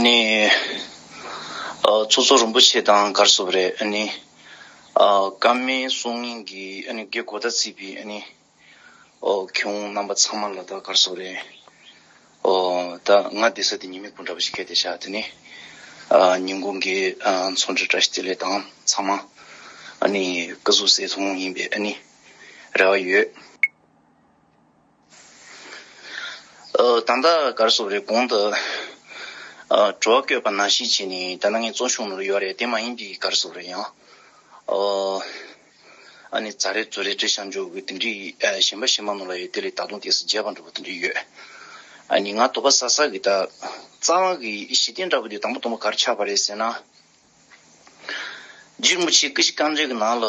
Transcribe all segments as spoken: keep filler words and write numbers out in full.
ནི། ཨ། ཚོགས་གཙོ་རིན་པོ་ཆེ་དང་ག་རེ་ཟེར་དགོས་རེད། ཨ་ནི། ཨ། བཀའ་མོལ་གསུང་མཁན་གྱི་ཨ་ནི་དགེ་གོ་ད་རྩིས་པའི་ཨ་ནི། ཨོ། མཁས་དབང་རྣམ་པ་ཚང་མ་ལ་ད་ག་རེ་ཟེར་དགོས་རེད། ཨོ། ད་ང་བསྡད་ས་དེ་ཉི་མའི་སྐུ་འདྲ་པོ་ཞིག་གལ་ཏེ་བཞག་དེ་ནི། ཨ། ཉིན་གུང་གི། ཨ། འཚམས་འདྲི་བཀྲ་ཤིས་བདེ་ལེགས་དང་ཚང་མ། ཨ་ནི་སྐུ་གཟུགས་གསལ་ཐང་ཡིན་པའི་ཨ་ནི་རེ་བ་ཡོད། ཨ། ད་ལྟ་ག་རེ་ཟེར་དགོས་རེད། གོང་དུ། ཨ། དྲི་བ་བཀོད་པ་ནང་བཞིན་བྱས་ནས་ད་ལྟ་ངས་གཙོ་ཤོག་ནང་ལ་ཡོད་རེད། དེ་མ་ཡིན་པའི་ག་རེ་ཟེར་དགོས་རེད་ཡང་། ཨ། ཨ་ནི་ཛ་རེ་ཛོ་རེ་བྲིས་བཞག་འཇོག་གི་དེ་འདྲའི། ཨ། གཞན་པ་གཞན་པ་ནང་ལ་ཡོད། དེ་ལས་ད་དུང་ཏོག་ཙམ་རྒྱས་པ་འདྲ་པོ་དེ་འདྲ་ཡོད། ཨ་ནི་ང་དོགས་པ་ཟ་ས་གི་ད་རྩ་བ་གི་གཞི་རྟེན་འདྲ་པོ་དེ་དང་པོ་དང་པོ་ག་རེ་ཆགས་པ་རེད་ཟེར་ན། རྗེ་རིན་པོ་ཆེ་སྐུ་བཞི་རྐང་གྲལ་གྱི་ནང་ལ།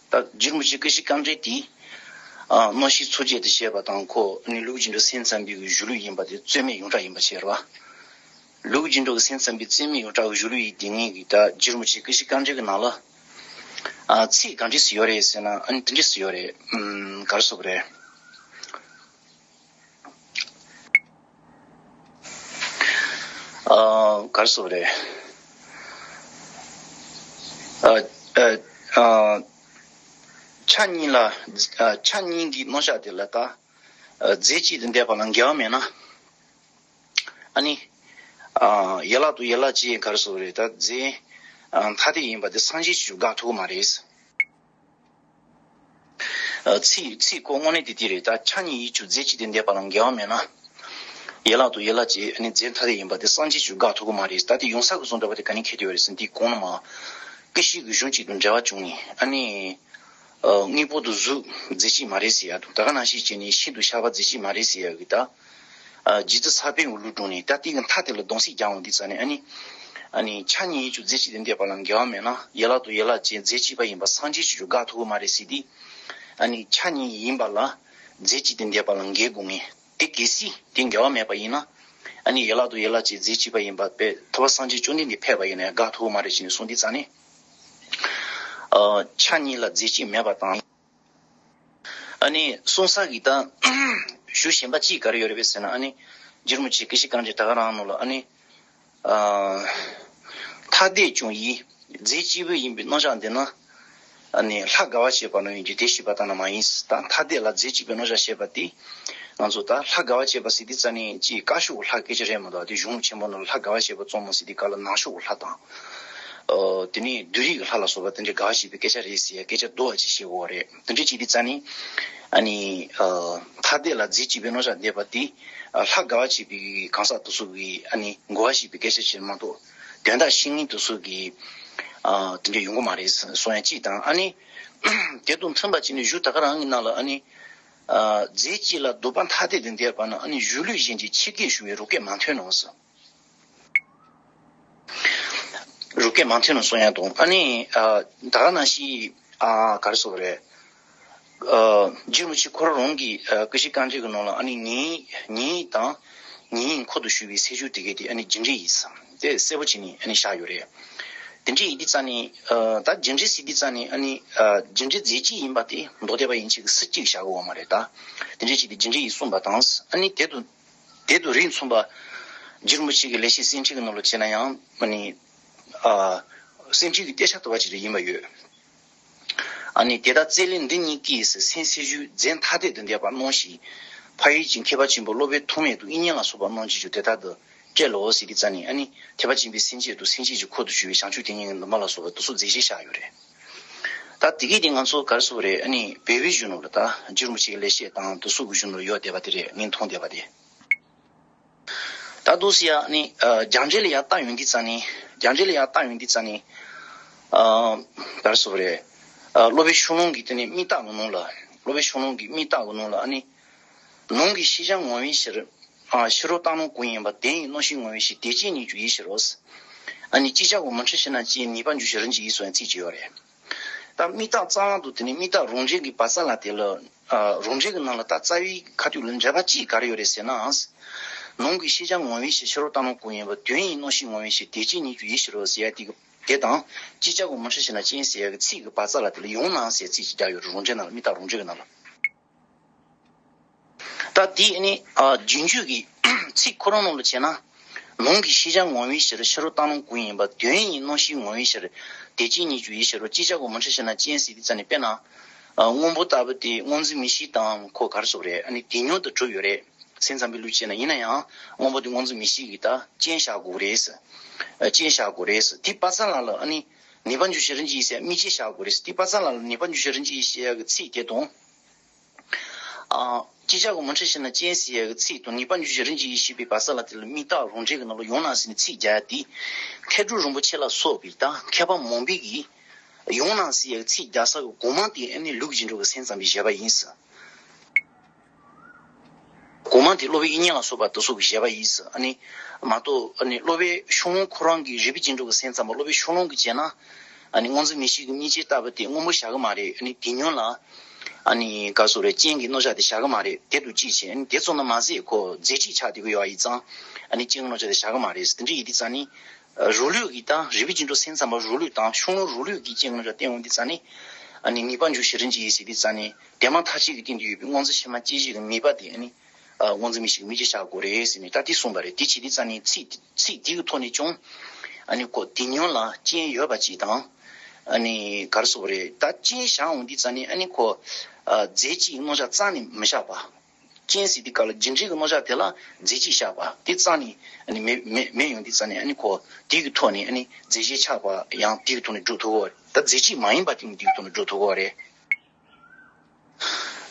ད་རྗེ་རིན་པོ་ཆེ་སྐུ་བཞི་རྐང་གྲལ་དེ། ཨ། མནོ་བཤད་མཚོ་སྐྱེས་དང་བཅས་པ་དང་ཁོ་ནི་ལུགས་ཀྱི་འགྲོ་སེམས་ཙམ་པའི་གཞུང་ལུགས་ཡིན་པ་དེ་རྩོད་མེད་ཡོངས་གྲགས་ཡིན་པ་བྱས་རེད་བ། ལུགས་ཀྱི་འགྲོ་སེམས་ཙམ་པའི་རྩོད་མེད་ཡོངས་གྲགས་ཀྱི་གཞུང་ལུགས་ཡིན་དེ་ངེས་ཀྱི་ད་རྗེ་རིན་པོ་ཆེ་སྐུ་བཞི་རྐང་གྲལ་གྱི་ནང་ལ། ཨ། ཚིག་ག་འདྲས་སུ་ཡོད་རེད་ཟེར་ན། ཨ་ནི་དེ་འདྲས་སུ་ཡོད་རེད། ཨམ། ག་རེ་ཟེར་དགོས་རེད། ཨ། ག་རེ་ཟེར་དགོས་རེད། ཨ། ཨ། ཨ། ཆ་གཉིས་ལ། ཨ། ཆ་གཉིས་ཀྱི་རྣམ་གཞག་དེ་ལ་ད། ཨ། རྫས་གཅིག་ཏུ་འདས་པ་ལ་འགལ་བ་མེད་ན། ཨ་ནི། ཨ། ཡན་ལག་ཏུ་ཡན་ལག་ཅེས་ག་རེ་ཟེར་དགོས་རེད། ད་རྫས། ཨ། ཐ་དད་ཡིན་པ་དེ་སངས་རྒྱས་ཀྱིས་དགག་ཐུབ་ཀྱི་མ་རེད། ཨ། ཚིག་ཚིག་ཁོ་དངོས་གནས་དེ་དེ་རེད། ད་ཆ་གཉིས་ཡིད་གཅུག་རྫས་གཅིག་ཏུ་འདས་པ་ལ་འགལ་བ་མེད་ན། ཡན་ལག་ཏུ་ཡན་ལག་ཅེས། ཨ་ནི་རྫས་ཐ་དད་ཡིན་པ་དེ་སངས་རྒྱས་ཀྱིས་དགག་ཐུབ་ཀྱི་མ་རེད། ད་དེ་ཡོང་ས་གི་བཟོ་འདྲ་པོ་དེ་ག་ནས་འཁེལ་བསྡད་ཡོད་རེད་ཟེར་ན། དེའི་གོང་ནས་མར་སྐུ་བཞི་གི་གཞུང་གཅིག་ཏུ་འབྲེལ་བ་བྱུང་ནས། ཨ་ནི། ཨ། དངོས་པོ་དེ་གཟུགས་རྫས་གཅིག་མ་རེད་ཟེར་ཡ་དང་། ད་ག་ནང་བཞིན་བྱས་ནས་ཤིན་ཏུ་ཤར་བ་རྫས་གཅིག་མ་རེད་ཟེར་ཡ་གི་ད། ཨ། རྗེ་བཙུན་ས་པཎ་གྱི་ལུགས་དྲངས་ནས། ད་དེ་གི་མཐའ་དེ་ལ་གདོང་གསེག་རྒྱག་འོང་དུས་ཙ་ནས། ཨ་ནི། ཨ་ནི་ཆ་གཉིས་ཡིད་གཅུག་རྫས་གཅིག་ཏུ་འདས་པ་ལ་འགལ་བ་མེད་ན། ཡན་ལག་ཏུ་ཡན་ལག་ཅན་རྫས་གཅིག་པ་ཡིན་པ་སངས་རྒྱས་ཀྱིས་དགག་ཐུབ་ཀྱི་མ་རེད་ཟེར་དུས། ཨ་ནི་ཆ་གཉིས་ཡིན་པ་ལ་རྫས་གཅིག་ཏུ་འདས་པ་ལ་འགལ་དགོས་ངེས། དེ་གལ་སྲིད་དེ་འགལ་བ་མེད་པ་ཡིན་ན། ཨ་ནི་ཡན་ལག་ཏུ་ཡན་ལག་ཅན་རྫས་གཅིག་པ་ཡིན་པ་དཔེ་ཐུབ་པ་སངས་རྒྱས་བཅོམ་ལྡན་འདས་ཕེབས་པ་ཡིན་ན་ཡང་དགག་ཐུབ་ཀྱི་མ་རེད་ཅེས་ནས་གསུངས་དུས་ཙ་ནས། ཨ། ཆ་གཉིས་ལ་རྫས་གཅིག་མེད་པ་དང་། ཨ་ནི་གསུང་ས་གི་ད་ཞུ་གཞན་པ་གཅིག་ག་རེ་ཡོད་རེད་པས་ཟེར་ན། ཨ་ནི་རྗེ་རིན་པོ་ཆེ་སྐུ་བཞི་རྐང་གྲལ་ད་ག་རང་ནང་ལ། ཨ་ནི། ཨ། ཐ་དད་བྱུང་ཡིན། རྫས་གཅིག་པུ་ཡིན་པའི་རྣམ་གཞག་འདི་ནི། ཨ་ནི་ལྷ་དགའ་བ་བཞད་པ་ནང་ཡིན་གྱི། དེ་བཤད་པ་ལྟར་ན་མ་ཡིན། ད་ཐ་དད་ལ་རྫས་གཅིག་པའི་རྣམ་གཞག་བཤད་པ་དེ། ང་ཚོ་ད་ལྷ་དགའ་བ་བཞད་པ་ཟེར་དུས་ཙ་ནས་ཅིག་དཀར་ཕྱོགས་ཀྱི་ལྷ་སྐད་ཆ་རེད་མ་གཏོགས། དེ་གཞུང་ཆེན་པོ་ནང་ལ་ལྷ་དགའ་བ་བཞད་པ་རྩོམ་མོ་ཟེར་དུས་སྐབས་ལ་ནག་ཕྱོགས་ཀྱི་ལྷ་དང་། ཨོ། དེ་ནས་བདུད་རིགས་ཀྱི་ལྷ་ལ་སོགས་པ་དེ་འདྲའི་དགའ་བ་བྱེད་པའི་སྐད་ཆ་རེད་ཟེར་ཡ་སྐད་ཆ་བསྡུ་བ་ཅིག་བཤད་དགོས་རེད། དེ་འདྲ་བྱེད་དུས་ཙ་ནས། ཨ་ནི། ཨ། ཐ་དད་ལ་རྫས་གཅིག་པའི་རྣམ་གཞག་བསྡད་པ་དེ། ཨ། ལྷ་དགའ་བ་བྱེད་པའི་གང་ཟག་དེ་ཚོ་གི། ཨ་ནི་གོ་བ་བྱེད་པའི་སྐད་ཆ་ཞིག་མ་གཏོགས། དོན་དག་ཤེས་མཁན་དེ་ཚོ་གི། ཨ། དེ་འདྲ་ཡོང་གི་མ་རེད་གསུང་ཡ་གཅིག་དང་། ཨ་ནི། དེ་དང་མཐུན་པ་བྱས་ནས་གཞུག་ད་ག་རང་གི་ནང་ལ། ཨ་ནི། ཨ། རྫས་གཅིག་ལ་སྡུད་པ་ཐ་དད་དུ་འདས་པ་ན། ཨ་ནི་གཞུང་ལུགས་གཞན་གྱི་ཕྱི་སྐད་ཞུ་བའི་རུ་སྐད་མ་ཐོན་ནོ་ཟེར། རུ་སྐད་མ་ཐོན་ནོ་གསུང་ཡ་དང་། ཨ་ནི། ཨ། ད་ག་ནང་བཞིན། ཨ། ག་རེ་ཟེར་དགོས་རེད། ཨ། རྗེ་རིན་པོ་ཆེ་ཁོ་རང་རང་གི། ཨ། སྐུ་བཞི་རྐང་གྲལ་གྱི་ནང་ལ། ཨ་ནི་ཉེ་ཉེ་དང་ཉེ་ཡིན་ཁོ་ཐག་ཞུ་བའི་སེལ་འཇུག་དེ་གའི་དེ། ཨ་ནི་རྒྱུ་འབྲས་ཡིན་ཟེར་དེ་གསལ་པོ་བྱས་ནས། ཨ་ནི་བཞག་ཡོད་རེད། དེ་འདྲ་ཡིན་དུས་ཙ་ནས། ཨ། ད་རྒྱུ་འབྲས་ཟེར་དུས་ཙ་ནས། ཨ་ནི། ཨ། རྒྱུ་འབྲས་རྫས་གཅིག་ཡིན་པ་དེ་མདོ་སྡེ་པ་ཡན་ཆད་ཀྱིས་སུ་གཅིག་བཞག་གི་ཡོད་མ་རེད། ད་དེ་འདྲ་བྱས་ཏེ་རྒྱུ་འབྲས་ཡིན་གསུངས་པ་དང་། ཨ་ནི་དེ་དང་དེ་དང་རིགས་མཚུངས་པ། རྗེ་རིན་པོ་ཆེ་གི་ལེགས་བཤད་སེང་ཁྲིད་ཀྱི་ནང་ལ་བྱས་ན་ཡང་། ཨ་ནི། ཨ། སེང་ཁྲིད་ཀྱི་དཔེ་ཆ་ལྟ་བ་ཅིག་རེ་ཡིན་པ་ཡོད། ཨ་ནི། དེ་ལྟར་རྩལ་ལས་འདི་གཉིས་ཀྱིས། སེམས་སེལ་འཇུག་རྫས་ཐ་དད་དུ་འདས་པ་སྣང་ཞིང་། ཕ་རོལ་ཕྱིན་མཁས་པ་ཆེན་པོ་སློབ་དཔོན་ཐོགས་མེད་དུ། དབྱིག་གཉེན་ལ་སོགས་པ་རྣམས་ཀྱིས་ཀྱང་དེ་ལྟར་དུ་བཀྲལ་ལོ་ཟེར་དུས་ཙ་ནས། ཨ་ནི་ཐེག་པ་ཆེན་པོའི་སེམས་བསྐྱེད་དང་། སེམས་བསྐྱེད་ཀྱི་འཁོར་དུ་གྱུར་པའི་བྱང་ཆུབ་ཐེག་ཉིད་ཀྱི་འདུན་པ་ལ་སོགས་པ་དེ་ཚོ་རྫས་གཞན་བཞག་ཡོད་རེད། ད་དེ་གས་དེ་ང་ཚོ་ག་རེ་ཟེར་དགོས་རེད། ཨ་ནི་བོད་པའི་གཞུང་ནང་ལ་ད་རྗེ་རིན་པོ་ཆེ་གི་ལེགས་བཤད་དང་དེ་ཚོ་གི་གཞུང་ནང་ལ་ཡོད་བསྡད་པ་དེ་རེད། ངས་མཐོང་བསྡད་པ་དེ། ད་འདུག་སེ་ཡ་ནི། ཨ། རྒྱ་འགྲེལ་ལ་ཡ་ལྟ་ཡོང་དུས་ཙ་ནས། རྒྱ་འགྲེལ་ལ་ཡ་ལྟ་ཡོང་དུས་ཙ་ནས། ཨ། ག་རེ་ཟེར་དགོས་རེད། ཨ། སློབ་དཔོན་ཤོ་ལོ་ཀའི་དེ་ནས་དམིགས་བརྟག་གི་ནང་ལ། སློབ་དཔོན་ཤོ་ལོ་ཀའི་དམིགས་བརྟག་གི་ནང་ལ། ཨ་ནི། ནང་གི་ཤེས་བྱ་ངོ་བོའི་ཕྱིར། ཨ། ཕྱི་རོལ་བཏང་སྣང་གང་ཡིན་པ། དེ་ཡི་རྣམ་ཤེས་ངོ་བོའི་ཕྱིར། དེ་ཅན་ཉིད་ཀྱང་ཡིད་ཕྱིར་རོ། ཨ་ནི། ཅིག་ཅར་གྱིས་མི་འཁྲུལ་ཕྱིར་ན་ཅི། ངེས་པར་འགྱུར་ཕྱིར་རིམ་གྱིས་ཡིད་གསུངས་ཡང་ཚིག་ཅིག་ཡོད་རེད། ད་དམིགས་བརྟག་རྩ་བ་དང་དེ་ནས་དམིགས་བརྟག་རང་འགྲེལ་གྱི་བར་མཚམས་ལ་དེ་ལ། ཨ། རང་འགྲེལ་གྱི་ནང་ལ་ད་རྩ་བའི་ཁ་ཐུག་ལ་འགྲེལ་པ་གཅིག་ག་རེ་ཡོད་རེད་ཟེར་ན། ནང་གི་ཤེས་བྱ་ངོ་བོའི་ཕྱིར། ཕྱི་རོལ་བཏང་སྣང་གང་ཡིན་པ། དོན་ཡི་རྣམ་ཤེས་ངོ་བོའི་ཕྱིར། དེ་ཅན་ཉིད་ཀྱང་ཡིད་ཕྱིར་རོ་ཟེར་ཡ་དེ་གི་དེ་དང་། ཅིག་ཅར་གྱིས་མི་འཁྲུལ་ཕྱིར་ན་ཅི་ཟེར་ཡ་གི་ཚིག་གི་བར་མཚམས་ལ་དེ་ལ་ཡང་ན་ཟེར་ཚིག་ཅིག་རྒྱག་ཡོད་རེད། རང་འགྲེལ་ནང་ལ། དམིགས་བརྟག་རང་འགྲེལ་གྱི་ནང་ལ། ད་དེ་ནི། ཨ། རྗེས་འཇུག་གི་ཚིག་ཁོ་རང་ནང་ལ་བྱས་ན། ལུང་གི་ཤེས་བྱ་ངོ་བོའི་ཕྱིར་ཕྱི་རོལ་བཏང་ལུང་ཀུན་ཡིན་པ། དོན་ཡིན་མནོ་ཤེས་ངོ་བོའི་ཕྱིར་དེ་ཅིའི་སྙིང་རྗེ་ཡི་ཕྱིར་རོ། ཅིག་ཅར་གོ་མི་འཕྲད་ཕྱིར་ན་རྐྱེན་ཟེར་དུས་ཙ་ནས་དཔེར་ན། ཨ། སྔོན་པོ་ལྟ་བུ་དེ་སྔོ་འཛིན་མིག་ཤེས་དང་ཁོ་ག་རེ་ཟེར་དགོས་རེད། ཨ་ནི་དེ་ཉིད་དུ་གྲུབ་ཡོད་རེད། སེམས་ཙམ་པའི་ལུགས་བྱས་ན། ཡིན་ན་ཡང་སྔོན་པོ་དེ་སྔོ་འཛིན་མིག་ཤེས་ཀྱི་ད་རྐྱེན་བཞག་དགོས་རེད། ཨ། རྐྱེན་བཞག་དགོས་རེད། དེ་པ་ཙ་ལ་ལ་ཨ་ནི་ནུས་པ་འཇུག་བྱེད་རིན་ཆེན་ཡིན་ཟེར་དམིགས་བྱེད་བཞག་དགོས་རེད། དེ་པ་ཙ་ལ་ལ་ནུས་པ་འཇུག་བྱེད་རིན་ཆེན་ཡིན་ཟེར་ཡག་གི་ཚིག་དེ་དང་། ཨ། ཅིག་ཅར་གོ་མི་འཕྲད་ཕྱིར་ན་རྐྱེན་ཟེར་ཡག་གི་ཚིག་དང་ནུས་པ་འཇུག་བྱེད་རིན་ཆེན་ཡིན་ཞེས་པའི་པ་ཙ་ལ་དེ་ལ་དམིགས་རྟགས་རང་འགྲེལ་གྱི་ནང་ལ་ཡང་ན་ཟེར་ནས་ཚིག་རྒྱག་ཡ་དེ། མཁས་གྲུབ་རིན་པོ་ཆེ་ལ་སོགས་པའི་ད་མཁས་པ་མང་པོས་ཀྱིས་ཡང་ན་ཟེར་ཡག་གི་ཚིག་རྒྱག་ས་གི་གོང་མ་དེ་ཨ་ནི་ལུགས་ཀྱི་འགྲོ་གི་སེམས་ཙམ་པའི་བཞེད་པ་ཡིན་ཟེར། གོང་མ་དེ་སློབ་དཔོན་དབྱིག་གཉེན་ལ་སོགས་པ་དེ་ཚོ་གི་བཞེད་པ་ཡིན་ཟེར། ཨ་ནི་མ་གཏོགས་ཨ་ནི་སློབ་དཔོན་ཤོ་ལོ་ཀ་ཁོ་རང་གི་རིགས་པའི་རྗེས་འགྲོ་གི་སེམས་ཙམ་པ་སློབ་དཔོན་ཤོ་ལོ་ཀ་གིས་བྱས་ན། ཨ་ནི་སྔོ་འཛིན་མིག་ཤེས་ཀྱི་དམིགས་བྱེད་ལྟ་བུ་དེ་སྔོན་པོ་བཞག་གི་མ་རེད། ཨ་ནི་དེ་ཉིད་ལ་ཨ་ནི་ག་རེ་ཟེར་དགོས་རེད། རྐྱེན་གྱི་རྣམ་གཞག་དེ་བཞག་གི་མ་རེད། དེ་དང་གཅིག་བྱས། ཨ་ནི་དེ་ཙམ་དུ་མ་ཟད་ཁོ་རྫས་གཅིག་ཆགས་བསྡད་ཀྱི་ཡོད་པ་ཡིན་ཙང་། ཨ་ནི་རྐྱེན་གྱི་རྣམ་གཞག་དེ་བཞག་གི་མ་རེད། དེ་འདྲ་ཡིན་དུས་ཙ་ནི། རང་ལུགས་ཀྱི་དང་རིགས་པའི་རྗེས་འགྲོ་སེམས་ཙམ་པ་རང་ལུགས་དང་ཤོ་ལོ་ཀ་རང་ལུགས་ཀྱི་རྐྱེན་ངོ་ལ་བརྟེན་འོང་དུས་ཙ་ནི། ཨ་ནི་ནུས་པ་འཇུག་བྱེད་རིན་ཆེན་ཡིན་ཟེར་དུས་ཙ་ནི། དེ་མ་ཐག་ཆོད་ཀྱི་སྟེང་དུ་ཡོད་པའི་སྔོ་འཛིན་ཕྱི་མ་སྐྱེད་བྱེད་ཀྱི་ནུས་པ་དེ་ཨ་ནི། ཨ། སྔོ་འཛིན་མིག་ཤེས་ཀྱི་དམིགས་བྱེད་བཞག་དགོས་རེད་ཟེར་ནས་ད་དེ་གསུངས་པ་རེད། དེ་བྱེད་དུས་ཙ་ནི་ཚིག་ཚིག་དེ་གི་ཐོག་ནས་ཀྱང་། ཨ་ནི་ཁོ་དེ་ཉིད་ལ་རྐྱེན་ཡོད་པ་ཅིག་དང་། ཨ་ནི་ག་རེ་ཟེར་དགོས་རེད། ད་རྐྱེན་བཞག་འོང་དུས་ཙ་ནི་ཨ་ནི་ཁོ། ཨ། རྫས་གཅིག་རྣམ་གཞག་རྩ་ནས་མི་བཞག་པ། རྐྱེན་ཟེར་དུས་སྐབས་ལ་རྒྱུ་འབྲས་ཀྱི་རྣམ་གཞག་དེ་ལ་རྫས་གཅིག་བཞག་པ་དེ་རྩ་ནས་ཨ་ནི་མེད་མེད་མེད་ཡོང་དུས་ཙ་ནས། ཨ་ནི་ཁོ་དེ་གི་ཐོག་ནས་ཨ་ནི་རྫས་གཞན་ཆགས་པ་ཡང་དེ་གི་ཐོག་ནས་སྒྲུབ་ཐུབ་ཀྱི་ཡོད་རེད། ད་རྫས་གཅིག་མ་ཡིན་པ་དེ་ནི་དེ་གི་ཐོག་ནས་སྒྲུབ་ཐུབ་ཀྱི་ཡོད་རེད།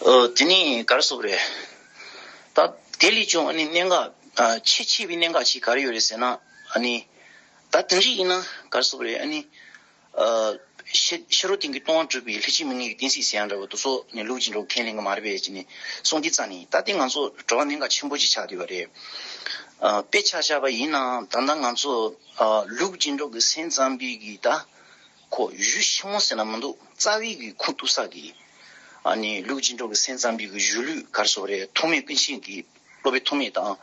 ཨ། དེ་ནས་ག་རེ་ཟེར་དགོས་རེད། ད་དེ་ལས་ཀྱང་ཨ་ནི་གནད་འགག་ཨ། ཆེས་ཆེ་བའི་གནད་འགག་ཅིག་ག་རེ་ཡོད་རེད་ཟེར་ན། ཨ་ནི་ད་དེ་འདྲ་ཡིན་ན་ག་རེ་ཟེར་དགོས་རེད། ཨ་ནི། ཨ། ཕྱི་ཕྱི་རོལ་སྟེང་གི་སྟོང་པ་གྲུབ་པའི་ལྷན་ཅིག་དམིགས་ངེས་ཀྱི་གཏན་ཚིགས་ཟེར་ཡ་འདྲ་བོ་དེ་ཚོ་ནི་ལུགས་ཀྱི་འགྲོ་ཁས་ལེན་གྱི་མ་རེད་པས་ཅེས་ནས་གསུངས་དུས་ཙ་ནས། ད་དེ་ང་ཚོ་དྲི་བ་གནད་འགག་ཆེན་པོ་ཅིག་ཆགས་བསྡད་པ་རེད། ཨ། དཔེ་ཆ་བཞག་པ་ཡིན་ན་ད་ལྟ་ང་ཚོ། ཨ། ལུགས་ཀྱི་འགྲོ་གི་སེམས་ཙམ་པའི་གི་ད་ཁོ་གཞི་ཆེན་མོ་ཟེར་ན་མི་འདུག་རྩ་བའི་གི་ཁུངས་གཏུགས་ས་གི། ཨ་ནི་ལུགས་ཀྱི་འགྲོ་གི་སེམས་ཙམ་པའི་གི་གཞི་ལུས་ག་རེ་ཟེར་དགོས་རེད། ཐོགས་མེད་ཀུན་མཁྱེན་གྱི། སློབ་དཔོན་ཐོགས་མེད་དང་།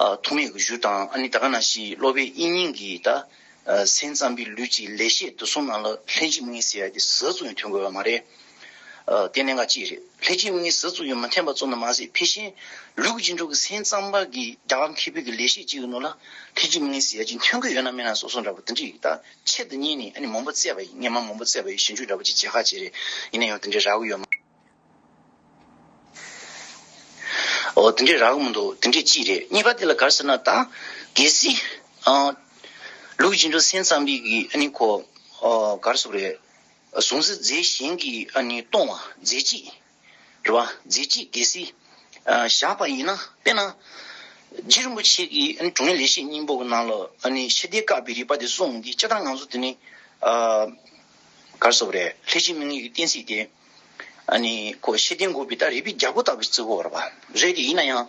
ཨ། ཐོགས་མེད་ཀྱི་གཞུང་དང་། ཨ་ནི་ད་ག་ནང་བཞིན་སློབ་དཔོན་དབྱིག་གཉེན་གྱི་ད། ཨ། སེམས་ཙམ་པའི་ལུགས་ཀྱི་ལེགས་བཤད་དེ་ཚོ་ནང་ལ་ལྷན་ཅིག་དམིགས་ངེས་ཟེར་ཡ་དེ་ཟུར་ཙམ་ཡང་ཐོན་དགོས་པ་མ་རེད། ཨ། དེ་གནད་འགག་གཅིག་རེད། ལྷན་ཅིག་དམིགས་ངེས་ཟུར་ཙམ་ཡང་མི་ཐོན་པ་ཙམ་དུ་མ་ཟད། ཕལ་ཆེར་ལུགས་ཀྱི་འགྲོ་གི་སེམས་ཙམ་པ་གི་རྒྱལ་བ་མཁས་པའི་གི་ལེགས་བཤད་ཅིག་གི་ནང་ལ་ལྷན་ཅིག་དམིགས་ངེས་ཟེར་ཡ་ཅིག་ཐོན་གི་ཡོད་ན་མེད་ན་སོ་སོ་འདྲ་པོ་དེ་འདྲ་ཡིན། ད་ཆེད་དུ་གཉེར་ནས་ཨ་ནི་མང་པོ་བཙལ་བ་ཡིན། སྔོན་མ་མང་པོ་བཙལ་བ་ཡིན། ཞིབ་འཇུག་འདྲ་པོ་ཅིག་བྱེད་ཁ་བྱས་རེད། ཡིན་ན་ཡང་དེ་འདྲ་རག་གི་ཡོད་མ། ཨོ། དེ་འདྲས་རག་གི་མི་འདུག་དེ་འདྲས་གཅིག་རེད། གཉིས་པ་དེ་ལ་ག་རེ་ཟེར་ན། ད་གལ་སྲིད། ཨ། ལུགས་ཀྱི་འགྲོ་སེམས་ཙམ་པའི་གི་ཨ་ནི་ཁོ། ཨ། ག་རེ་ཟེར་དགོས་རེད། གཟུང་འཛིན་རྫས་གཞན་གྱིས་ཨ་ནི་སྟོང་བ་རྫས་གཅིག་རེད་པ། རྫས་གཅིག་གལ་སྲིད། ཨ། བཞག་པ་ཡིན་ན། དཔེར་ན། རྗེ་རིན་པོ་ཆེ་གིས་ཨ་ནི་དྲང་ངེས་ལེགས་བཤད་སྙིང་པོ་གི་ནང་ལ་ཨ་ནི་ཤེས་ལྡན་བཀག་པའི་རིགས་པ་དེ་གསུངས་འདི་སྤྱིར་བཏང་ང་ཚོ་དེ་ནི། ཨ། ག་རེ་ཟེར་དགོས་རེད། ལྷན་ཅིག་དམིགས་ངེས་ཀྱི་གཏན་ཚིགས་དེ། ཨ་ནི་ཁོ་ཤེས་ལྡན་འགོག་པའི་ད་རིགས་པའི་རྒྱལ་པོ་ལྟ་བུ་བརྩི་གི་ཡོད་རེད་པ། རེད་དེ། ཡིན་ན་ཡང་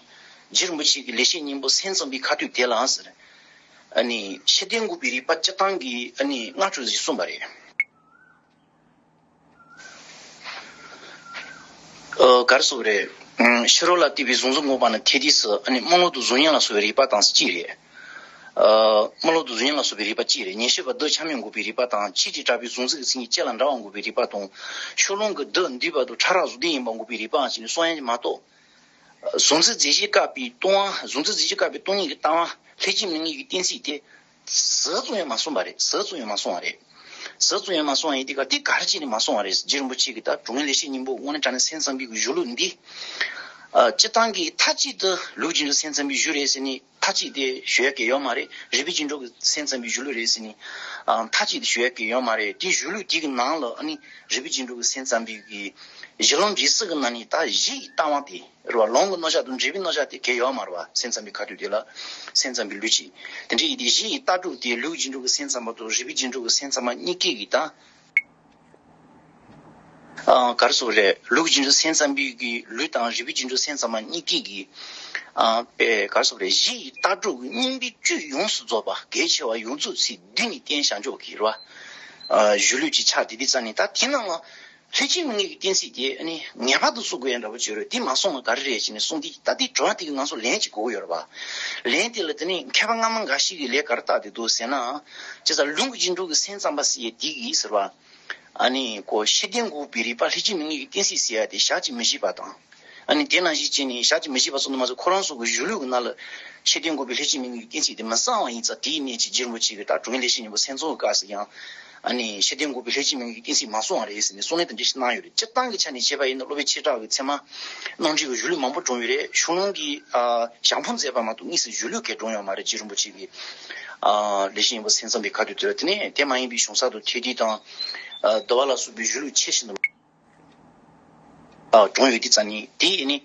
རྗེ་རིན་པོ་ཆེ་གི་ལེགས་བཤད་སྙིང་པོ་སེམས་ཙམ་པའི་ཁ་ཐུག་དེ་ལའང་ཟེར། ཨ་ནི་ཤེས་ལྡན་འགོག་པའི་རིགས་པ་སྤྱིར་བཏང་གི་ཨ་ནི་སྔ་དྲོ་ཞིག་གསུངས་པ་རེད། ཨ། ག་རེ་ཟེར་དགོས་རེད། ཨ། ཕྱི་རོལ་ལ་ལྟོས་པའི་གཟུང་འཛིན་འགོག་པ་ནི་ཐེ་དེ་སུ། ཨ་ནི་རྨི་ལམ་དུ་གཟུགས་བརྙན་ལ་སོགས་པའི་རིགས་པ་དང་གཅིག་རེད། ཨ། རྨི་ལམ་དུ་གཟུགས་བརྙན་ལ་སོགས་པའི་རིགས་པ་གཅིག་རེད། ཉན་ཤེས་པ་རྡུལ་ཆ་མེད་འགོག་པའི་རིགས་པ་དང་། ཆོས་ཀྱི་གྲགས་པའི་གཟུང་འཛིན་གྱི་མཚན་ཉིད་ལྕེ་ལ་འདྲ་བ་འགོག་པའི་རིགས་པ་དང་། ཤོ་ལོ་ཀ་གི་རྡུལ་འདུས་པ་དང་ཕྲ་རགས་གཟུགས་བདག་ཡིན་པ་འགོག་པའི་རིགས་པའང་ཅིག་ནི་གསུང་ཡ་མ་གཏོགས། གཟུང་འཛིན་རྫས་གཞན་བཀག་པའི་སྟོང་པ། གཟུང་འཛིན་རྫས་གཞན་བཀག་པའི་སྟོང་ཉིད་ཀྱི་ལྟ་བ་ལྷན་ཅིག་དམིགས་ངེས་ཀྱི་གཏན་ཚིགས་དེ་ཟུར་ཙམ་ཡང་མ་གསུངས་པ་རེད། ཟུར་ཙམ་ཡང་མ་གསུངས་པ་རེད། ཟུར་ཙམ་ཡང་མ་གསུངས་པ་ཡིན་དུས་ཀ་དེ་ག་རེ་བྱས་ནས་མ་གསུངས་པ་རེད། རྗེ་རིན་པོ་ཆེ་གིས་ད་དྲང་ངེས་ལེགས་བཤད་སྙིང་པོ་དངོས་གནས་དྲང་གནས་སེམས་ཙམ་པའི་གཞུང་ལུགས་འདི། ཨ། སྤྱིར་བཏང་གི་མཐའ་གཅིག་ཏུ་ལུགས་ཀྱི་སེམས་ཙམ་པའི་གཞུང་རེད་ཟེར་ནས་མཐའ་གཅིག་དེ་ཞུ་ཡ་གི་ཡོད་མ་རེད། རིགས་པའི་རྗེས་འགྲོ་གི་སེམས་ཙམ་པའི་གཞུང་ལུགས་རེད་ཟེར་ནས། ཨ། མཐའ་གཅིག་ཏུ་ཞུ་ཡ་གི་ཡོད་མ་རེད། དེ་གཞུང་ལུགས་དེ་གི་ནང་ལ་ཨ་ནི་རིགས་པའི་རྗེས་འགྲོ་གི་སེམས་ཙམ་པའི་གི་གཞི་ལམ་རིགས་གསུམ་གི་ནང་ནས་ད་གཞི་ཡི་ལྟ་བ་དེ། རེད་པ། ལུང་གི་རྣམ་གཞག་དང་འགྲེལ་པའི་རྣམ་གཞག་དེ་གལ་ཡོད་མ་རེད་པ། སེམས་ཙམ་པའི་ཁ་ཐུག་དེ་ལ་སེམས་ཙམ་པའི་ལུགས་ཀྱི། དེ་འདྲ་ཡིན་དུས་གཞི་ཡི་ལྟ་གྲུབ་དེ་ལུགས་ཀྱི་འགྲོ་གི་སེམས་ཙམ་པ་དང་རིགས་པའི་རྗེས་འགྲོ་གི་སེམས་ཙམ་པ་གཉིས་ཀས་ཀྱི་ད། ཨ། ག་རེ་ཟེར་དགོས་རེད། ལུགས་ཀྱི་རྗེས་འགྲོ་སེམས་ཙམ་པའི་གི་ལུགས་དང་རིགས་པའི་རྗེས་འགྲོ་སེམས་ཙམ་པ་གཉིས་ཀས་ཀྱི། ཨ། དཔེ་ག་རེ་ཟེར་དགོས་རེད། གཞི་ཡི་ལྟ་གྲུབ་ཀྱི་སྙིང་པོའི་བཅུད་ཡོངས་སུ་རྫོགས་པ་གལ་ཆེ་བ་ཡོངས་རྫོགས་ཚིག་བདུན་ནས་བསྟན་བྱང་ཆུབ་ཀྱི་རེད་པ། ཨ། གཞུང་ལུགས་ཀྱི་ཆ་དེ་དེ་རྩ་ནས་ད་དེ་ནང་ལ། ལྷན་ཅིག་དམིགས་ངེས་ཀྱི་གཏན་ཚིགས་དེ་ཨ་ནི་ངེས་པར་དུ་བཙུགས་དགོས་ཡ་འདྲ་པོ་ཅིག་རེད། དེ་མ་གསུངས་ན་ག་རེ་རེད་ཅེས་ནས་གསུངས་དུས། ད་ལྟའི་དྲི་བ་དེ་གི་ང་ཚོ་ལན་ཅིག་དགོས་ཀྱི་ཡོད་རེད་པ། ལན་དེ་ལ་དེ་ནི་མཁས་པ་སྔ་མ་འགའ་ཞིག་གིས་ལན་ག་རེ་བཏགས་བསྡད་འདུག་ཟེར་ན། བྱས་ཙང་ལུང་གི་རྗེས་འགྲོ་གི་སེམས་ཙམ་པ་ཟེར་ཡ་དེ་གིས་ཟེར་བ། ཨ་ནི་ཁོ་ཤེས་ལྡན་འགོག་པའི་རིགས་པ་ལྷན་ཅིག་དམིགས་ངེས་ཀྱི་གཏན་ཚིགས་ཟེར་ཡ་དེ་ཞག་གཅིག་མི་བཞེས་པ་དང་། ཨ་ནི་དེ་ནང་བཞིན་བྱས་ནས་ཞག་གཅིག་མི་ཤེས་པ་སོགས་དུ་མ་ཟད་ཁོ་རང་ཚོ་གི་གཞུང་ལུགས་ཀྱི་ནང་ལ་ཤེས་ལྡན་འགོག་པའི་ལྷས་བྱིན་མི་མངོན་གྱི་གཏན་ཚིགས་དེ་མི་གསང་བ་ཡིན་ཙང་། དེའི་གནད་ཀྱིས་རྗེ་རིན་པོ་ཆེ་གིས་ད་དྲུང་ཡིག་ལེགས་བཤད་སྙིང་པོ་མཚན་ཚོགས་ཀྱི་སྐབས་སུ་ཡང་ཨ་ནི་ཤེས་ལྡན་འགོག་པའི་ལྷས་བྱིན་མི་མངོན་གྱི་གཏན་ཚིགས་མ་གསུངས་པ་རེད་ཟེར་ནས་གསུང་ལན་དེ་འདྲ་ཞིག་གནང་ཡོད་རེད། སྤྱིར་བཏང་གི་ཆ་ནས་བྱས་པ་ཡིན་ན་སློབ་དཔོན་ཆོས་གྲགས་ཀྱི་ཚད་མ་རྣམ་འགྲེལ་གྱི་གཞུང་ལུགས་མང་པོ་བགྲངས་ཡོད་རེད། ཤུགས་སློང་གིས་ཨ་ཞང་ཕོ་མཛད་པ་མ་གཏོགས་དངོས་སུ་གཞུང་ལུགས་གང་བགྲངས་ཡོད་མ་རེད། རྗེ་རིན་པོ་ཆེ་གིས་ཨ་ལེགས་བཤད་སྙིང་པོ་མཚན་ཚང་པའི་ཁ་ཐུག་དེ་ལ། དེ་ནས་དེ་མ་ཡིན་པའི་གཞུང་གསར་དང་ཐོས་བསྡུས་དང་ཨ་བསྡུ་བ་ལ་སོགས་པའི་གཞུང་ལུགས་ཆེ་ཞིང་དུ་ཨ་བགྲངས་ཡོད་དེ་ཙ་ནི་དེ་ཡིན་ནི་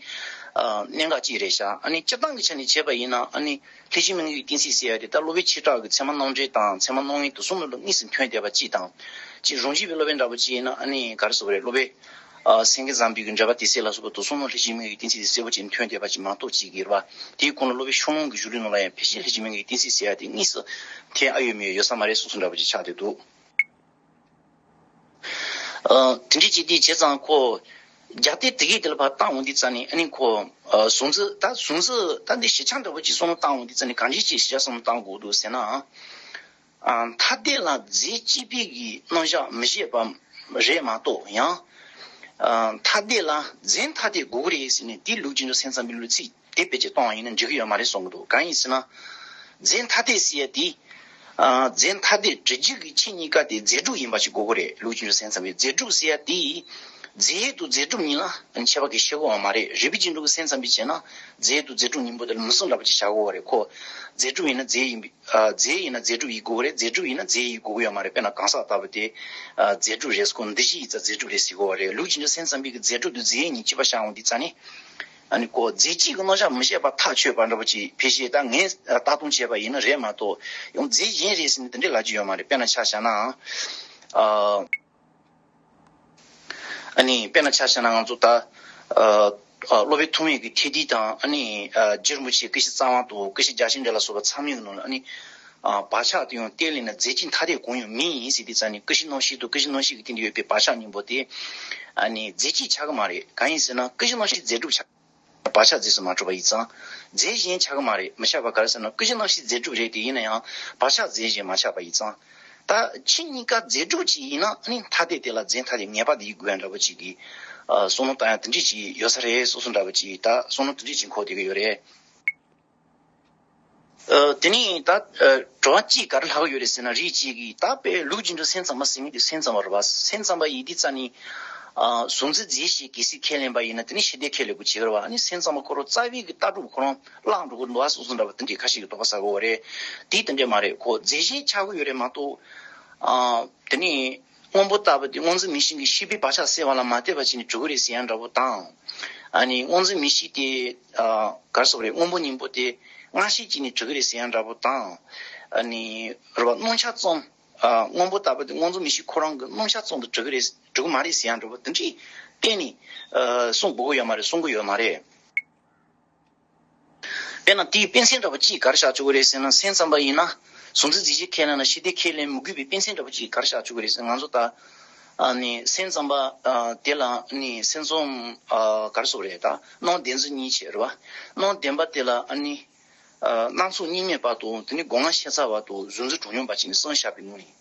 ཨ་གནད་འགག་ཅིག་རེད་ཤག་ཨ་ནི་སྤྱིར་བཏང་གི་ཆ་ནས་བྱས་པ་ཡིན་ན་ཨ་ནི་ལྷས་བྱིན་མི་མངོན་གྱི་གཏན་ཚིགས་ཟེར་ཡ་དེ་ད་སློབ་དཔོན་ཆོས་གྲགས་ཀྱི་ཚད་མ་རྣམ་འགྲེལ་དང་ཚད་མ་རྣམ་ངེས་དེ་གསུམ་ལ་དངོས་སུ་ཐོན་བསྡད་པ་གཅིག་དང་། གཅིག་རང་བཞིན་པའི་སློབ་དཔོན་འདྲ་པོ་ཅིག་ཡིན་ན་ཨ་ནི་ག་རེ་ཟེར་དགོས་རེད། སློབ་དཔོན་ཨ་སེང་གེ་བཟང་པོའི་གི་འགྲེལ་པ་དེ་གསལ་ལ་སོགས་པ་དེ་གསུམ་ལ་ལྷས་བྱིན་མི་མངོན་གྱི་གཏན་ཚིགས་དེ་གསལ་པོ་ཅིག་ཐོན་བསྡད་པ་ཅིག་མ་གཏོགས་ཅིག་གི་རེད་པ། དེའི་གོང་ལ་སློབ་དཔོན་ཤུགས་སློང་གི་གཞུང་ལུགས་ནང་ལ་ཡང་ཕལ་ཆེར་ལྷས་བྱིན་མི་མངོན་གྱི་གཏན་ཚིགས་ཟེར་ཡ་དེ་དངོས་སུ་ཐོན་ཨ་ཡོད་མེད་ཡོད་ས་མ་རེད་བཟོ་བཟོ་འདྲ་པོ་ཅིག་ཆགས་བསྡད་འདུག་ཨ་དེ་འདྲའི་ཅིག་དེ་བྱས་ཙང་ཁོ་རྒྱ་སྡེ་དེ་གས་དེ་ལ་ཕར་བཏང་འོང་དུས་ཙ་ནས་ཨ་ནི་ཁོ་ཨ་གཟུང་འཛིན་ད་གཟུང་འཛིན་ད་འདི་བཞི་ཆ་འདྲ་པོ་ཅིག་བསམ་བློ་བཏང་འོང་དུས་ཙ་ནས་གང་ཅིའི་ཕྱིར་བཞི་ཆ་བསམ་བློ་བཏང་དགོས་འདུག་ཟེར་ན། ཨ་ཐ་དད་ལ་རྫས་གཅིག་པའི་གི་རྣམ་གཞག་མི་བྱེད་པ་རེད་མ་གཏོགས་ཡང་ཨ་ཐ་དད་ལ་རྫས་ཐ་དད་དགོས་ཀྱི་རེད་ཟེར་ནས་དེ་ལུགས་ཀྱི་འགྲོ་སེམས་ཙམ་པའི་ལུགས་ཚིག་དེ་བེད་སྤྱོད་གཏོང་བ་ཡིན་ན་འགྲིག་གི་ཡོད་མ་རེད་གསུང་གི་འདུག་གང་ཡིན་ཟེར་ན། རྫས་ཐ་དད་ཟེར་ཡ་དེ། ཨ་རྫས་ཐ་དད་གྲུབ་རྒྱུ་གི་ཆོས་གཉིས་ཀ་དེ་རྫས་གྲུབ་ཡིན་པ་ཞིག་དགོས་ཀྱི་རེད། ལུགས་ཀྱི་འགྲོ་སེམས་ཙམ་པའི་རྫས་གྲུབ་ཟེར་ཡ་དེ། རྫས་དང་རྫས་གྲུབ་གཉིས་ལ་ཁྱད་པར་གྱི་ཤེས་དགོས་པ་མ་རེད། རིགས་པའི་རྒྱུད་འགྲོ་གི་སེམས་ཙམ་པའི་བྱས་ན་རྫས་དང་རྫས་གྲུབ་གཉིས་པོ་དེ་ལ་མུ་གསུམ་འདྲ་པོ་ཅིག་བྱ་དགོས་པ་རེད། ཁོ་རྫས་གྲུབ་ཡིན་ན་རྫས་ཡིན་པའི་ཨ་རྫས་ཡིན་ན་རྫས་གྲུབ་ཡིན་དགོས་ཀྱི་རེད། རྫས་གྲུབ་ཡིན་ན་རྫས་ཡིན་དགོས་ཀྱི་ཡོད་མ་རེད། དཔེར་ན་གང་ཟག་ལྟ་བུ་དེ་ཨ་རྫས་གྲུབ་རེད་ཟེར། ཁོ་འདུ་བྱེད་ཡིན་ཙང་རྫས་གྲུབ་རེད་ཟེར་དགོས་པ་རེད། ལུགས་ཀྱི་འགྲོ་སེམས་ཙམ་པའི་གི་རྫས་གྲུབ་དང་རྫས་ཡིན་གཉིས་གཅིག་པ་བཞག་འོང་དུས་ཙ་ནི། ཨ་ནི་ཁོ་རྫས་གཅིག་གི་རྣམ་གཞག་མི་བྱེད་པར་ཐག་ཆོད་པ་འདྲ་པོ་ཅིག་ཕལ་ཆེར་ད་ངས་ལྟ་སྟངས་བྱས་པ་ཡིན་ན་རེད་མ་གཏོགས་ཡང་རྫས་གཞན་རེད་ཟེར་ནས་དེ་འདྲའི་ལབ་རྒྱུ་ཡོད་མ་རེད། དཔེར་ན་ཆ་བཞག་ན། ཨ་ཨ་ནི་དཔེར་ན་ཆ་བཞག་ན་ང་ཚོ་ད་ཨ་ཨ་སློབ་དཔོན་ཐོགས་མེད་ཀྱི་ཐེག་བསྡུས་དང་ཨ་ནི་ཨ་རྗེ་རིན་པོ་ཆེའི་ཀུན་གཞི་རྩ་བ་དང་ཀུན་གཞི་རྒྱ་ཆེར་འགྲེལ་ལ་སོགས་པ་ཚང་མའི་ནང་ལ་ཨ་ནི་ཨ་བག་ཆགས་དེ་ཡང་གཏན་ལ་ཕབ་ན་རྫས་གཅིག་ཐ་དད་གང་ཡང་མེད་ཡིན་ཟེར་དུས་ཙ་ནི་ཀུན་གཞི་རྣམ་ཤེས་དང་ཀུན་གཞི་རྣམ་ཤེས་ཀྱི་སྟེང་དུ་ཡོད་པའི་བག་ཆགས་གཉིས་པོ་དེ་ཨ་ནི་རྫས་གཅིག་ཆགས་ཀྱི་མ་རེད། གང་ཡིན་ཟེར་ན་ཀུན་གཞི་རྣམ་ཤེས་རྫས་གྲུབ་ཆགས། བག་ཆགས་རྫས་སུ་མ་གྲུབ་པ་ཡིན་ཙང་། རྫས་གཞན་ཆགས་ཀྱི་མ་རེད། མི་ཆགས་པ་ག་རེ་ཟེར་ན་ཀུན་གཞི་རྣམ་ཤེས་རྫས་གྲུབ་རེད། དེ་ཡིན་ན་ཡང་བག་ཆགས་རྫས་གཞན་མ་ཆགས་པ་ཡིན་ཙང་། ད་ཆོས་གཉིས་ཀ་རྫས་གྲུབ་ཅིག་ཡིན་ན་ཨ་ནི་ཐ་དད་དེ་ལ་རྫས་ཐ་དད་ངེས་པར་དུ་ཡིན་དགོས་ཡ་འདྲ་པོ་ཅིག་གི་ཨ་བསམ་བློ་བཏང་ཡ་དེ་འདྲ་ཅིག་ཡོད་ས་རེད་བསམ་བསམ་འདྲ་པོ་ཅིག་ད་བསམ་བློ་དེ་འདྲ་ཅིག་འཁོར་བསྡད་ཀྱི་ཡོད་རེད། ཨ་དེ་ནས་ད་ཨ་དྲི་བ་གཅིག་ག་རེ་ལྷག་ཡོད་རེད་ཟེར་ན། རིགས་གཅིག་གིས་ད་དཔེ་ལུགས་ཀྱི་འགྲོ་སེམས་ཙམ་པ་ཟེར་མཁན་དེ་སེམས་ཙམ་པ་རེད་པ། སེམས་ཙམ་པ་ཡིན་དུས་ཙ་ནི་ཨ་གཟུང་འཛིན་རྫས་གཞན་གལ་སྲིད་ཁས་ལེན་པ་ཡིན་ན་དེ་ནི་ཤེས་ལྡན་ཁས་ལེན་དགོས་བྱེད་པ་རེད་པ། ཨ་ནི་སེམས་ཙམ་པ་ཁོ་རང་རྩ་བའི་གི་ལྟ་གྲུབ་ཁོ་རང་བརླག་འགྲོ་གི་འདུག་པ་བསམ་བསམ་འདྲ་པོ་དེ་འདྲའི་ཁ་ཤས་ཀྱིས་དོགས་པ་ཟ་གི་ཡོད་རེད། དེ་དེ་འདྲ་མ་རེད། ཁོ་རྫས་གཞན་ཆགས་ཀྱི་ཡོད་རེད་མ་གཏོགས་ཨ་དེ་ནི། སྔོན་པོ་ལྟ་བུ་དེ་སྔོ་འཛིན་མིག་ཤེས་ཀྱི་ཤེས་པའི་བག་ཆགས་སེལ་བ་ལ་མ་ལྟོས་པ་བྱས་ནས་གྲུབ་ཀྱི་རེད་ཟེར་ཡ་འདྲ་པོ་དང་། ཨ་ནི་སྔོ་འཛིན་མིག་ཤེས་དེ་ཨ་ག་རེ་ཟེར་དགོས་རེད། སྔོན་པོ་སྙིང་པོ་དེ་མངོན་ཤེས་ཀྱིས་ནི་གྲུབ་ཀྱི་རེད་ཟེར་ཡ་འདྲ་པོ་དང་། ཨ་ནི་རེད་པ། རྣམ་གཞག་ཙམ་ཨ་སྔོན་པོ་ལྟ་བུ་དེ་སྔོ་འཛིན་མིག་ཤེས་ཁོ་རང་གི་རྣམ་གཞག་ཙམ་དུ་གྲུབ་ཀྱི་རེད། གྲུབ་ཀྱི་མ་རེད་ཟེར་ཡ་འདྲ་པོ་དེ་འདྲས་གཏན་ནས་ཨ་གསུང་དགོས་ཀྱི་ཡོད་མ་རེད། གསུང་གི་ཡོད་མ་རེད། དཔེར་ན་དེའི་དཔེ་མཚོན་འདྲ་པོ་གཅིག་ག་རེ་བཞག་ཆོག་གི་རེད་ཟེར་ན། སེམས་ཙམ་པ་ཡིན་ན་གཟུང་འཛིན་རྫས་གཞན་ཁས་ལེན་ན་ཤེས་ལྡན་ཁས་ལེན་མི་དགོས་པའི་དཔེ་མཚོན་འདྲ་པོ་གཅིག་ག་རེ་བཞག་ཆོག་གི་རེད་ཟེར་ན། ང་ཚོ་ད་ཨ་ནི་སེམས་ཙམ་པ་ཨ་དེ་ལ་ནི་སེམས་ཙམ་ཨ་ག་རེ་ཟེར་དགོས་རེད། ད་སྣང་བདེན་རྫུན་གཉིས་བྱས་རེད་པ། སྣང་བདེན་པ་དེ་ལ་ཨ་ནི་ཨ་སྣང་ཚུལ་གཉིས་མེད་པ་དང་དེ་ནི་སྒོ་ལྔ་ཤེས་ཚར་བ་དང་གཟུང་འཛིན་གྲངས་མེད་པ་བྱས་ནས་གསུམ་བཞག་པའི་ནང་ནས།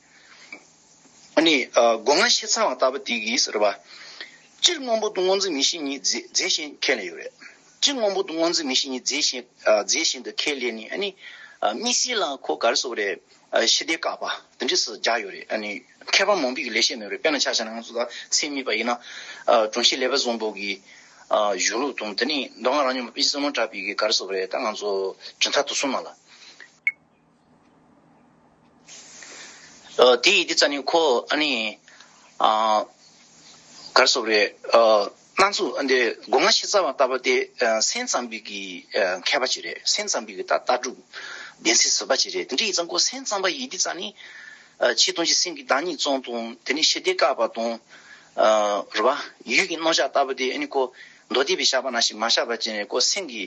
ཨ་ནི་ཨ་སྒོ་ལྔ་ཤེས་ཚར་བ་ལྟ་བུ་དེ་གིས་ཟེར་བ། སྤྱིར་སྔོན་པོ་དང་སྔོ་འཛིན་མིག་ཤེས་གཉིས་རྫས་རྫས་གཞན་ཁས་ལེན་ཡོད་རེད། སྤྱིར་སྔོན་པོ་དང་སྔོ་འཛིན་མིག་ཤེས་གཉིས་རྫས་གཞན་ཨ་རྫས་གཞན་དུ་ཁས་ལེན་ནས། ཨ་ནི་ཨ་དམིགས་བསལ་ལ་ཁོ་ག་རེ་ཟེར་དགོས་རེད། ཨ་ཤེས་ལྡན་བཀག་པ་དེ་འདྲས་སུ་སྦྱར་ཡོད་རེད། ཨ་ནི་མཁས་པ་མང་པོའི་གི་ལེགས་བཤད་ནང་རེད། དཔེར་ན་ཆ་བཞག་ན་ང་ཚོ་ད་ཚད་མེད་པ་ཡིན་ན་ཨ་གྲོང་ཁྱེར་ལེགས་པ་བཟང་པོ་གི་ཨ་གཞུང་ལུགས་དང་། དེ་ནས་མདོ་སྔགས་རབ་འབྱམས་པ་པཎ་ཆེན་བསོད་ནམས་གྲགས་པའི་གི་ག་རེ་ཟེར་དགོས་རེད། ད་ང་ཚོ་གྲུབ་མཐའ་དེ་ཚོ་ནང་ལ། ཨ་དེ་ཡིན་དུས་ཙ་ནི་ཁོ་ཨ་ནི་ཨ་ག་རེ་ཟེར་དགོས་རེད། ཨ་སྣང་ཚུལ་ཨ་འདི་སྒོ་ལྔ་ཤེས་ཚར་བ་ལྟ་བུ་དེ་ཨ་སེམས་ཙམ་པའི་གི་ཨ་མཁས་པ་ཅིག་རེད། སེམས་ཙམ་པའི་གི་ད་ལྟ་གྲུབ་བདེན་ཚིག་ཟབ་པ་ཅིག་རེད། དེ་འདྲ་ཡིན་ཙང་ཁོ་སེམས་ཙམ་པ་ཡིན་དུས་ཙ་ནི་ཨ་ཆོས་ཐམས་ཅད་སེམས་ཀྱི་བདག་ཉིད་ཙམ་དང་། དེ་ནི་ཤེས་ལྡན་བཀག་པ་དང་། ཨ་རེད་པ། ཡུལ་གྱི་རྣམ་གཞག་ལྟ་བུ་དེ་ཨ་ནི་ཁོ་མདོ་སྡེ་པས་བཞག་པ་ནང་བཞིན་མ་བཞག་པ་བྱས་ནས་ཁོ་སེམས་ཀྱི་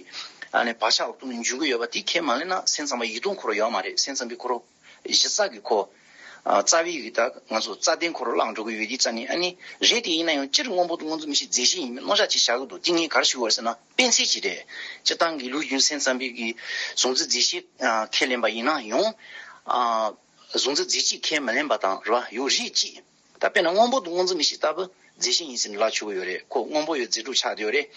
ཨ་ནི་བག་ཆགས་འོག་ཏུ་ནས་འཇུག་གི་ཡོད་པ་དེ་ཁས་མ་ལེན་ན་སེམས་ཙམ་པ་ཡིད་རྟོན་ཁོ་རང་ཡོད་མ་རེད། སེམས་ཙམ་པའི་ཁོ་རང་གཞི་རྩ་གི་ཁོ་ཨ་རྩ་བའི་གི་ད་ང་ཚོ་རྩ་དོན་ཁོ་རང་བརླག་འགྲོ་གི་ཡོད་དུས་ཙ་ནི། ཨ་ནི་རེད་དེ་ཡིན་ན་ཡང་སྤྱིར་སྔོན་པོ་དང་སྔོ་འཛིན་མིག་ཤེས་རྫས་གཞན་ཡིན་པའི་རྣམ་གཞག་ཅིག་བཞག་གི་འདུག་དེ་ངས་ག་རེ་ཞུ་དགོས་རེད་ཟེར་ན། དཔེ་མཚོན་ཅིག་རེད། སྤྱིར་བཏང་གི་ལུགས་རྒྱུན་སེམས་ཙམ་པའི་གི་གཟུང་འཛིན་རྫས་གཞན་ཨ་ཁས་ལེན་པ་ཡིན་ན་ཡང་ཨ་གཟུང་འཛིན་རྫས་གཅིག་ཁས་མི་ལེན་པ་དང་རེད་པ། ཡང་རིགས་གཅིག་ད་དཔེར་ན་སྔོན་པོ་དང་སྔོ་འཛིན་མིག་ཤེས་ལྟ་བུ་ རྫས་གཞན་ཡིན་ཟེར་ནས་ལབ་ཆོག་གི་ཡོད་རེད། ཁོ་སྔོན་པོ་ཡི་རྫས་གྲུབ་ཆགས་བསྡད་ཡོད་རེད།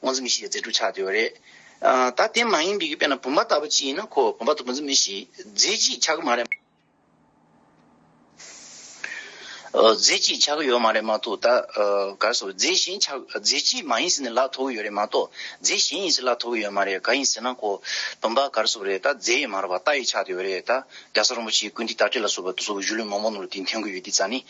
སྔོ་འཛིན་མིག་ཤེས་ཀྱི་རྫས་གྲུབ་ཆགས་བསྡད་ཡོད་རེད། ཨ། ད་དེ་མ་ཡིན་པའི་གི་དཔེར་ན་བུམ་པ་ལྟ་བུ་ཅིག་ཡིན་ན་ཁོ་བུམ་པ་དང་སྔོ་འཛིན་མིག་ཤེས་རྫས་གཅིག་ཆགས་ཀྱི་མ་རེད། ཨ། རྫས་གཅིག་ཆགས་ཀྱི་ཡོད་མ་རེད་མ་གཏོགས། ད། ཨ། ག་རེ་ཟེར། རྫས་གཞན་ཆགས། རྫས་གཅིག་མ་ཡིན་ཟེར་ནས་ལབ་ཐུབ་ཀྱི་ཡོད་རེད་མ་གཏོགས། རྫས་གཞན་ཡིན་ཟེར་ལབ་ཐུབ་ཀྱི་ཡོད་མ་རེད། གང་ཡིན་ཟེར་ན་ཁོ་བུམ་པ་ག་རེ་ཟེར་རེད། ད་རྫས་ཡིན་མ་རེད་པ། རྟ་ཡིས་ཆགས་བསྡད་ཡོད་རེད། ད་རྒྱལ་ཚབ་རིན་པོ་ཆེའི་ཀུན་བཏུས་དར་ཊཱིཀ་ལ་སོགས་པ་དེ་ཚོ་གི་གཞུང་ལུགས་མང་པོ་ནང་ལ་དེ་འཐོན་གྱི་ཡོད། དེ་ཙ་ནི།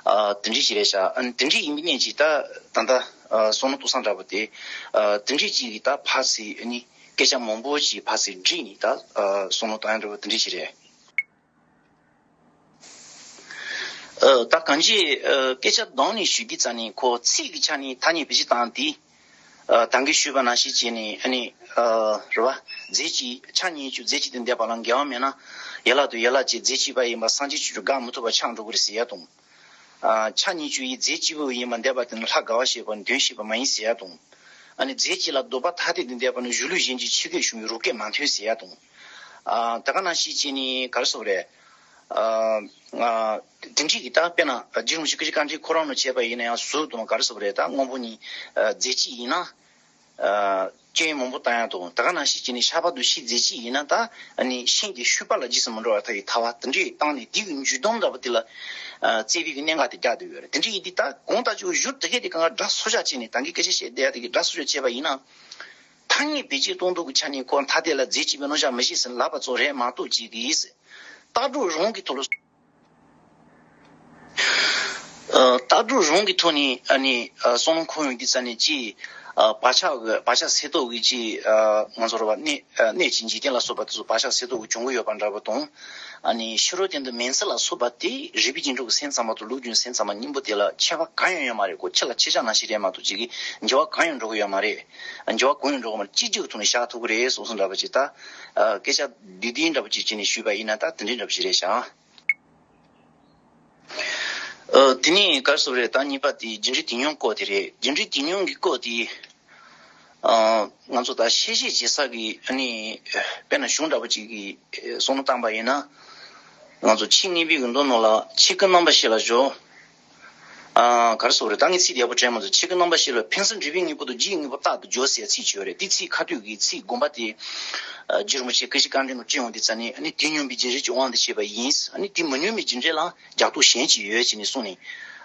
ཨ། དེ་འདྲ་ཞིག་རེད་ཤག་ཨ་ནི་དེ་འདྲ་ཡིན་པའི་གནད་ཀྱིས་ད་ད་ལྟ། ཨ། བསམ་བློ་གཏོང་ས་འདྲ་པོ་དེ། ཨ། དེ་འདྲ་ཅིག་གིས་ད་ཕར་ཚུར་ཨ་ནི་སྐད་ཆ་མང་པོ་ཞིག་ཕར་ཚུར་བསྒྲིགས་ནས་ད། ཨ། བསམ་བློ་གཏོང་ཡ་འདྲ་པོ་དེ་འདྲ་ཞིག་རེད། ཨ། ད་གང་ཅི། ཨ། སྐད་ཆ་བསྡོམས་ནས་ཞུས་དུས་ཙ་ནི་ཁོ་ཚིག་གི་ཆ་ནས་ཐ་སྙད་བེད་སྤྱོད་བཏང་དེ། ཨ། ད་གིན་ཞུས་པ་ནང་བཞིན་བྱས་ནས་ཨ་ནི། ཨ། རེད་པ། རྫས་གཅིག་ཆ་གཉིས་ཀྱི་རྫས་གཅིག་དང་འདས་པ་ལ་འགལ་བ་མེད་ན། ཡན་ལག་དང་ཡན་ལག་གཅིག་རྫས་གཅིག་པ་ཡིན་པ་སངས་རྒྱས་ཆོས་ཀྱི་དགག་མི་ཐུབ་པ་ཆགས་འགྲོ་གི་རེད་ཟེར་ཡ་དང་། ཨ། ཆ་གཉིས་ཀྱི་ཡི་རྫས་གཅིག་པུ་ཡིན་པ་འདས་པ་དེ་ནི་ལྷ་དགའ་བ་བྱེད་པ་དོན་བྱེད་པ་མ་ཡིན་ཟེར་ཡ་དང་། ཨ་ནི་རྫས་གཅིག་ལ་ལྡོག་པ་ཐ་དད་དུ་འདས་པ་ནི་གཞུང་ལུགས་གཞན་གྱི་ཕྱི་སྐད་གཞུང་གི་རང་སྐད་མ་མཐུན་ཟེར་ཡ་དང་། ཨ། ད་ག་ནང་བཞིན་བྱས་ནས་ག་རེ་ཟེར་རེད། ཨ། ཨ། དེ་འདྲ་གི་ད་དཔེར་ན་རྗེ་རིན་པོ་ཆེ་སྐུ་ཞབས་བཀའ་དྲིན་ཁོ་རང་ལ་བྱས་པ་ཡིན་ན་ཡང་ཟུར་དུ་ག་རེ་ཟེར་རེད། ད་སྔོན་པོ་གཉིས། ཨ། རྫས་གཅིག་ཡིན་ན། ཨ། སྐྱོན་མང་པོ་བཏང་ཡ་དང་། ད་ག་ནང་བཞིན་བྱས་ནས་ཤ་པ་དང་ཤིང་རྫས་གཅིག་ཡིན་ན་ད་ཨ་ནི་ཤིང་དེ་ཤུལ་པ་ལ་རྗེས་སུ་མི་འགྲོ་བར་ཐལ་བའི་ཐལ་བ་དེ་འདྲ་བཏང་ནས་དེ་གི་འཇུག་ལྡོག་འདྲ་པོ་དེ་ལ། ཨ། བརྩི་བའི་གི་གནད་འགག་དེ་རྒྱག་བསྡད་ཡོད་རེད། དེ་འདྲ་ཡིན་དུས་ད་གང་ལྟར་ཅིག་གཞུང་དེ་གས་དེ་གང་ག་སྒྲ་སོར་བཞག་བྱས་ནས་ད་གིན་སྐད་ཆ་བཤད་བསྡད་ཡ་དེ་གི་སྒྲ་སོར་བཞག་བྱས་པ་ཡིན་ན། ཐ་སྙད་བེད་སྤྱོད་གཏོང་སྟངས་ཀྱི་ཆ་ནས་ཁོ་ཐ་དད་ལ་རྫས་གཅིག་པའི་རྣམ་གཞག་མི་བྱེད་ཟེར་ལབ་པ་ཙམ་རེད་མ་གཏོགས། ཅིག་གིས་ལྟ་གྲུབ་རང་གི་ཐོག་ལ། ཨ། ལྟ་གྲུབ་རང་གི་ཐོག་ནས་ཨ་ནི། ཨ། བསམ་བློ་འཁོར་ཡོང་དུས་ཙ་ནི་ཅིག་ཨ། བག་ཆགས་ཀྱི་བག་ཆགས་སེལ་ཐབས་ཀྱི་ཅིག་ཨ། ང་ཚོ་རེད་པ། གནས། ཨ། གནས་ཀྱི་འཇིག་རྟེན་ལ་སོགས་པ་དེ་ཚོ་བག་ཆགས་སེལ་ཐབས་ཀྱི་སྦྱོང་གི་ཡོད་པ་འདྲ་པོ་དང་། ཨ་ནི་ཕྱི་རོལ་སྟེང་དུ་མིང་ཚིག་ལ་སོགས་པ་དེ་རིགས་པའི་རྒྱན་དྲུག་གི་སེམས་ཙམ་པ་དང་ལུགས་རྒྱུན་སེམས་ཙམ་པ་གཉིས་པོ་དེ་ལ་ཁྱད་པར་གང་ཡང་ཡོད་མ་རེད། ཁོ་ཁྱི་ལ་ཁྱི་ཤ་ནང་བཞིན་རེད་མ་གཏོགས་ཅིག་གིས་འགྱུར་བ་གང་ཡང་འགྲོ་གི་ཡོད་མ་རེད། འགྱུར་བ་གང་ཡང་འགྲོ་གི་མ་རེད། གཅིག་གྱུར་གྱི་ཐོག་ནས་བཞག་ཐུབ་ཀྱི་རེད་བསམ་བསམ་འདྲ་པོ་ཅིག་ད། ཨ། སྐད་ཆ་བསྡུས་བསྡུས་འདྲ་པོ་ཅིག་བྱས་ནས་ཞུས་པ་ཡིན་ན་ད་དེ་འདྲའི་འདྲ་པོ་ཅིག་རེད་ཤག་ཨ། དེ་ནས་ག་རེ་ཟེར་རེད། ད་གཉིས་པ་དེ་རྒྱུ་འབྲས་དེ་ཉུང་སྐོར་དེ་རེད། རྒྱུ་འབྲས་དེ་ཉུང་གི་སྐོར་དེ། ཨ། ང་ཚོ་ད་ཤེས་བྱེད་བྱེད་ས་གི་ཨ་ནི་དཔེར་ན་གཞུང་འདྲ་པོ་ཅིག་གི་བསམ་བློ་བཏང་པ་ཡིན་ན། ང་ཚོ་ཆོས་དངོས་པོའི་གི་མདོ་ནང་ལ་ཆོས་སྐུ་རྣམ་པ་བཞི་ལ་སྦྱོར། ཨ། ག་རེ་ཟེར་རེད། ད་ངས་ཚིག་དེ་ཡག་པོ་དྲན་མ་སོང་། ཆོས་སྐུ་རྣམ་པ་བཞི་ལ་ཕན་ཚུན་འབྲེལ་བའི་དངོས་པོ་དང་རྒྱུའི་དངོས་པོ་རྟག་ཏུ་སྦྱོར་ཟེར་ཚིག་ཅིག་ཡོད་རེད། དེ་ཚིག་ཁ་ཐུག་གི་ཚིག་དགོངས་པ་དེ། ཨ། རྗེ་རིན་པོ་ཆེ་སྐུ་ཞབས་བཀའ་དྲིན་ནང་བསྐྱོན་ཡོང་དུས་ཙ་ནི་ཨ་ནི་དེ་སྙོམས་པའི་རྒྱུ་འབྲས་ཀྱི་དབང་དུ་བྱས་པ་ཡིན། ཨ་ནི་དེ་མི་སྙོམས་པའི་རྒྱུ་འབྲས་ལ་རྒྱག་སྟོབས་གཞན་ཅིག་ཡོད་ཅེས་ནས་གསུངས་ནས།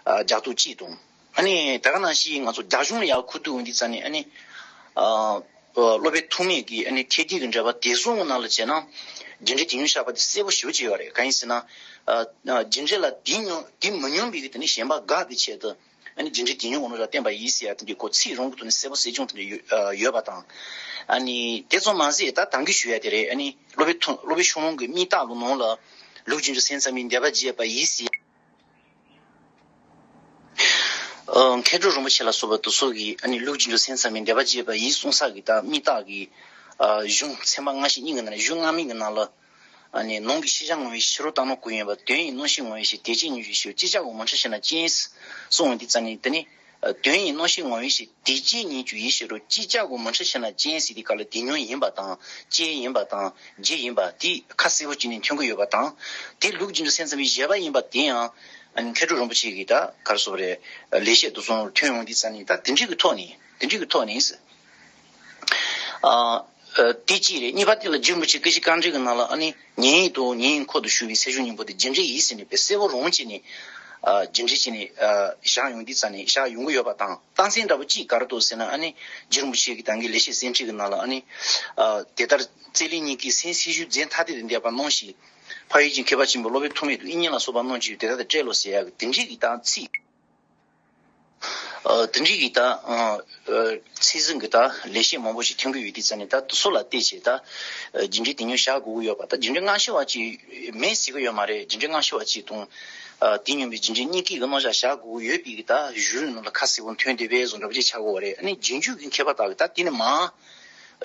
ཨ། རྒྱག་སྟོབས་གཅིག་དང་། ཨ་ནི་ད་ག་ནང་བཞིན་ང་ཚོ་རྒྱ་གཞུང་ལ་ཡར་ཁུ་བསྡུ་འོང་དུས་ཙ་ནི་ཨ་ནི། ཨ། སློབ་དཔོན་ཐོགས་མེད་ཀྱིས་ཨ་ནི་ཐེག་བསྡུས་ཀྱི་འགྲེལ་པ་བདེ་སྲུང་གི་ནང་ལ་བྱས་ན། རྒྱུ་འབྲས་དེ་ཉུང་བཞག་པ་དེ་གསལ་པོ་ཞེ་པོ་ཅིག་ཡོད་རེད། གང་ཡིན་ཟེར་ན། ཨ། རྒྱུ་འབྲས་ལ་དེ་ཉུང་དེ་མི་སྙོམས་པའི་གི་དེ་ནི་ཞེན་པ་དགག་པའི་ཆེད་དུ། ཨ་ནི་རྒྱུ་འབྲས་དེ་ཉུང་ངོ་ནོར་ལ་བསྟན་པ་ཡིན་ཟེར་ཡ་དེ་འདྲའི་སྐོར་ཚིག་རང་གི་ཐོག་ནས་གསལ་པོ་གསལ་རྐྱང་དེ་འདྲ་ཡོད། ཨ། ཡོད་པ་དང་། ཨ་ནི་དེ་ཙམ་མ་ཟད་ད་ད་གིན་ཞུ་ཡ་དེ་རེད། ཨ་ནི་སློབ་དཔོན་ཐོགས། སློབ་དཔོན་ཤོག་ལོང་གི་དམིགས་བརྟག་ལོ་ནང་ལ་ལུགས་རྒྱུན་དུ་སེམས་ཙམ་པའི་འདོད་པ་བརྗེད་པ་ཡིན་ཟེར། ཨ། མཁས་གྲུབ་རིན་པོ་ཆེ་ལ་སོགས་པ་དེ་ཚོ་གིས་ཨ་ནི་ལུགས་རྒྱུན་དུ་སེམས་ཙམ་པའི་འདོད་པ་བརྗེད་པ་ཡིན་གསུངས་ས་གི་ད་དམིགས་བརྟག་གི། ཨ། གཞུང་ཚན་པ་ལྔ་བཞི་གཉིས་ཀྱི་ནང་ནས་གཞུང་སྔ་མའི་གི་ནང་ལ། ཨ་ནི་ནང་གི་ཤེས་བྱ་ངོ་བོའི་ཕྱི་རོལ་ལྟ་ནོར་ཀུན་ཡིན་པ། དོན་ཡིན་རྣམ་ཤེས་ངོ་བོའི་ཕྱིར། དེ་ཅན་ཉིད་ཀྱི་ཕྱིར། ཅིག་ཅར་གྱི་མུ་འཁྲུལ་ཞེ་ན་རྐྱེན་གསུངས་ཡོང་དུས་ཙ་ནི་དེ་ནི། ཨ། དོན་ཡིན་རྣམ་ཤེས་ངོ་བོའི་ཕྱིར། དེ་ཅན་ཉིད་ཀྱི་ཕྱིར་རོ། ཅིག་ཅར་གྱི་མུ་འཁྲུལ་ཞེ་ན་རྐྱེན་ཟེར་དུས་སྐབས་ལ་དེ་ཉོན་ཡིན་པ་དང་རྐྱེན་ཡིན་པ་དང་རྒྱུ་ཡིན་པ་དེ་ཁ་གསལ་པོ་བྱས་ནས་འཐོན་གྱི་ཡོད་པ་དང་། དེ་ལུགས་རྒྱུན་དུ་སེམས་ཙམ་པའི་བཞེད་པ་ཡིན་པ་དེ་ཡང་། ཨ། མཁས་གྲུབ་རིན་པོ་ཆེ་གིས་ད་ག་རེ་ཟེར་རེད། ལེགས་བཤད་དུ་སོང་ཐོན་ཡོང་དུས་ཙ་ནི་ད་དེ་འདྲའི་གི་ཐོག་ནས་དེ་འདྲའི་གི་ཐོག་ནས། ཨ། ཨ། དེ་གཅིག་རེད། གཉིས་པ་དེ་ལ་རྗེ་རིན་པོ་ཆེ་སྐུ་ཞབས་བཀའ་དྲིན་གྱི་ནང་ལ་ཨ་ནི་ཉན་ཡིན་དང་ཉན་ཡིན་འཁོར་དུ་ཞུགས་པའི་སེམས་བྱུང་གཉེན་པོ་དེ་རྒྱུ་འབྲས་ཡིན་ཟེར་ནས་དཔེ་གསལ་པོ་རང་བྱས་ནས། ཨ། རྒྱུ་འབྲས་བྱས་ནས། ཨ། བཞག་ཡོང་དུས་ཙ་ནས་བཞག་ཡོང་གི་ཡོད་པ་དང་། རྟགས་མཚན་འདྲ་པོ་གཅིག་ག་རེ་འདུག་ཟེར་ན། ཨ་ནི་རྗེ་རིན་པོ་ཆེ་གིས་ད་གིན་ལེགས་བཤད་ཟིན་བྲིས་ཀྱི་ནང་ལ་ཨ་ནི། ཨ། དེ་ལྟར་རྩེ་ལེན་གཉིས་ཀྱིས་སེམས་སྲིད་ཞུའི་རྫས་ཐ་དད་དུ་འདས་པ་སྣང་ཞིང་། འཕགས་ཡུལ་གྱི་མཁས་པ་ཆེན་པོ་སློབ་དཔོན་ཐོགས་མེད་དང་དབྱིག་གཉེན་ལ་སོགས་པ་རྣམས་ཀྱིས་དེ་ལྟར་དུ་བཀྲལ་ལོ་ཟེར་ཡག་གི་དེ་འདྲའི་གི་ད་ཚིག་ཨ། དེ་འདྲའི་གི་ད། ཨ། ཚིག་ཟིན་གི་ད་ལེགས་བཤད་མང་པོ་ཞིག་ཐོན་གི་ཡོད་དུས་ཙ་ནས་ད་དེ་ཚོ་ལ་བལྟས་བྱས་ད། ཨ། རྒྱུ་འབྲས་དེ་ཉུང་བཞག་དགོས་ཀྱི་ཡོད་པ། ད་རྒྱུ་འབྲས་སྔ་ཕྱི་བ་ཅིག་མེད་ཟེར་གི་ཡོད་མ་རེད། རྒྱུ་འབྲས་སྔ་ཕྱི་བ་ཅིག་དང་། ཨ། དེ་སྙོམས་པའི་རྒྱུ་འབྲས་གཉིས་ཀའི་གི་རྣམ་གཞག་བཞག་དགོས་ཀྱི་ཡོད་པའི་གི་ད་གཞུང་ལུགས་ནང་ལ་ཁ་གསལ་པོ་ཐོན་བསྡད་པའི་བཟོ་འདྲ་པོ་ཅིག་ཆགས་ཀྱི་ཡོད་རེད། ཨ་ནི་རྗེས་འཇུག་གི་མཁས་པ་དག་གི་ད་དེ་ནས་མར་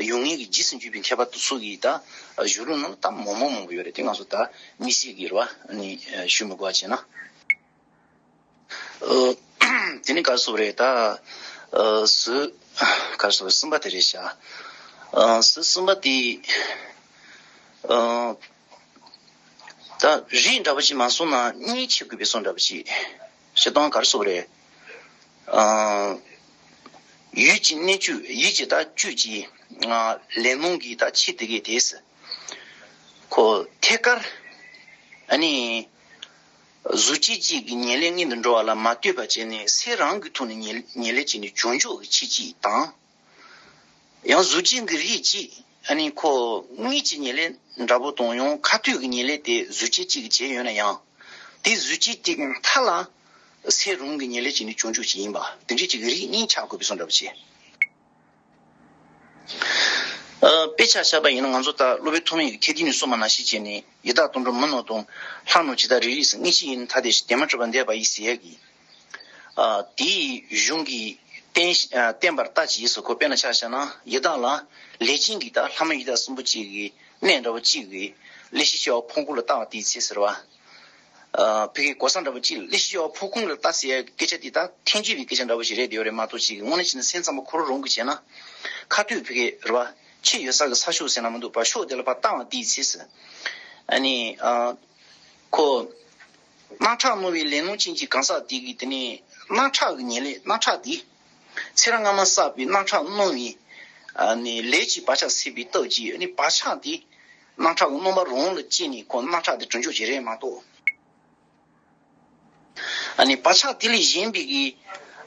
ཡོང་མཁན་གི་རྗེས་སུ་འཇུག་པའི་མཁས་པ་དེ་ཚོ་གི་ད་གཞུང་ལུགས་ནང་ལ་ད་མང་པོ་མང་པོ་ཡོད་རེད། དེ་ང་ཚོ་ད་དམིགས་བསལ་གི་རེད་པ། ཨ་ནི་ཞུ་མི་དགོས་པ་བྱས་ན། ཨ། དེ་ནི་ག་རེ་ཟེར་རེད་ད། ཨ། ཟུར། ག་རེ་ཟེར། གསུམ་པ་དེ་རེད་ཤག་ཨ། ཟུར་གསུམ་པ་དེ། ཨ། ད་རིགས་འདྲ་པོ་ཅིག་མ་སོང་ན་གཉིས་ཕྱེ་དགོས་པའི་བཟོ་འདྲ་པོ་ཅིག་བྱེད་སྟངས་ག་རེ་ཟེར་རེད། ཨ། ཡུལ་གྱི་གནས་བཅུ་ཡུལ་གྱི་ད་བཅུད་ཀྱི་ཨ་ལས་སྣང་གི་ད་ཆེད་དེ་གའི་དེས། ཁོ་ཐད་ཀར་ཨ་ནི་གཟུགས་ཅན་གཅིག་གི་ཉེར་ལེན་སྔོན་དུ་འགྲོ་བ་ལ་མ་ལྟོས་པ་བྱས་ནས་སེམས་རང་གི་ཐོག་ནས་ཉེར་ཉེར་ལེན་བྱས་ནས་བྱང་ཆུབ་ཀྱི་ཆེད་ཅིག་དང་། ཡང་གཟུགས་ཅན་གྱི་རིགས་གཅིག་ཨ་ནི་ཁོ་དངོས་ཀྱི་ཉེར་ལེན་འདྲ་པོ་དང་ཡང་ཁ་ཐུག་གི་ཉེར་ལེན་དེ་གཟུགས་ཅན་གཅིག་གིས་བྱས་ཡོད་ན་ཡང་། དེ་གཟུགས་ཅན་དེ་གི་མཐའ་ལ་སེམས་རང་གི་ཉེར་ལེན་བྱས་ནས་བྱང་ཆུབ་ཅིག་ཡིན་པ་དེ་འདྲའི་ཅིག་གི་རིགས་གཉིས་ཆགས་དགོས་པའི་བཟོ་འདྲ་པོ་བྱས། ཨ། དཔེ་ཆ་བཞག་པ་ཡིན་ན་ང་ཚོ་ད་སློབ་དཔོན་ཐོགས་མེད་ཀྱི་ཐེག་ཆེན་ནས་གསུངས་པ་ནང་བཞིན་བྱས་ནས་ཡི་དྭགས་དུད་འགྲོ་མི་རྣམས་དང་ལྷ་རྣམས་ཇི་ལྟར་རིགས་རིགས་སུ་དངོས་གཅིག་ཡིན་ནི་ཐ་དད་ཅིང་དེ་མ་གྲུབ་པར་འདས་པ་ཡི་ཟེར་ཡག་གི། ཨ། དེའི་གཞུང་གིས་བསྟན་ཨ་བསྟན་པར་ལྟ་ཅི་ཡིན་ཟེར་ཁོ་དཔེར་ན་ཆ་བཞག་ན་ཡི་དྭགས་ལ་ལས་ཅན་གྱི་ད་ལྷ་མོ་ཡི་དྭགས་གསུམ་པོ་གཅིག་གི་གནས་འདྲ་བོ་གཅིག་གི་ལས་ཤེས་སྐྱེ་བ་ཕུང་ཁུང་ལ་ལྟ་བ་དེའི་ཚེ་ཟེར་བ། ཨ། ཕ་གིའི་གོ་ས་འདྲ་བོ་གཅིག་ལས་ཤེས་སྐྱེ་བ་ཕུང་ཁུང་ལ་ལྟ་ཟེར་ཡག་གི་སྐད་ཆ་དེ་ད་ཐལ་འགྱུར་བའི་སྐད་ཆ་འདྲ་བོ་ཞིག་རེད་དེ་ཡོད་རེད་མ་གཏོགས་ཅིག་དངོས་གནས་བྱས་ན་སེམས་ཙམ་པ་ཁོ་རང་རང་གིས་བྱས་ན་ཁ་ཐུག་ཕ་གི་རེད་བ། ཆེས་ཡོད་ས་གི་ས་ཕྱོགས་ཟེར་ན་མི་འདུག་པ་ཕྱོགས་དེ་ལ་ཕར་ལྟ་བ་དེའི་ཚེ་ཟེར། ཨ་ནི། ཨ། ཁོ། རྣག་ཁྲག་རྣོ་བའི་ལས་སྣང་ཅན་གྱི་གང་ཟག་དེ་གིས་དེ་ནས་རྣག་ཁྲག་གི་ཉེར་ལེན་རྣག་ཁྲག་དེ། ཚེ་རབས་སྔ་མ་བསགས་པའི་རྣག་ཁྲག་རྣོ་བའི། ཨ་ནི་ལས་ཀྱི་བག་ཆགས་སད་པའི་སྟོབས་ཀྱིས་ཨ་ནི་བག་ཆགས་དེ། རྣག་ཁྲག་གི་རྣམ་པ་རང་ལ་སྐྱེས་ནས་ཁོ་རྣག་ཁྲག་དེ་གྲུབ་འཇོག་བྱེད་རེད་མ་གཏོགས། ཨ་ནི་བག་ཆགས་དེ་ལས་གཞན་པའི་གི།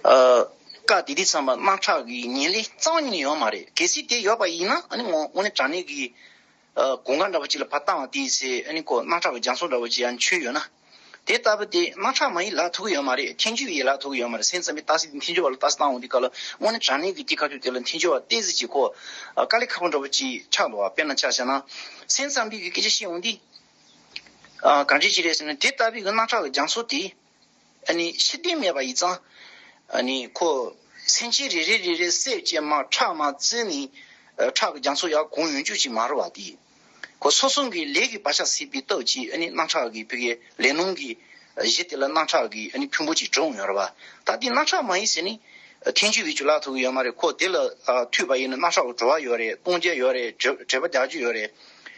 ཨ། སྐབས་དེ་དུས་ཙམ་པ་རྣག་ཁྲག་གི་ཉེར་ལེན་རྩ་བ་ཉིད་ནས་ཡོད་མ་རེད། གལ་སྲིད་དེ་ཡོད་པ་ཡིན་ན་ཨ་ནི་ངོ་དངོས་གནས་དྲང་གནས་ཀྱི། ཨ། གོ་འགའ་འདྲ་པོ་ཅིག་ལ་ཕར་བཏང་བ་དེའི་ཚེ་ཨ་ནི་ཁོ་རྣག་ཁྲག་གི་རྒྱ་མཚོ་འདྲ་པོ་ཅིག་ཡང་ཆོད་ཡོད་ན། དེ་ལྟ་བུ་དེ་རྣག་ཁྲག་མ་ཡིན་ལབ་ཐུབ་ཀྱི་ཡོད་མ་རེད། ཐལ་འགྱུར་བ་ཡིན་ལབ་ཐུབ་ཀྱི་ཡོད་མ་རེད། སེམས་ཙམ་པའི་རྟགས་གསལ་དེ་ཐལ་འགྱུར་བ་ལ་རྟགས་གསལ་བཏང་འོང་དུས་སྐབས་ལ་དངོས་གནས་དྲང་གནས་ཀྱི་དེ་ཁ་ཐུག་དེ་ལ་ཐལ་འགྱུར་བ་ཏོག་ཙམ་ཅིག་ཁོ། ཨ། དཀའ་ལས་ཁག་པོ་འདྲ་པོ་ཅིག་ཆགས་འདུག་བ། དཔེར་ན་ཆ་བཞག་ན། སེམས་ཙམ་པའི་གི་སྐད་ཆ་བཤད་འོང་དུས། ཨ། གང་འདྲ་ཅིག་རེད་ཟེར་ན་དེ་ལྟ་བུའི་གི་རྣག་ཁྲག་གི་རྒྱ་མཚོ་དེ། ཨ་ནི་ཕྱིར་འཐེན་མེད་པ་ཡིན་ཙང་། ཨ་ནི་ཁོ་སེམས་ཅན་རེ་རེ་རེ་རེ་བསད་བྱས་མ་ཁྲག་མ་བཙིར་ནས་ཨ་ཁྲག་གི་རྒྱ་མཚོ་ཡར་གང་ཡོང་རྒྱུ་ཅིག་མ་རེད་བ་དེ། ཁོ་སོ་སོ་གི་ལས་ཀྱི་བག་ཆགས་སད་པའི་སྟོབས་ཀྱིས་ཨ་ནི་རྣག་ཁྲག་གི་ཕ་གི་ལས་སྣང་གི་གཞི་དེ་ལ་རྣག་ཁྲག་གི་ཨ་ནི་ཕུང་པོ་ཅིག་གྲུབ་ཡོང་རེད་བ། ད་དེ་རྣག་ཁྲག་མ་ཡིན་ཟེར་ནས་ཐལ་འགྱུར་བའི་རྒྱུ་ལབ་ཐུབ་ཀྱི་ཡོད་མ་རེད། ཁོ་དེ་ལ་ཨ་ཐུག་པ་ཡིན་ན་རྣག་ཁྲག་གི་བྲོ་བ་ཡོད་རེད། གཏོང་རྒྱུ་ཡོད་རེད། བྲེད་བྲེད་པ་རྒྱག་རྒྱུ་ཡོད་རེད།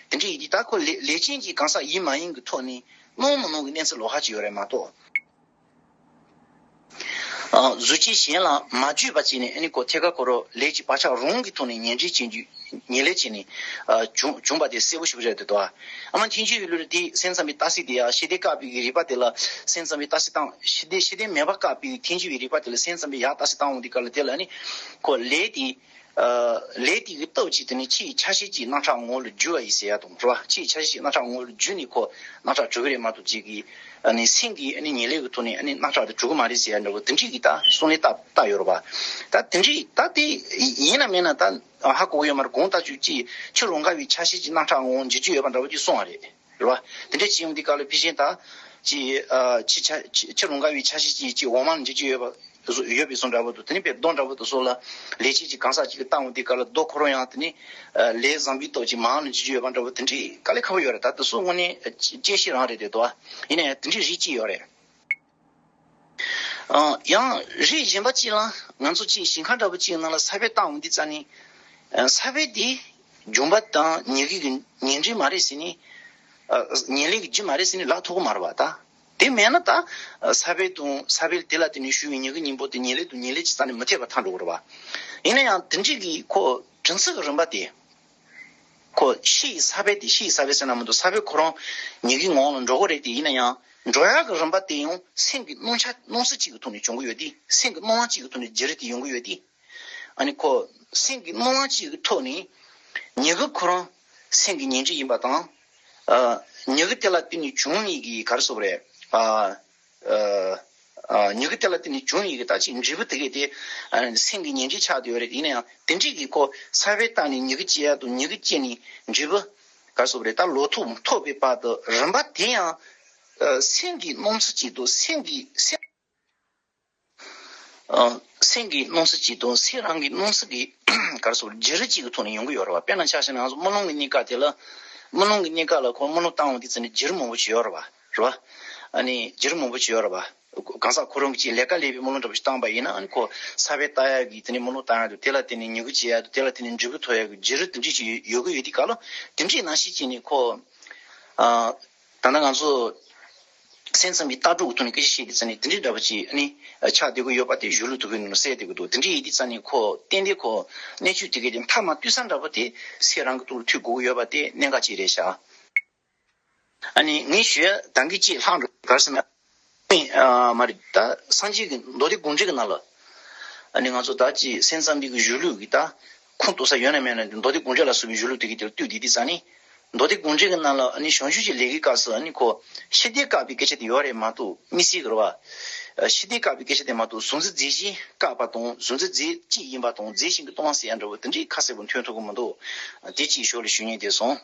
དེ་འདྲ་ཡིན་དུས་ད་ཁོ་ལས་ལས་ཅན་གྱི་གང་ཟག་ཡིན་མ་ཡིན་གྱི་ཐོག་ནས། སྣང་མི་སྣང་གི་གནས་ཚུལ་ལོགས་ཀ་ཅིག་ཡོད་རེད་མ་གཏོགས། ཨ། གཟུགས་ཅན་གཞན་ལ་མ་བརྗོད་པ་བྱས་ནས་ཨ་ནི་ཁོ་ཐད་ཀར་ཁོ་རང་ལས་ཀྱི་བག་ཆགས་རང་གི་ཐོག་ནས་ཉེར་འབྲེལ་བྱེད་རྒྱུ་ཉེར་ལེན་བྱས་ནས། ཨ། བྱུང་བྱུང་པ་དེ་གསལ་པོ་ཞིག་རེད་འདུག་ད། ཨ་མ་ཐལ་འགྱུར་བའི་ལུགས་དེ་སེམས་ཙམ་པའི་རྟགས་གསལ་དེ་ཡང་ཕྱིར་འཐེན་བཀག་པའི་རིགས་པ་དེ་ལ་སེམས་ཙམ་པའི་རྟགས་གསལ་བཏང་ཕྱིར་འཐེན་ཕྱིར་འཐེན་མེད་པ་བཀག་པའི་ཐལ་འགྱུར་བའི་རིགས་པ་དེ་ལ་སེམས་ཙམ་པའི་ཡང་རྟགས་གསལ་བཏང་འོང་དུས་སྐབས་ལ་དེ་ལ་ཨ་ནི་ཁོ་ལས་དེ། ཨ། ལས་དེ་གི་སྟོབས་ཀྱིས་དེ་ནི་ཕྱིའི་ཆ་ཤས་ཀྱིས་རྣག་ཁྲག་ངོ་བོ་ལ་འགྱུར་བ་ཡིན་ཟེར་ཡ་དང་རེད་བ། ཕྱིའི་ཆ་ཤས་ཀྱིས་རྣག་ཁྲག་ངོ་བོ་ལ་འགྱུར་ནས་ཁོ་རྣག་ཁྲག་གྲུབ་ཀྱི་རེད་མ་གཏོགས་ཅིག་གིས་ཨ་ནི་སེམས་ཀྱི་ཨ་ནི་ཉེར་ལེན་གྱི་ཐོག་ནས་ཨ་ནི་རྣག་ཁྲག་དེ་གྲུབ་ཀྱི་མ་རེད་ཟེར་ཡ་འདྲ་བོ་དེ་འདྲའི་གི་ད་གསུང་ལན་བཏབ་བཏབ་ཡོད་རེད་བ། ད་དེ་འདྲའི་ད་དེ་ཡིན་ན་མིན་ན་ད་ཧ་གོ་གི་ཡོད་མ་རེད། གོང་ལྟ་ཅིག་ཅིག་ཕྱི་རང་ག་བའི་ཆ་ཤས་ཀྱིས་རྣག་ཁྲག་ངོ་བོ་འགྱུར་གྱི་ཡོད་པ་འདྲ་བོ་ཅིག་གསུངས་པ་རེད། རེད་བ། དེ་འདྲ་བྱས་ཡོང་དུས་སྐབས་ལ་ཕལ་ཆེར་ད་ཅིག་ཨ་ཕྱི་ཆ་ཕྱི་ཕྱི་རང་ག་བའི་ཆ་ཤས་ཀྱིས་ཅིག་འོག་མ་ལ་འགྱུར་གྱི་ཡོད་པ་ཡོད་པའི་བཟོ་འདྲ་བོ་དང་། དེ་ནས་དཔེ་རྡོ་འདྲ་བོ་དང་སོགས་ལ་ལས་བྱེད་ཀྱི་གང་ཟག་ཅིག་གིས་བཏང་འོང་དུས་སྐབས་ལ་རྡོ་ཁོ་རང་ཡང་དེ་ནས་ཨ་ལས་བཟང་པོའི་སྟོབས་ཀྱིས་མར་ལ་འགྱུར་གྱི་ཡོད་པ་འདྲ་བོ་དེ་འདྲའི་དཀའ་ལས་ཁག་པོ་ཡོད་རེད། ད་དེ་ཚོ་དངོས་གནས་དཔྱད་ཤེས་རང་རེད་དེ་དོ། ཡིན་ན་ཡང་དེ་འདྲའི་རིགས་གཅིག་ཡོད་རེད། ཨ་ཡང་རིགས་གཞན་པ་གཅིག་ལ་ང་ཚོ་གཅིག་ཞིང་ཁ་འདྲ་པོ་གཅིག་ནང་ལ་ས་བོན་བཏང་འོང་དུས་ཙ་ནས། ཨ་ས་བོན་དེ་འབྱུང་པ་དང་ཉེར་ལེན་གྱི་ཉེར་འབྲེལ་མ་རེད་ཟེར་ནས། ཨ་ཉེར་ལེན་གྱི་རྒྱུ་མ་རེད་ཟེར་ནས་ལབ་ཐུབ་ཀྱི་མ་རེད་བ་ད། དེ་མེད་ན་ད་ས་བོན་དང་ས་བོན་དེ་ལ་བརྟེན་ནས་ཞུགས་པའི་ཉེར་ལེན་གྱི་གཉེན་པོ་དེ་ཉེར་ལེན་དང་ཉེར་ལེན་གྱི་རྩ་ནས་མི་འཐད་པར་ཐལ་འགྲོ་གི་རེད་བ། ཡིན་ན་ཡང་དེ་འདྲའི་གི་ཁོ་བྲི་ཚུལ་གྱི་རིམ་པ་དེ། ཁོ་ཕྱི་ཡི་ས་བོན་དེ་ཕྱི་ཡི་ས་བོན་ཟེར་ན་མི་འདུག་ས་བོན་ཁོ་རང་ཉེར་ལེན་གྱི་ངང་ལ་འགྲོ་གི་རེད་དེ། ཡིན་ན་ཡང་འགྲོ་ཡག་གི་རིམ་པ་དེ་ཡང་སེམས་ཀྱི་སྣང་ཆ་སྣང་སྲིད་ཅིག་གི་ཐོག་ནས་བྱུང་གི་ཡོད་དེ། སེམས་ཀྱི་སྣང་བ་ཅིག་གི་ཐོག་ནས་བརྗེ་རེས་དེ་ཡོང་གི་ཡོད་དེ། ཨ་ནི་ཁོ་སེམས་ཀྱི་སྣང་བ་ཅིག་གི་ཐོག་ནས་ཉེར་ལེན་ཁོ་རང་སེམས་ཀྱི་ཉེར་འབྲེལ་ཡིན་པ་དང་། ཨ་ཉེར་ལེན་དེ་ལ་བརྟེན་ནས་བྱུང་ནས་ཀྱི་ག་རེ་ཟེར་དགོས་རེད། ཨ། ཨ། ཨ་ཉེར་ལེན་དེ་ལ་བརྟེན་ནས་བྱུང་ཡི་གི་ད་ཅིག་འབྲས་བུ་དེ་གས་དེ་ཨ་སེམས་ཀྱི་ཉེར་འབྲེལ་ཆགས་བསྡད་ཡོད་རེད། ཡིན་ན་ཡང་དེ་འདྲའི་གི་ཁོ་ས་བོན་བཏང་ནས་ཉེར་ལེན་བྱེད་ཡ་དང་ཉེར་ལེན་བྱས་ནས་འབྲས་བུ་ག་རེ་ཟེར་དགོས་རེད། ད་ལོ་ཐོག་ཐོབ་པའི་བར་དུ་རིམ་པ་དེ་ཡང་ཨ་སེམས་ཀྱི་སྣང་ཚུལ་གཅིག་ཏུ་སེམས་ཀྱི་སེམས། ཨ་སེམས་ཀྱི་སྣང་ཚུལ་གཅིག་དང་སེམས་རང་གི་སྣང་ཚུལ་གྱི་ག་རེ་ཟེར་བརྗེ་རེས་གཅིག་གི་ཐོག་ནས་ཡོང་གི་ཡོད་རེད་བ། དཔེར་ན་ཆ་བཞག་ན་ང་ཚོ་རྨི་ལམ་གྱི་གནས་སྐབས་དེ་ལ། རྨི་ལམ་གྱི་གནས་སྐབས་ལ་ཁོ་རྨི་ལམ་བཏང་འོང་དུས་ཙམ་ནས་བརྗེ་རེས་མང་པོ་ཞིག་ཡོད་རེད་བ། རེད་བ། ཨ་ནི་བརྗེ་རེས་མང་པོ་ཞིག་ཡོད་རེད་བ། གང་ཟག་ཁོ་རང་གིས་ལས་ཀ་ལས་པའི་རྨི་ལམ་འདྲ་པོ་ཞིག་བཏང་པ་ཡིན་ན། ཨ་ནི་ཁོ་ས་བོན་བཏང་ཡག་གི་དེ་ནས་རྨི་ལམ་བཏང་ཡག་དང་། དེ་ལ་བརྟེན་ནས་ཉེར་ལེན་བྱེད་ཡག་དང་། དེ་ལ་བརྟེན་ནས་འབྲས་བུ་ཐོབ་ཡག་གི་བརྗེ་རེས་དེ་འདྲ་ཞིག་ཡོད་ཀྱི་ཡོད་དུས་སྐབས་ལ། དེ་འདྲའི་ནང་བཞིན་བྱས་ནས་ཁོ་ཨ་ད་ལྟ་ང་ཚོ་ སེམས་ཙམ་པའི་ལྟ་གྲུབ་ཀྱི་ཐོག་ནས་སྐད་ཆ་བཤད་དུས་ཙ་ནས་དེ་འདྲའི་འདྲ་པོ་ཅིག་ཨ་ནི་ཆགས་བསྡད་ཀྱི་ཡོད་པ་དེ་གཞུང་ལུགས་དེ་གའི་ནང་གསལ་བསྡད་ཀྱི་འདུག་དེ་འདྲའི་ཡིན་དུས་ཙ་ནས་ཁོ་ཏན་ཏན་ཁོ་གནས་ཚུལ་དེ་གའི་དེ་མཐའ་མ་བཏུས་ས་འདྲ་པོ་དེ་སེམས་རང་གི་ཐོག་ལ་ཐུག་དགོས་ཀྱི་ཡོད་པ་དེ་གནད་འགག་ཅིག་རེད་ཤག་ཨ་ནི་ངས་ཞུ་ཡ་ད་གིན་ཅིག་ལྷག་འགྲོ་ག་རེ་ཟེར་ན། ཨ་མ་རེད། ད་སངས་རྒྱས་ཀྱི་མདོ་སྡེ་དགོངས་འགྲེལ་གྱི་ནང་ལ་ཨ་ནི་ང་ཚོ་ད་ཅིག་སེམས་ཙམ་པའི་གི་གཞུང་ལུགས་ཀྱི་ད་ཁུངས་གཏུགས་ས་ཡོད་ན་མེད་ན་མདོ་སྡེ་དགོངས་འགྲེལ་ལ་སོགས་པའི་གཞུང་ལུགས་དེ་གའི་དེར་བཏུས་དེ་དེ་ཙ་ནི། མདོ་སྡེ་དགོངས་འགྲེལ་གྱི་ནང་ལ་ཨ་ནི་བྱང་ཆུབ་ཀྱི་ལས་ཀྱི་སྐབས་སུ་ཨ་ནི་ཁོ་ཤི་དེ་བཀག་པའི་སྐད་ཆ་དེ་ཡོད་རེད་མ་གཏོགས་དམིགས་བསལ་གྱི་རེད་བ། ཤི་དེ་བཀག་པའི་སྐད་ཆ་དེ་མ་གཏོགས་གཟུང་འཛིན་རྫས་གཞན་བཀག་པ་དང་གཟུང་འཛིན་རྫས་གཅིག་ཡིན་པ་དང་རྫས་གཞན་གྱིས་སྟོང་བ་ཟེར་ཡ་འདྲ་བོ་དེ་འདྲའི་ཁ་གསལ་པོ་ཐོན་ཐུབ་ཀྱི་མི་འདུག་དེ་གཅིག་ཞོར་ལ་ཞུ་སྙིང་འདོད་སོང་།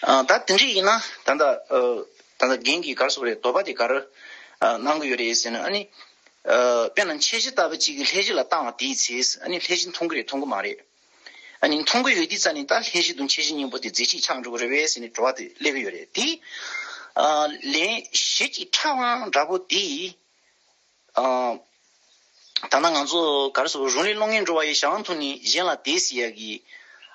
ཨ་ད་དེ་འདྲ་ཡིན་ན་ད་ལྟ་ཨ་ད་ལྟ་རྒན་གྱིས་ག་རེ་ཟེར་དགོས་རེད། དོགས་པ་དེ་ག་རེ་ཨ་གནང་གི་ཡོད་རེད་ཟེར་ན། ཨ་ནི་ཨ་དཔེར་ན་འཆད་གཞི་ལྟ་བུ་གཅིག་གིས་ལྷད་གཞི་ལ་བཏང་བ་དེའི་ཚེ་ཨ་ནི་ལྷད་གཞི་མཐོང་གི་རེད་མཐོང་གི་མ་རེད། ཨ་ནི་མཐོང་གི་ཡོད་དུས་ཙ་ནས་ད་ལྷད་གཞི་དང་འཆད་གཞི་གཉིས་པོ་དེ་རྫས་གཅིག་ཆགས་འགྲོ་གི་རེད་པས་ཟེར་ནས་དྲི་བ་དེ་སླེབས་ཀྱི་ཡོད་རེད། དེ་ཨ་ལན་གཞི་གཅིག་ཕྲ་བ་འདྲ་པོ་དེ་ཨ་ད་ལྟ་ང་ཚོ་ག་རེ་ཟེར་རང་ལུས་སློང་ངེས་འགྲོ་བ་ཡི་ཞག་མཐོང་ནས་གཞན་ལ་དེ་ཟེར་ཡ་གི་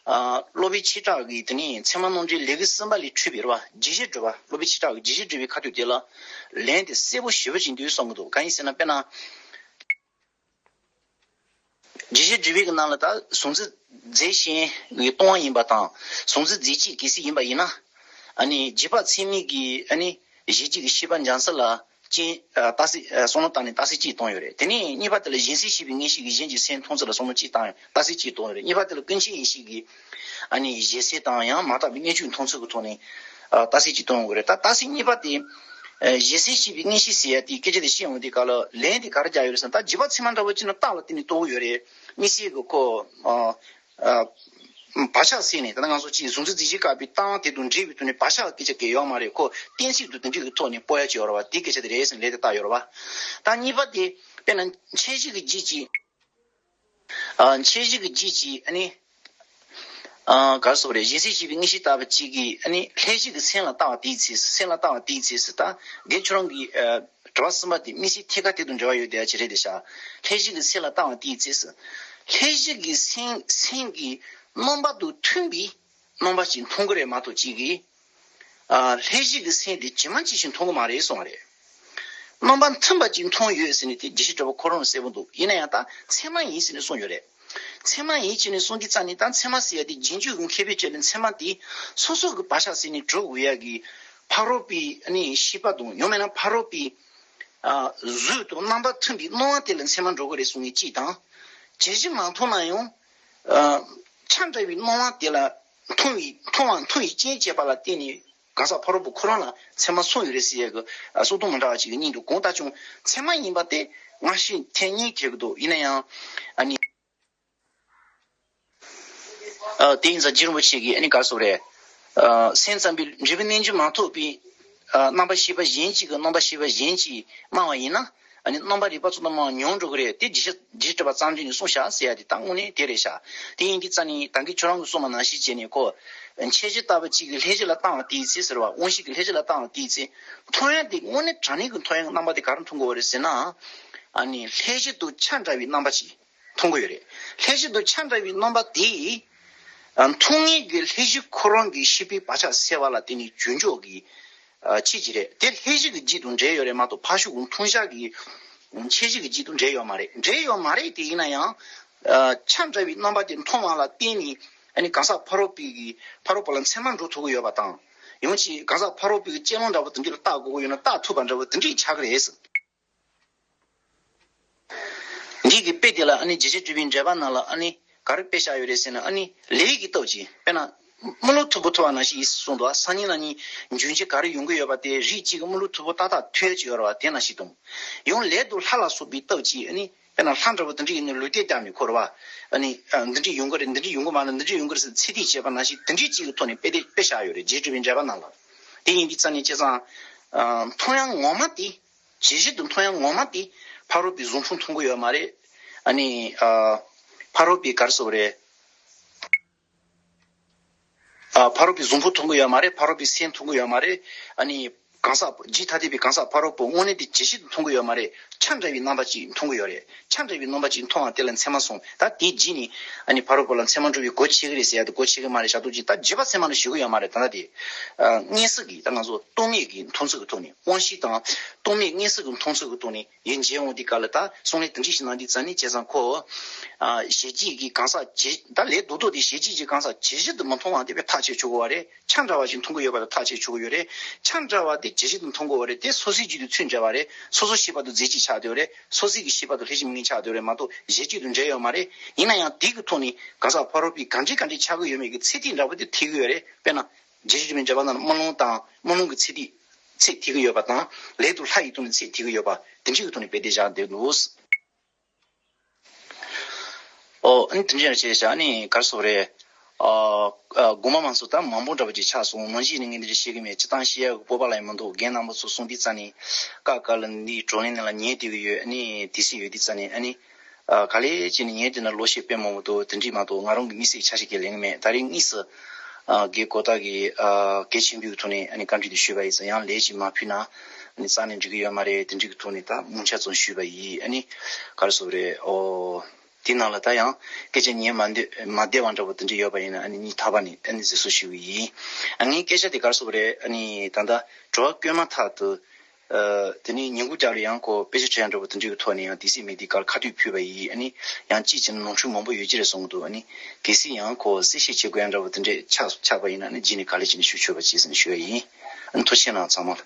ཨ་སློབ་དཔོན་ཆོས་གྲགས་ཀྱི་དེ་ནས་ཚད་མ་རྣམ་འགྲེལ་ལེའུ་གསུམ་པ་ལས་འཕྲོས་པའི་རེད་བ། རྒྱས་བཤད་འགྲེལ་པ། སློབ་དཔོན་ཆོས་གྲགས་ཀྱི་རྒྱས་བཤད་འགྲེལ་པའི་ཁ་ཐུག་དེ་ལ་ལན་དེ་གསལ་པོ་ཞེ་པོ་ཅིག་འདུག་བསམ་གྱི་འདུག་གང་ཡིན་ཟེར་ན་དཔེར་ན། རྒྱས་བཤད་འགྲེལ་པའི་གི་ནང་ལ་ད་གཟུང་འཛིན་རྫས་གཞན་གྱིས་སྟོང་བ་ཡིན་པ་དང་གཟུང་འཛིན་རྫས་གཅིག་གལ་སྲིད་ཡིན་པ་ཡིན་ན། ཨ་ནི་རྗེས་དཔག་ཚད་མའི་གི་ཨ་ནི་གཞི་གཅིག་གི་ཤེས་པ་འཇམ་ས་ལ་རྐྱེན་ཨ་རྟགས་གསལ་ཨ་བསམ་བློ་བཏང་ནས་རྟགས་གསལ་གཅིག་བཏང་ཡོད་རེད། དེ་ནས་གཉིས་པ་དེ་ལ་གཞན་སེལ་ཤེས་པའི་མངོན་ཤེས་ཀྱིས་གཞན་གྱི་སེམས་མཐོང་ཚུལ་ལ་བསམ་བློ་གཅིག་བཏང་ཡོད། རྟགས་གསལ་གཅིག་བཏང་ཡོད་རེད། གཉིས་པ་དེ་ལ་ཀུན་མཁྱེན་ཡེ་ཤེས་ཀྱིས་ཨ་ནི་གཞན་སེལ་དང་ཡང་མ་དག་པའི་དངོས་བརྒྱུད་མཐོང་ཚུལ་གྱི་ཐོག་ནས་ཨ་རྟགས་གསལ་གཅིག་བཏང་ཡོད་རེད། ད་རྟགས་གསལ་གཉིས་པ་དེ་ཨ་གཞན་སེལ་ཤེས་པའི་མངོན་ཤེས་ཟེར་ཡ་དེའི་སྐད་ཆ་དེ་བཤད་ཡོང་དུས་སྐབས་ལ་ལན་དེ་ག་རེ་རྒྱག་ཡོད་རེད་ཟེར་ན། ད་རྗེས་དཔག་ཚད་མ་འདྲ་བོ་གཅིག་ན་རྟགས་ལ་བརྟེན་ནས་རྟོགས་ཀྱི་ཡོད་རེད། དམིགས་བསལ་གྱི་ཁོ་ཨ་ཨ་བག་ཆགས་ཟེར་ནས་ད་ལྟ་ང་ཚོ་གཅིག་གཟུང་འཛིན་རྫས་གཞན་བཀག་པའི་རྟགས་དེ་དང་འབྲེལ་བའི་ཐོག་ནས་བག་ཆགས་སྐད་ཆ་གང་ཡང་ཡོད་མ་རེད། ཁོ་གཏན་ཚིགས་དང་དེ་འདྲའི་གི་ཐོག་ནས་སྤོ་ཡ་ཅིག་ཡོད་རེད་བ། དེའི་སྐད་ཆ་དེ་རེད་ཟེར་ནས་ལན་དེ་བཏགས་ཡོད་རེད་བ། ད་གཉིས་པ་དེ་དཔེར་ན་འཆད་གཞི་གི་རྒྱུད་ཀྱི་ཨ་འཆད་གཞི་གི་རྒྱུད་ཀྱི་ཨ་ནི་ཨ་ག་རེ་ཟེར་དགོས་རེད། གཞན་སེལ་ཤེས་པའི་མངོན་ཤེས་ལྟ་བུ་གཅིག་གིས་ཨ་ནི་ལྷད་གཞི་གི་སེམས་ལ་བལྟ་བ་དེའི་ཚེ་སེམས་ལ་བལྟ་བ་དེའི་ཚེ་ཟེར། ད་རྒན་ཁྱོད་རང་གི་ཨ་དྲི་བ་གསུམ་པ་དེ་དམིགས་བསལ་ཐད་ཀར་དེ་དང་འབྲེལ་བ་ཡོད་བསྡད་ཡ་ཅིག་རེད་དེ་ཤག་ལྷད་གཞི་གི་སེམས་ལ་བལྟ་བ་དེའི་ཚེ་ཟེར། ལྷད་གཞི་གི་སེམས་སེམས་ཀྱི་རྣམ་པ་དང་མཐུན་པའི་རྣམ་པ་ཅིག་མཐོང་གི་རེད་མ་གཏོགས་གཅིག་གིས་ཨ་ལྷད་གཞི་གི་སེམས་དེ་ཇི་མ་ཇི་བཞིན་མཐོང་གི་མ་རེད་གསུངས་པ་རེད། རྣམ་པ་མཐུན་པ་ཅིག་མཐོང་ཡོད་ཟེར་ནས་དེ་རྒྱས་བཤད་འགྲེལ་པ་ཁོ་རང་ལ་གསལ་པོ་འདུག་ཡིན་ན་ཡང་ད་ཚད་མ་ཡིན་ཟེར་ནས་གསུངས་ཡོད་རེད། ཚད་མ་ཡིན་ཟེར་ནས་གསུངས་དུས་ཙ་ནས་ད་ཚད་མ་ཟེར་ཡ་དེ་རྗེས་འཇུག་གི་མཁས་པའི་ཆ་ནས་ཚད་མ་དེ་སོ་སོ་གི་བག་ཆགས་ཟེར་ནས་གྲུབ་དགོས་ཡ་གི་ཕ་རོལ་པོའི་ཨ་ནི་ཤེས་པ་དང་ཡང་མིན་ན་ཕ་རོལ་པོའི་ཨ་གཟུགས་དང་རྣམ་པ་མཐུན་པའི་སྣང་བ་དེ་ལ་ཚད་མ་འགྲོ་གི་རེད་གསུང་མཁན་གཅིག་དང་། ཇི་བཞིན་མ་མཐོང་ན་ཡང་ཨ་ཆ་འདྲ་བའི་སྣང་བ་དེ་ལ་མཐོང་བའི་མཐོང་བ་མཐོང་བའི་རྐྱེན་བྱས་པ་ལ་བརྟེན་ནས་གང་ཟག་ཕ་རོལ་པོ་ཁོ་རང་ལ་ཚད་མ་གསུངས་ཡོད་རེད་ཟེར་ཡ་གི་ཨ་གསུང་སྟངས་མི་འདྲ་བ་ཅིག་གི་སྙིང་དུ་གང་ལྟར་ཀྱང་ཚད་མ་ཡིན་པ་དེ་སྔ་ཕྱི་ཐེངས་གཉིས་ཐེབས་ཀྱི་འདུག་ཡིན་ན་ཡང་ཨ་ནི། ཨ་དེ་ཡིན་ཙང་རྗེ་རིན་པོ་ཆེ་གིས་ཨ་ནི་ག་རེ་ཟེར་དགོས་རེད། ཨ་སེམས་ཙམ་པའི་འབྲས་བུ་རྣལ་འབྱོར་མ་ཐོབ་པའི་ཨ་རྣམ་པ་ཤེས་པ་གཞན་གཅིག་གིས་རྣམ་པ་ཤེས་པ་གཞན་གཅིག་སྨྲ་བ་ཡིན་ན། ཨ་ནི་རྣམ་པར་རིག་པ་ཚོགས་དང་སྨྲ་བ་ཉུང་འགྲོ་གི་རེད། དེ་རྗེས་ཤ་རྗེས་སྒྲུབ་པ་རྩ་འཛིན་ནས་གསུངས་བཞག་ཟེར་ཡ་དེ་ད་དངོས་གནས་དེ་རེད་ཤག་དེ་ཡིན་དུས་ཙ་ནས་ད་གིན་ཁྱོད་རང་གིས་གསུངས་པ་ནང་བཞིན་བྱས་ནས་ཁོ། འཆད་གཞི་ལྟ་བུ་གཅིག་གིས་ལྷད་གཞི་ལ་བཏང་བ་དེའི་ཚེ་ཟེར་བ། དབང་ཤེས་ཀྱིས་ལྷད་གཞི་ལ་བཏང་བ་དེའི་ཚེ། མཐོང་ཡ་དེ་དངོས་གནས་དྲང་གནས་ཀྱི་མཐོང་ཡ་གི་རྣམ་པ་དེ་ག་རེ་མཐོང་གི་ཡོད་རེད་ཟེར་ན། ཨ་ནི་ལྷད་གཞི་དང་ཆ་འདྲ་བའི་རྣམ་པ་ཅིག་མཐོང་གི་ཡོད་རེད། ལྷད་གཞི་དང་ཆ་འདྲ་བའི་རྣམ་པ་དེ། ཨ་མཐོང་མཁན་གྱི་ལྷད་གཞི་ཁོ་རང་གི་ཤེས་པའི་བག་ཆགས་སད་པ་ལ་བརྟེན་ནས་བྱུང་ཆོག་གི་ཨ་ཆོས་ཅིག་རེད། དེ་ལྷད་གཞི་གི་རྒྱུད་དང་འབྲེལ་ཡོད་རེད་མ་གཏོགས་ཕར་ཕྱོགས་ཀྱི་མཐོང་བྱ་གི་འཆད་གཞི་གི་རྒྱུད་དང་འབྲེལ་ཡོད་མ་རེད། འབྲེལ་ཡོད་མ་རེད་དེ། ཡིན་ན་ཡང་ཨ་ཆ་འདྲ་བའི་རྣམ་པ་དེ་མཐོང་བ་ལ་བརྟེན་ནས་ཨ་ནི་གང་ཟག་ཕ་རོལ་པོའི་གི་ཕ་རོལ་པོ་ལ་མཚན་མ་འགྲོ་ཐུབ་ཀྱི་ཡོད་པ་དང་། ཡང་ཅིག་གང་ཟག་ཕ་རོལ་པོའི་གི་སྤྱོད་ལམ་འདྲ་པོ་དེ་འདྲ་ལ་བལྟ་དགོས་ཀྱི་ཡོད་ན་བལྟ་ཐུབ་པ་འདྲ་པོ་དེ་འདྲ་ཆགས་ཀྱི་རེད། འདི་གི་དཔེ་དེ་ལ་ཨ་ནི་རྗེ་བཙུན་སྒྲུབ་པའི་འགྲེལ་པ་ནང་ལ་ཨ་ནི་ག་རེ་དཔེ་བཞག་ཡོད་རེད་ཟེར་ན། ཨ་ནི་ལས་ཀྱི་སྟོབས་ཀྱིས་དཔེར་ན་མི་རློབ་ཐུབ་པ་ཐུབ་པ་ནང་བཞིན་ཡིན་གསུངས་འདུག་སང་ཉིན་གནངས་ཉིན་འབྱུང་འགྱུར་ག་རེ་ཡོང་གི་ཡོད་པ་དེ་རིགས་གཅིག་གིས་མི་རློབ་ཐུབ་པ་ཏག་ཏག་ཐོས་ཀྱི་ཡོད་རེད་བ། དེ་ནང་བཞིན་དང་། ཡང་ལས་དང་ལྷ་ལ་སོགས་པའི་སྟོབས་ཀྱིས་ཨ་ནི་དཔེར་ན་ལྷ་འདྲ་པོ་དེ་འདྲ་ཡིན་ན་ལུས་རྟེན་བཏབ་ནས་ཁོ་རེད་བ། ཨ་ནི་ཨ་འདི་འདྲ་ཡོང་གི་རེད། འདི་འདྲ་ཡོང་གི་མ་རེད། འདི་འདྲ་ཡོང་གི་རེད་ཟེར་ཚད་ཐིག་བྱས་པ་ནང་བཞིན་དེ་འདྲའི་གཅིག་གི་ཐོག་ནས་དཔེ་དེ་དཔེ་བཞག་ཡོད་རེད། རྗེ་བཙུན་སྒྲུབ་པའི་འགྲེལ་པ་ནང་ལ། དེ་ཡིན་དུས་ཙ་ནས་བྱས་ཙང་། ཨ་མཐོང་ཡ་ངོ་མ་དེ། ཇི་བཞིན་དུ་མཐོང་ཡ་ངོ་མ་དེ་ཕ་རོལ་པོའི་གཟུགས་ཕུང་མཐོང་གི་ཡོད་མ་རེད། ཨ་ནི་ཨ་ཕ་རོལ་པོའི་ག་རེ་ཟེར་དགོས་རེད། ཨ་ཕ་རོལ་པོའི་གཟུགས་ཕུང་མཐོང་གི་ཡོད་མ་རེད། ཕ་རོལ་པོའི་སེམས་མཐོང་གི་ཡོད་མ་རེད། ཨ་ནི་ གང་ཟག་རྗེས་ཐ་དད་པའི་གང་ཟག་ཕ་རོལ་པོ་དངོས་གནས་དེ་ཇི་བཞིན་དུ་མཐོང་གི་ཡོད་མ་རེད། ཆ་འདྲ་བའི་རྣམ་པ་ཅིག་མཐོང་གི་ཡོད་རེད། ཆ་འདྲ་བའི་རྣམ་པ་ཅིག་མཐོང་བ་དེ་ལ་མཚན་མ་གསུམ། ད་དེའི་རྗེས་ནས་ཨ་ནི་ཕ་རོལ་པོ་ལ་མཚན་མ་འགྲོ་བའི་སྒོ་ཕྱེ་གི་རེད་ཟེར་ཡ་དེ་སྒོ་ཕྱེ་གི་མ་རེད། ཞག་ཏོག་ཅིག་ད་རྗེས་པ་མཚན་མ་ལ་ཞུ་གི་ཡོད་མ་རེད། ད་ལྟ་དེ་ཨ་མངོན་གསལ་གྱི་ད་ང་ཚོ་སྟོང་ཉིད་ཀྱི་མཐོང་ཚུལ་གྱི་ཐོག་ནས། དབང་ཤེས་དང་སྟོང་ཉིད་མངོན་གསལ་གྱི་མཐོང་ཚུལ་གྱི་ཐོག་ནས་ཡིན། མཇལ་འོང་དུས་སྐབས་ལ་ད་གསུང་ལན་དེ་འདྲ་ཞིག་གནང་དུས་ཙ་ནི་བྱས་ཙང་ཁོ། ཨ་གཞལ་བྱེད་ཀྱི་གང་ཟག་ཇི། ད་ལས་རྡོག་རྡོག་དེ་གཞལ་བྱེད་ཀྱི་གང་ཟག་ཇི་བཞིན་དུ་མི་མཐོང་བ་དེ་བས་ཐག་བཅད་ཆོག་གི་ཡོད་རེད། ཆ་འདྲ་བ་ཞིག་མཐོང་གི་ཡོད་པ་དེ་ཐག་བཅད་ཆོག་གི་ཡོད་རེད། ཆ་འདྲ་བ་དེ་ཇི་བཞིན་དུ་མཐོང་གི་ཡོད་རེད། དེ་སོ་སོའི་རྒྱུད་དུ་ཚུད་འདྲ་བ་རེད། སོ་སོ་ཤེས་པ་དང་རྫས་གཅིག་ཆགས་བསྡད་ཡོད་རེད། སོ་སོའི་གི་ཤེས་པ་དང་ལྷན་ཅིག་མིང་ཆགས་བསྡད་ཡོད་རེད་མ་གཏོགས་གཞལ་བྱེད་དུ་འབྲེལ་ཡོད་མ་རེད། ཡིན་ན་ཡང་དེ་གི་ཐོག་ནས་གང་ཟག་ཕ་རོལ་པོས་གང་འདྲ་གང་འདྲ་ཆགས་ཀྱི་ཡོད་མེད་ཀྱི་ཚད་ཐིག་འདྲ་པོ་དེ་ཐེག་གི་ཡོད་རེད། དཔེར་ན། རྗེ་བཙུན་མི་འཇམ་པ་ན་རྨི་ལུང་དང་རྨི་ལུང་གི་ཚད་ཐིག་ཚད་ཐིག་གི་ཡོད་པ་དང་། ལས་དང་ལྷ་ཡི་སྟེང་ནས་ཚད་ཐིག་གི་ཡོད་པ་དེ་འདྲ་གི་ཐོག་ནས་དཔེ་དེ་བཞག་བསྡད་འདུག། ཨོ་ཨ་ནི་དེ་འདྲ་བྱས་བཞག་ནི་གར་སོགས་རེད། ཨ་ཨ་དགོངས་པ་མང་ཚོགས་ད་མང་པོ་འདྲ་པོ་ཅིག་ཆགས་སོང་། ནང་བཞིན་ནི་ངས་འདི་འདྲ་བཤད་གི་མེད། སྤྱིར་བཏང་བཤད་ཡག་གི་སྤོབས་པ་ལ་ཡང་མི་འདུག། རྒན་རྣམ་པ་ཚོ་གསུང་དུས་ཙ་ནི་ཀ་ཀ་ལ་འདི་བགྲོ་གླེང་ནང་ལ་ཉན་བསྡད་གི་ཡོད། ཨ་ནི་དེ་སྲིད་ཡོད་དུས་ཙ་ནི་ཨ་ནི། ཨ་ག་ལེ་བྱས་ནས་ཉན་དེ་ན་ལོ་ཤས་དཔེ་མང་པོ་འདུག། དེ་འདྲས་མ་གཏོགས་ང་རང་གི་དམིགས་བསལ་ཆ་ཤས་ཀྱི་ལན་མེད། ད་རེས་དངོས་སུ་ཨ་རྒན་གོ་ཐག་གིས་ཨ་གལ་ཆེན་པོའི་ཐོག་ནས་ཨ་ནི་བཀའ་འདྲི་དེ་ཞུས་པ་ཡིན་ཙང་། ཡང་ལན་ཞིག་མ་ཕུལ་ན་ཨ་ནི་རྩ་ནས་འགྲིག་གི་ཡོད་མ་རེད། དེ་འདྲས་ཀྱི་ཐོག་ནས་ད་སྔོན་ཆད་ཙམ་ཞུས་པ་ཡིན། ཨ་ནི་ག་རེ་ཟེར་དགོས་རེད། ཨོ་དེ་ནང་ལ་ད་ཡང་སྐད་ཆ་ཉན་མ་འདོད་མ་བདེ་བ་འདྲ་པོ་དེ་འདྲས་ཡོད་པ་ཡིན་ན་ཨ་ནི་སྙིང་ཐག་པ་ནས་ཨ་ནི་གཟབ་གཟབ་ཞུ་གི་ཡིན། ཨ་ངའི་སྐད་ཆ་དེ་ག་རེ་ཟེར་དགོས་རེད། ཨ་ནི་ད་ལྟ་དྲི་བ་བཀོད་མ་ཐག་ཏུ། ཨ་དེ་ནས་ཉིན་གུང་རྒྱབ་ལ་ཡང་ཁོ་དཔེ་ཆ་འཁྲིད་ཡག་འདྲ་པོ་དེ་འདྲའི་གི་ཐོག་ནས་ཡང་དེ་སྲིད་མི་དེ་གར་ཁ་ཐུག་ཕུལ་བ་ཡིན། ཨ་ནི་ཡང་གཅིག་བྱས་ན་ནོར་འཁྲུལ་མང་པོ་ཡོད་ཀྱི་རེད་གསུང་གི་འདུག། ཨ་ནི་གལ་སྲིད་ཡང་ཁོ་གསལ་བཤད་བྱེད་དགོས་ཡག་འདྲ་པོ་དེ་འདྲས་ཆགས་ཆགས་པ་ཡིན་ན་ཨ་ནི་རྗེས་ནས་ག་ལེ་བྱས་ནས་ཞུ་ཆོག་པ་བྱས་ཟེར་ནས་ཞུ་ཡ་ཡིན། ཨ་ནི་ཐུགས་རྗེ་གནང་ཚང་མ་ལ།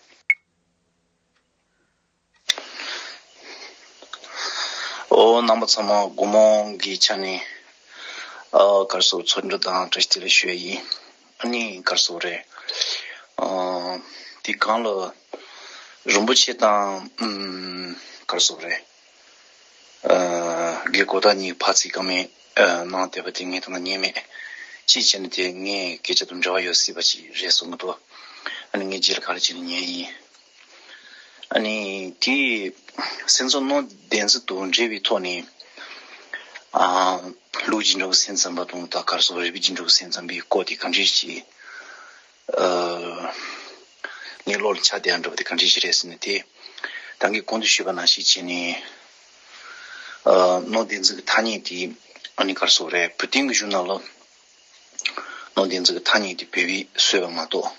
ཨོ་རྣམ་པ་ཚང་མ་དགོང་མོ་གི་ཆ་ནས་ཨ་གར་སོགས་འཚམས་འདྲི་དང་བཀྲ་ཤིས་བདེ་ལེགས་ཞུ་ཡ་ཡིན། ཨ་ནི་གར་སོགས་རེད། ཨ་དེ་གང་ལ་རིན་པོ་ཆེ་དང་ཨམ་གར་སོགས་རེད། ཨ་རྒན་གོ་ཐག་གཉིས་ཕར་ཚིག་ཀ་མེད་ཨ་གནང་བསྡད་པ་དེ་ངས་ད་ལྟ་ཉན་མེད། གཅིག་བྱས་ན་དེ་ངའི་སྐད་ཆ་དང་འབྲེལ་བ་ཡོད་སྲིད་པ་ཅིག་རེད་གསུང་གི་འདུག། ཨ་ནི་ངས་རྗེས་ལ་ག་རེ་བྱས་ནས་ཉན་ཡིན། ཨ་ནི་དེ་སེམས་ཚོར་རྣོ་བདེན་ཚིག་དང་འབྲེལ་བའི་ཐོག་ནས་ཨ་ལུག་རྒྱུ་འབྲས་ཀྱི་སེམས་ཙམ་པ་དང་ད་གར་སོགས་རིགས་པའི་རྒྱུ་འབྲས་ཀྱི་སེམས་ཙམ་པའི་སྐོར་དེ་ག་འདྲ་ཞིག་ཨ་ངའི་བློ་ལ་འཆར་བསྡད་ཡག་འདྲ་པོ་དེ་ག་འདྲ་ཞིག་རེད་ཟེར་ན། དེ་ད་གིན་གོང་དུ་ཞུས་པ་ནང་བཞིན་བྱས་ནས་ཨ་རྣོ་བདེན་ཚིག་གི་ཐ་སྙད་དེ་ཨ་ནི་གར་སོགས་རེད། བོད་དོན་གྱི་གཞུང་ནང་ལ། རྣོ་བདེན་ཚིག་གི་ཐ་སྙད་དེ་བོད་པས་བཟོས་པ་མ་གཏོགས་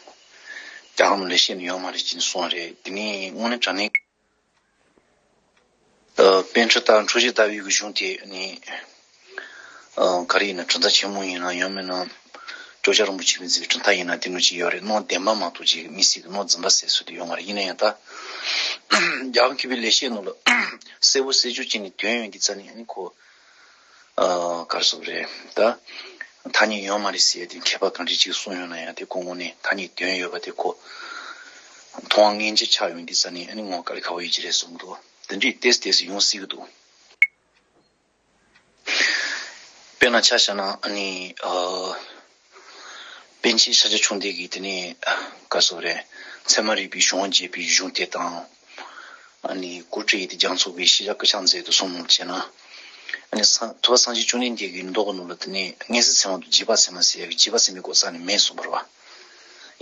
རྒྱ་གར་ནང་ལ་བཤད་ནི་ཡོད་མ་རེད་ཅེས་གསུངས་པ་རེད། དེ་ནས་དངོས་གནས་དྲང་གནས་ཨ་པཎ་ཌི་ཏ་འཕྲོག་བྱེད་ལྟ་བུའི་གི་གཞུང་དེ་ནི་ཨ་ག་རེ་ཡིན་ན་གྲུབ་མཐའ་ཆེན་མོ་ཡིན་ན་ཡང་མིན་ན་ཇོ་བོ་རྗེ་རིན་པོ་ཆེ་གི་མཛད་པའི་གྲུབ་མཐའ་ཡིན་ན་དེ་འདྲ་ཅིག་ཡོད་རེད། རྣོ་བདེན་པ་མ་གཏོགས་ཅིག་དམིགས་བསལ་གྱི་རྣོ་རྫུན་པ་ཟེར་སྲོལ་དེ་ཡོད་མ་རེད། ཡིན་ན་ཡང་ད་རྒྱལ་བ་མཁས་པའི་ལེགས་བཤད་ནང་ལ་གསལ་པོ་གསལ་ཆོག་ཅིག་ནས་དོན་ཡོད་འདི་རྩ་ནས་ཨ་ནི་ཁོ། ཨ་ག་རེ་ཟེར་དགོས་རེད། ད་ཐ་སྙད་ཡོད་མ་རེད་ཟེར་ཡ་དེ་མཁས་པ་གང་འདྲ་ཅིག་གསུངས་ཡོད་ན་ཡང་དེ་ཁོ་དངོས་གནས་ཐ་སྙད་དོན་ཡོད་པ་དེ་ཁོ་མཐོང་བ་སྔ་ཕྱི་ཆགས་ཡོང་དུས་ཙ་ནས་ཨ་ནི་ངོ་དཀའ་ལས་ཁག་པོ་ཡོད་ཀྱི་རེད་གསུངས་འདུག། དེ་འདྲའི་ཏོག་ཙམ་ཏོག་ཙམ་ཡོང་སྲིད་ཀྱི་འདུག། དཔེར་ན་ཆ་བཞག་ན་ཨ་ནི་ཨ་པཎ་ཆེན་ཤཱཀྱ་མཆོག་ལྡན་གྱིས་དེ་ནས་ག་རེ་ཟེར་དགོས་རེད། ཚད་མ་རིག་པའི་གཞུང་འབྱེད་པའི་གཞུང་དེ་དང་། ཨ་ནི་གུ་རུ་ཏྲཱི་ཡི་དེ་རྒྱ་མཚོ་པའི་ཤེས་བྱ་སྐུ་ཕྱྭ་མཛད་དུ་གསུངས་ནོར་བྱས་ན། ཨ་ནི་སངས་ཐུབ་པ་སངས་རྒྱས་བཅོམ་ལྡན་འདས་ཀྱི་མདོ་གི་ནང་ལ་དེ་ནས་མངོན་གསལ་ཚད་མ་དང་རྗེས་དཔག་ཚད་མ་ཟེར་ཡ་གི་རྗེས་དཔག་ཚད་མའི་སྐོར་རྩ་ནས་མེད་གསུངས་པ་རེད་བ།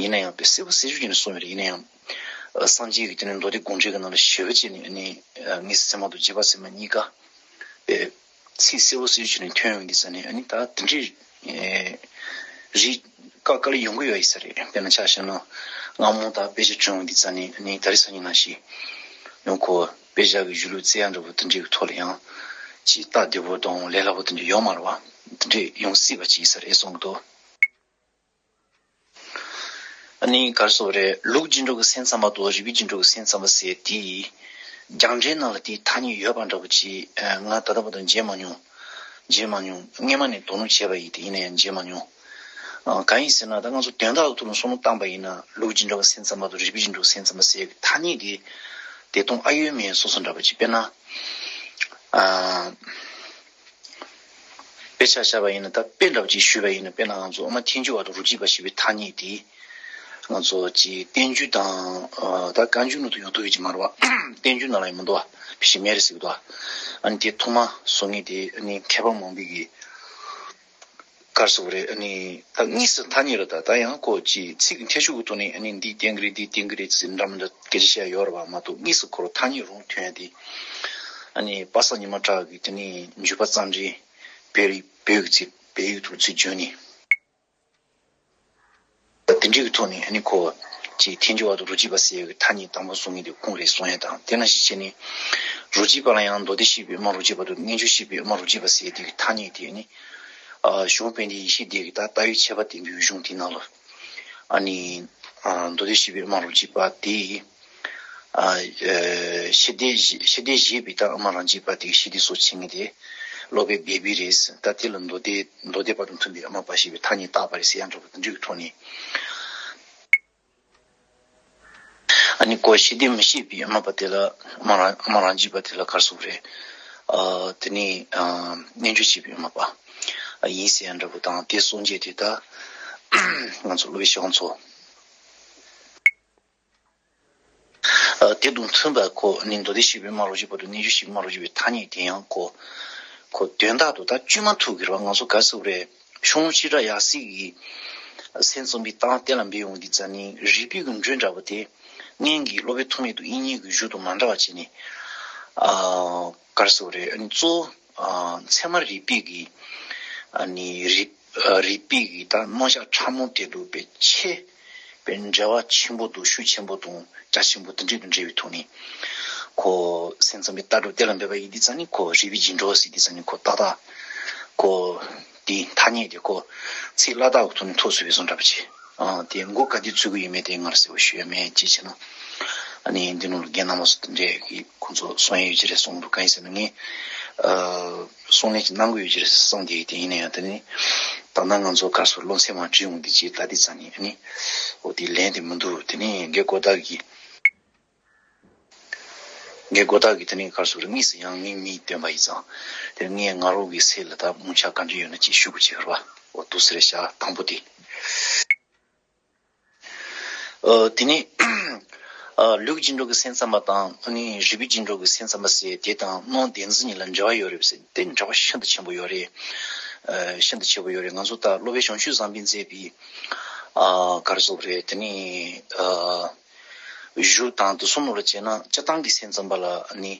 ཡིན་ན་ཡང་དཔེ་གསལ་པོ་གསལ་ཆོག་ཅིག་ནས་གསུངས་ཡོད་རེད། ཡིན་ན་ཡང་སངས་རྒྱས་ཀྱི་དེ་ནས་མདོ་སྡེ་དགོངས་འགྲེལ་གྱི་ནང་ལ་ཞེ་པོ་ཅིག་ནས་ཨ་ནི་མངོན་གསལ་ཚད་མ་དང་རྗེས་དཔག་ཚད་མ་གཉིས་ཀ་དཔེ་ཚིག་གསལ་པོ་གསལ་ཆོག་ནས་ཐོན་ཡོང་དུས་ཙ་ནས་ཨ་ནི་ད་དེ་འདྲའི་རིགས་དཀའ་དཀའ་ལས་ཡོང་གི་ཡོད་ཡིན་ས་རེད། དཔེར་ན་ཆ་བཞག་ན་སྔ་མོ་ད་དཔེ་ཆ་བྲིས་ཡོང་དུས་ཙ་ནས་ཨ་ནི་ད་རེས་སང་ཉིན་ནང་བཞིན་ཡང་ཁོ་དཔེ་ཆ་གི་གཞུང་ལུགས་བཙལ་ཡག་འདྲ་པོ་དེ་འདྲའི་གི་ཐོག་ལ་ཡང་ཅིག་སྟབས་བདེ་པོ་དང་ལས་སླ་པོ་དེ་འདྲ་ཡོད་མ་རེད་བ། དེ་འདྲས་ཡོང་སྲིད་པ་ཅིག་ཡིན་ས་རེད་གསུང་གི་འདུག། ཨ་ནི་ག་རེ་ཟེར་དགོས་རེད། ལུགས་རྒྱུ་འབྲས་ཀྱི་སེམས་ཙམ་པ་དང་རིགས་པའི་རྒྱུ་འབྲས་ཀྱི་སེམས་ཙམ་པ་ཟེར་དེ་རྒྱང་འགྲེལ་ནང་ལ་དེའི་ཐ་སྙད་ཡོད་པ་འདྲ་པོ་ཅིག་ཨ་ང་ད་ལྟ་བར་དུ་མཇལ་མ་མྱོང་། མཇལ་མ་མྱོང་། སྔོན་མ་ནས་དོ་སྣང་བྱས་པ་ཡིན། དེ་ཡིན་ན་ཡང་མཇལ་མ་མྱོང་། ཨ་གང་ཡིན་ཟེར་ན་ད་ང་ཚོ་དོན་དག་གི་ཐོག་ནས་བསམ་བློ་བཏང་པ་ཡིན་ན་ལུགས་རྒྱུ་འབྲས་ཀྱི་སེམས་ཙམ་པ་དང་རིགས་པའི་རྒྱུ་འབྲས་ཀྱི་སེམས་ཙམ་པ་ཟེར་ཐ་སྙད་དེ་དེ་སྟོང་ཨ་ཡོད་མེད་སོ་སོ་འདྲ་པོ་ཅིག་དཔེར་ན་ཨ། དཔེ་ཆ་བཞག་པ་ཡིན་ན་ད་དཔེ་འདྲ་པོ་ཅིག་ཞུས་པ་ཡིན་ན་དཔེར་ན་ང་ཚོ་དབུ་མ་ཐལ་འགྱུར་བ་དང་རིགས་གཅིག་པ་ཞེས་པའི་ཐ་སྙད་དེ་ང་ཚོ་ཅིག་བསྟན་བཅོས་དང་ད་བཀའ་འགྱུར་ནང་དུ་ཡོང་ཐུབ་ཡོད་ཀྱི་མ་རེད་བ། བསྟན་བཅོས་ནང་ལ་ཡང་མི་འདུག་བ། ཕལ་ཆེར་མེད་རེད་ཟེར་གི་འདུག་བ། ཨ་ནི་དེ་ཐོག་མ་བཟོ་མཁན་དེ་ཨ་ནི་མཁས་པ་མང་པོས་ཀྱི་བཀའ་ ག་རེ་ཟེར་དགོས་རེད། ཨ་ནི་ད་དངོས་སུ་ཐ་སྙད་རེད། ད་ད་ཡང་ཁོ་ཅིག་ཚིག་གི་འཐེན་ཤུགས་ཀྱི་ཐོག་ནས་ཨ་ནི་འདི་བསྟན་གྱི་རེད། འདི་བསྟན་གྱི་རེད་ཟེར་འདྲ་མི་འདྲ་སྐད་ཆ་བཤད་ཡོད་རེད་པ་མ་གཏོགས། དངོས་སུ་ཁོ་རང་ཐ་སྙད་རང་ཐོན་ཡ་དེ་ཨ་ནི་པ་སངས་ཉི་མ་གྲགས་ཀྱིས་དེ་ནི་འཇུ་པ་ཙམ་རེད། བོད་རིགས་བོད་ཀྱི་ཚིག་བོད་ཡིག་ཐོག་ཚིག་བརྗོད་ནས། དེ་འདྲའི་གི་ཐོག་ནས་ཨ་ནི་ཁོ་ཅིག་ཐལ་འགྱུར་བ་དང་རོ་གཅིག་པ་ཟེར་ཡག་གི་ཐ་སྙད་དང་པོ་བཟུང་མཁན་དེ་ཁོང་རེད་གསུང་ཡ་དང་། དེ་ནང་བཞིན་བྱས་ནས་རོ་གཅིག་པ་ལ་ཡང་མདོ་སྡེ་བཤད་པའི་དབུ་མ་རོ་གཅིག་པ་དང་རྣལ་འབྱོར་བཤད་པའི་དབུ་མ་རོ་གཅིག་པ་ཟེར་དེ་གི་ཐ་སྙད་དེ་ཨ་ནི་ཨ་གཞུང་དཔལ་ལྡན་ཡེ་ཤེས་སྡེ་གི་ད་ལྟ་བའི་ཁྱད་པར་ལྡན་པའི་གཞུང་དེའི་ནང་ལ་ཨ་ནི་ཨ་མདོ་སྡེ་བཤད་པའི་དབུ་མ་རོ་གཅིག་པ་དེ། ཨ་ཨ་ཕྱི་སྡེ་བཞི་ཕྱི་སྡེ་བཞི་པའི་ད་དབུ་མ་རང་རྒྱུད་པ་དེ་ཕྱི་སྡེ་སོགས་བྱེད་མཁན་དེ་སློབ་དཔོན་སྦས་པའི་རེད། ད་དེ་ལ་མདོ་སྡེ་མདོ་སྡེ་པ་དང་མཐུན་པའི་དབུ་མ་པ་ཞེས་པའི་ཐ་སྙད་བཏགས་པ་རེད་ཟེར་ཡང་འདྲ་པོ་དེ་འདྲའི་གི་ཐོག་ནས། ཨ་ནི་ཁོ་ཕྱི་སྡེ་མི་བཞི་པའི་དབུ་མ་པ་དེ་ལ་དབུ་མ་རང་དབུ་མ་རང་རྒྱུད་པ་དེ་ལ་ག་རེ་ཟེར་དགོས་རེད། ཨ་དེ་ནས་ཨ་རྣལ་འབྱོར་བཤད་པའི་དབུ་མ་པ་ཡིན་ཟེར་ཡང་འདྲ་པོ་དང་། དེ་གསུང་བྱས་དེ་ད་ང་ཚོ་སློབ་དཔོན་ཞང་ཚོ། ཨ་དེ་དང་མཐུན་པ་ཁོ་ནི་མདོ་སྡེ་བཤད་པའི་དབུ་མ་རོ་གཅིག་པ་དང་རྣལ་འབྱོར་བཤད་པའི་དབུ་མ་རོ་གཅིག་པའི་ཐ་སྙད་དེ་ཡང་ཁོ་ཁོ་དོན་དག་ཏུ་ད་བཅོས་མ་ཐུབ་ཀྱི་རེད་པ། ང་ཚོ་ག་རེ་ཟེར་དགོས་རེད། ཤོང་བྱེ་བྲག་ཡར་སྲིད་ཀྱི་སེམས་ཙམ་པའི་སྟངས་གཏན་ལ་འབེབས་ཡོང་དུས་ཙ་ནི་རིགས་པའི་གི་འགྲོས་འདྲ་པོ་དེ་སྔོན་གྱི་སློབ་དཔོན་ཐོགས་མེད་དང་དབྱིག་གཉེན་གྱི་གཞུང་དང་མ་འདྲ་བ་བྱས་ནས། ཨ་ག་རེ་ཟེར་དགོས་རེད། ཨ་ནི་གཙོ་བོ་ཨ་ཚད་མ་རིག་པའི་གི་ཨ་ནི་རིག་ཨ་རིག་པའི་གི་ད་རྣམ་གཞག་ཕྲ་མོ་དེ་དུ་དཔེ་ཆེ་དཔེ་འབྲེལ་བ་ཆེན་པོ་དང་ཤུགས་ཆེན་པོ་དང་རྒྱ་ཆེན་པོ་དེ་འདྲའི་དང་འབྲེལ་བའི་ཐོག་ནས་ཁོ་སེམས་ཙམ་པའི་ལྟ་གྲུབ་གཏན་ལ་འབེབས་པ་ཡིན་དུས་ཙ་ནི་ཁོ་རིགས་པའི་རྗེས་འགྲོ་ཟེར་དུས་ཙ་ནི་ཁོ་ཏག་ཏག་ཁོ་དེའི་ཐ་སྙད་དེ་ཁོ་ཚིག་བླ་དྭགས་ཀྱི་ཐོག་ནས་ཐོབ་ཚུལ་བའི་བཟོ་འདྲ་པོ་ཅིག་ཨ་དེ་མགོ་ག་དུས་ཚོད་ཀྱི་ཡོད་མེད་དེ་ངར་གསལ་བོ་ཞུ་ཡ་མེད། ཅི་བྱས་ན་ཨ་ནི་འདི་ནང་ལ་རྒན་རྣམ་པ་ཚོ་དེ་འདྲས་ཀྱི་ཁོང་ཚོ་གསུང་ཡ་ཡོད་ཀྱི་རེད་གསུང་འདུག་གང་ཡིན་ཟེར་ན་ངས་ཨ་གསུང་ལན་ཅིག་གནང་དགོས་ཡོད་ཀྱི་རེད་ཟེར་གསུངས་དེ་དེ་ཡིན་ན་ཡང་དེ་ནི་ད་ལྟ་ང་ཚོ་གར་སོགས་སློབ་ཚན་མ་བྲིས་འོང་དེ་ཅིག་ལྟ་དེ་ཙ་ནི་ཨ་ནི་འོ་དེ་ལན་དེ་མི་འདུག་དེ་ནི་རྒན་གོ་ཐག་གི་རྒན་གོ་ཐག་གི་དེ་ནི་གར་སོགས་རིག་གནས་སུ་ཡང་མིག་མིག་སྟོན་པ་ཡིན་ཙང་དེ་ངས་ང་རང་གི་སེམས་ལ་ད་མུ་ཆ་ག་འདྲ་ཡོད་ན་ཅིག་ཞུ་དགོས་ཀྱི་རེད་པ། འོ་འདུག་ཟེར་བྱ་དང་པོ་དེ། ཨ་དེ་ནས་ཨ་ལུས་ཀྱི་རྗེས་འགྲོ་གི་སེམས་ཙམ་པ་དང་ཨ་ནི་རིག་པའི་རྗེས་འགྲོ་གི་སེམས་ཙམ་པ་ཟེར་དེ་དང་སྣང་བདེན་འཛིན་གཉིས་ལ་འབྲེལ་བ་ཡོད་རེད་ཟེར། དེ་འབྲེལ་བ་ཤིན་ཏུ་ཆེན་པོ་ཡོད་རེད། ཨ་ཤིན་ཏུ་ཆེན་པོ་ཡོད་རེད། ང་ཚོ་ད་སློབ་དཔོན་བྱང་ཆུབ་བཟང་པོས་མཛད་པའི་ཨ་ག་རེ་ཟེར་དགོས་རེད། དེ་ནས་ཨ་གཞུང་དང་དེ་གསུམ་ནང་ལ་བྱས་ན་སྤྱིར་བཏང་གི་སེམས་ཙམ་པ་ལ་ཨ་ནི་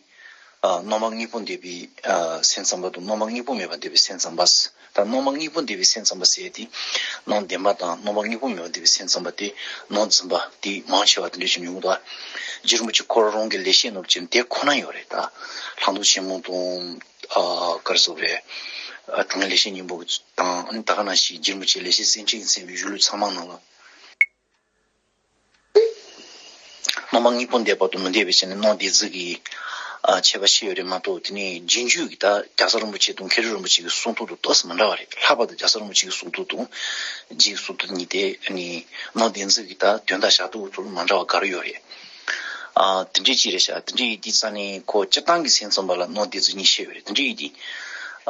ཨ་རྣམ་པ་གཉིས་པོ་འདས་པའི་ཨ་སེམས་ཙམ་པ་དང་རྣམ་པ་གཉིས་པོ་མེད་པར་འདས་པའི་སེམས་ཙམ་པ། ད་རྣམ་པ་གཉིས་པོ་འདས་པའི་སེམས་ཙམ་པ་ཟེར་ཡ་དེ་སྣང་བདེན་པ་དང་རྣམ་པ་གཉིས་པོ་མེད་པར་འདས་པའི་སེམས་ཙམ་པ་དེ་སྣང་འཛིན་པ་དེ་མང་ཆེ་བ་དེ་འདྲ་ཞིག་ཡོང་གི་འདུག་རྗེ་རིན་པོ་ཆེ་ཁོ་རང་གི་ལེགས་བཤད་ནང་བཞིན་དེ་ཁོ་ན་ཡོད་རེད། ད་ལྷག་མཐོང་ཆེན་མོ་དང་ཨ་ག་རེ་ཟེར་དགོས་རེད། ཨ་དྲང་ངེས་ལེགས་བཤད་སྙིང་པོ་གི་དང་ཨ་ནི་ད་ག་ནང་བཞིན་རྗེ་རིན་པོ་ཆེ་ལེགས་བཤད་སེང་ཁྲི་གིས་མཚན་པའི་གཞུང་ལུགས་ཚང་མ་ནང་ལ། རྣམ་པ་གཉིས་པོ་འདས་པ་དང་མི་འདས་པའི་ཆ་ནས་སྣང་བདེན་འཛིན་གྱི་ཨ་ཁྱད་པར་ཕྱེ་ཡོད་རེད་མ་གཏོགས། དེ་ནས་རྗེས་འཇུག་གི་ད་རྒྱལ་ཚབ་རིན་པོ་ཆེ་དང་མཁས་གྲུབ་རིན་པོ་ཆེ་གི་གསུང་ཐོག་ཏུ་ཏོག་ཙམ་མི་འདྲ་བ་རེད། ལྷག་པར་དུ་རྒྱལ་ཚབ་རིན་པོ་ཆེ་གི་གསུང་ཐོག་དང་རྗེའི་གསུང་ཐོག་གཉིས་དེ་ནི་སྣང་བདེན་འཛིན་གྱི་ད་དོན་དག་བཞག་སྟངས་ཐོག་ལ་མ་འདྲ་བ་ག་རེ་ཡོད་རེད། ཨ་དེ་འདྲའི་ཅིག་རེད་ཤག་དེ་འདྲའི་ཡིན་དུས་ཙ་ནས་ཁོ་སྤྱིར་བཏང་གི་སེམས་ཙམ་པ་ལ་སྣང་བདེན་འཛིན་གཉིས་བཤད་ཡོད་རེད། དེ་འདྲའི་ཡིན་དུས་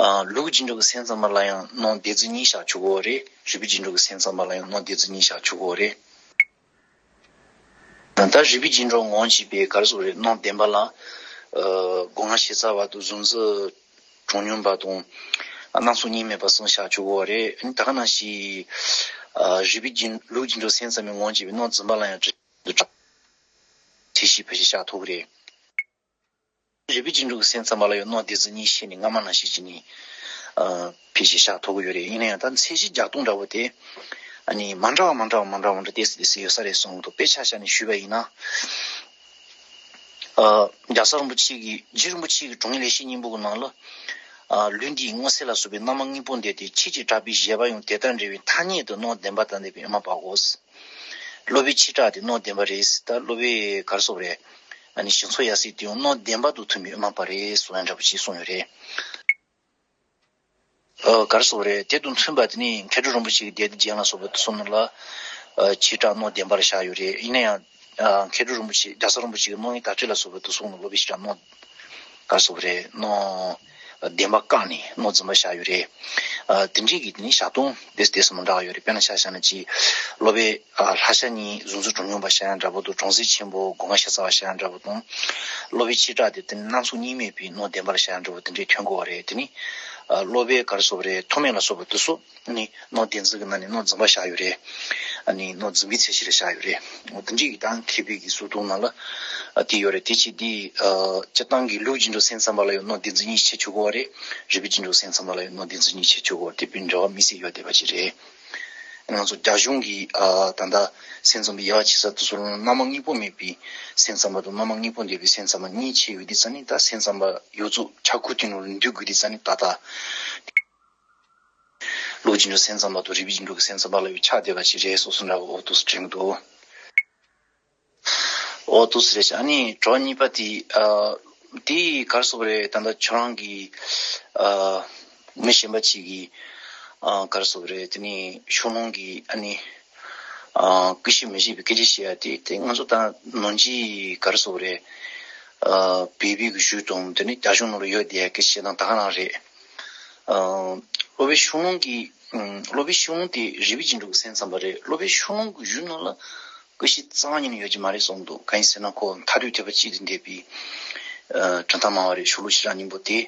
ཨ་ལུས་ཀྱི་རྗེས་འགྲོ་གི་སེམས་ཙམ་པ་ལ་ཡང་སྣང་བདེན་འཛིན་གཉིས་བཞག་ཆོག་གི་ཡོད་རེད། རིག་པའི་རྗེས་འགྲོ་གི་སེམས་ཙམ་པ་ལ་ཡང་སྣང་བདེན་འཛིན་གཉིས་བཞག་ཆོག་གི་ཡོད་རེད། ད་རིག་པའི་རྗེས་འགྲོ་ངོ་མ་བྱས་པའི་ག་རེ་ཟེར་དགོས་རེད། སྣང་བདེན་པ་ལ་ཨ་སྒོ་ལྔ་ཤེས་བྱ་བ་དང་གཟུང་འཛིན་གྲངས་སྙོམས་པ་དང་རྣམ་གསུམ་གཉིས་མེད་པ་གསུམ་བཞག་ཆོག་གི་ཡོད་རེད། ད་ག་ནང་བཞིན་ཨ་རིག་པའི་རྗེས་ལུས་རྗེས་འགྲོ་སེམས་ཙམ་པའི་ངོ་མ་བྱས་པའི་སྣང་འཛིན་པ་ལ་ཡང་དྲི་དྲི་ཞིབ་ཕལ་ཆེར་བཞག་ཐུབ་ཀྱི་རེད། རིག་པའི་རྗེས་འགྲོ་གི་སེམས་ཙམ་པ་ལ་ཡང་སྣང་བདེན་འཛིན་གཉིས་བཤད་ནས་སྔ་མ་ནང་བཞིན་བྱས་ནས་ཨ་ཕལ་ཆེར་བཞག་ཐུབ་ཀྱི་ཡོད་རེད། ཡིན་ན་ཡང་ད་མཚན་གཞི་རྒྱག་སྟངས་འདྲ་བོ་དེ་ཨ་ནི་མ་འདྲ་བ་མ་འདྲ་བ་མ་འདྲ་བ་འདྲ་ཏོག་ཙམ་ཏོག་ཙམ་ཡོད་ས་རེད་གསུངས་འདུག་དཔེ་ཆ་བཞག་ནས་ཞུས་པ་ཡིན་ན། ཨ་རྒྱལ་ཚབ་རིན་པོ་ཆེ་གིས་རྗེ་རིན་པོ་ཆེ་གི་དྲང་ངེས་ལེགས་བཤད་སྙིང་པོ་གི་ནང་ལ་ཨ་ལུས་འདི་ཡི་མངོན་གསལ་ལ་སོགས་པའི་རྣམ་པ་གཉིས་པོ་འདས་ཏེ་ཆོས་ཀྱི་གྲགས་པའི་བཞེད་པ་ཡང་དེ་ལྟར་འབྲེལ་བའི་ཐ་སྙད་དུ་སྣང་བདེན་པ་དང་ལྡན་པའི་དབུ་མ་པ་གོ། སློབ་དཔོན་ཆོས་གྲགས་དེ་སྣང་བདེན་པ་རེད། ད་སློབ་དཔོན་ག་རེ་ཟེར་དགོས་རེད། ཨ་ནི་ཞི་འཚོ་ཡབ་སྲས་དེ་ཡང་སྣང་བདེན་པ་དང་མཐུན་པའི་དབུ་མ་པ་རེད་གསུང་ཡ་འདྲ་པོ་ཅིག་གསུངས་ཡོད་རེད། ཨ་ག་རེ་ཟེར་དགོས་རེད། དེ་དང་མཐུན་པ་དེ་ནི་མཁས་གྲུབ་རིན་པོ་ཆེ་གི་སྡེ་སྣོད་རྒྱན་ལ་སོགས་པ་དེ་གསུམ་ནང་ལ་ཨ་ཆོས་གྲགས་སྣང་བདེན་པར་བཞག་ཡོད་རེད། ཡིན་ན་ཡང་ཨ་མཁས་གྲུབ་རིན་པོ་ཆེ་རྒྱལ་ཚབ་རིན་པོ་ཆེ་གི་སྣང་བརྙན་དར་ཁྲོད་ལ་སོགས་པ་དེ་གསུམ་ནང་སློབ་དཔོན་ཆོས་གྲགས་སྣང་ག་རེ་ཟེར་དགོས་རེད། སྣང་བདེན་པ་བཀག་ནས་སྣང་འཛིན་པ་བཞག་ཡོད་རེད། ཨ་དེ་འདྲའི་གི་དེ་ནི་བཞག་སྟངས་དེ་དེ་ཚོ་མི་འདྲ་བ་ཡོད་རེད། དཔེར་ན་ཆ་བཞག་ན་ཅིག་སློབ་དཔོན་ཨ་ལྷ་བྱ་གཉིས་གཟུགས་འཛིན་གྲངས་སྙོམས་པ་བཤད་ཡ་འདྲ་པོ་དང་། གྲངས་ཚད་ཆེན་པོ་སྒོ་ལྔ་ཤེས་བྱ་བ་བཤད་ཡ་འདྲ་པོ་དང་། སློབ་དཔོན་ཆོས་གྲགས་དེ་དེ་ནི་རྣམ་གསུམ་གཉིས་མེད་པའི་སྣང་བདེན་པར་བཤད་ཡ་འདྲ་པོ་དེ་འདྲའི་ཐོན་གྱི་ཡོད་རེད། དེ་ནི་ ཨ་སློབ་པའི་ག་རེ་ཟེར་དགོས་རེད། མཐོ་དམན་ལ་སོགས་པ་དེ་ཚོ་ནི་སྣོད་ལྡན་འཛིན་གྱི་ནང་ནས་སྣོད་འཛིན་པ་བཞག་ཡོད་རེད། ཨ་ནི་སྣོད་འཛིན་པའི་ཚད་གཞི་ལ་བཞག་ཡོད་རེད། འོ་དེ་འདྲའི་གི་དང་མཁས་པའི་གི་གསུང་རྩོམ་ནང་ལ་ཨ་དེ་ཡོད་རེད། དེ་ཕྱིར་དེ་ཨ་སྤྱིར་བཏང་གི་ལུགས་ཀྱི་འགྲོ་སེམས་ཙམ་པ་ལ་ཡང་སྣོད་ལྡན་འཛིན་གཉིས་ཆེད་ཆོད་གོ་བ་རེད། རིགས་པའི་ཀྱི་འགྲོ་སེམས་ཙམ་པ་ལ་ཡང་སྣོད་ལྡན་འཛིན་གཉིས་ཆེད་ཆོད་གོ་བ་དེ་དཔེ་འབྲེལ་བ་དམིགས་བསལ་ཡོད་བསྡད་པ་ཅིག་རེད། ང་ཚོ་རྒྱ་གཞུང་གི་ཨ་ད་ལྟ་སེམས་ཙམ་པའི་དབྱེ་བ་ཕྱེ་ས་དེ་ཚོ་རྣམ་པ་གཉིས་པོ་མེད་པའི་སེམས་ཙམ་པ་དང་རྣམ་པ་གཉིས་པོ་འདུས་པའི་སེམས་ཙམ་པ་གཉིས་ཕྱེ་ཡོད་དུས་ཙ་ནི། ད་སེམས་ཙམ་པ་ཡོངས་རྫོགས་ཆ་ཁུ་དེ་ནང་ལ་འདུས་དགོས་དུས་ཙ་ནི། ད་ལྟ་ལུགས་ཀྱི་འགྲོ་སེམས་ཙམ་པ་དང་རིགས་པའི་ཀྱི་འགྲོ་གི་སེམས་ཙམ་པ་ལ་ཡང་ཆགས་བསྡད་པ་ཅིག་རེད། སོ་སོ་འདྲ་བོ་འོ་འདུག་སེ་དྲན་གྱི་འདུག་འོ་འདུག་སེ་རེད་ཤག་ཨ་ནི་དྲི་བ་གཉིས་པ་དེ་ཨ་དེ་ག་རེ་ཟེར་དགོས་རེད། ད་ལྟ་ཁྱོད་རང་གི་ཨ་མི་གཞན་པ་ཅིག་གིས་ཨ་ག་རེ་ཟེར་དགོས་རེད། དེ་ནི་ཤུགས་སློང་གི་ཨ་ནི་ཨ་སྐུ་ཞབས་མི་བཞེས་པའི་སྐད་ཆ་བཤད་ཡ་དེ། དེ་ང་ཚོ་ད་ནང་ཆོས་ག་རེ་ཟེར་དགོས་རེད། ཨ་བོད་པའི་གི་གཞུང་དང་དེ་ནི་རྒྱ་གཞུང་ནང་ལ་ཡོད་བསྡད་ཡ་སྐད་ཆ་བཤད་སྟངས་ད་ག་རང་རེད། ཨ་སློབ་དཔོན་ཤུགས་སློང་གི་ཨ་སློབ་དཔོན་ཤུགས་སློང་དེ་རིགས་པའི་ཀྱི་འགྲོ་གི་སེམས་ཙམ་པ་རེད། སློབ་དཔོན་ཤུགས་སློང་གི་གཞུང་ནང་ལ་སྐུ་ཞབས་རྩ་བ་ཉིད་ནས་ཡོད་ཀྱི་མ་རེད་གསུངས་འདུག་གང་ཡིན་ཟེར་ན་ཁོ་མཐར་ཐུག་ཐེག་པ་གཅིག་ཏུ་འདུས་པའི་ཨ་གྲུབ་མཐའ་སྨྲ་བ་རེད། ཤོ་ལོ་ཀ་ཤྲཱི་ཀ་སྙིང་པོ་དེ།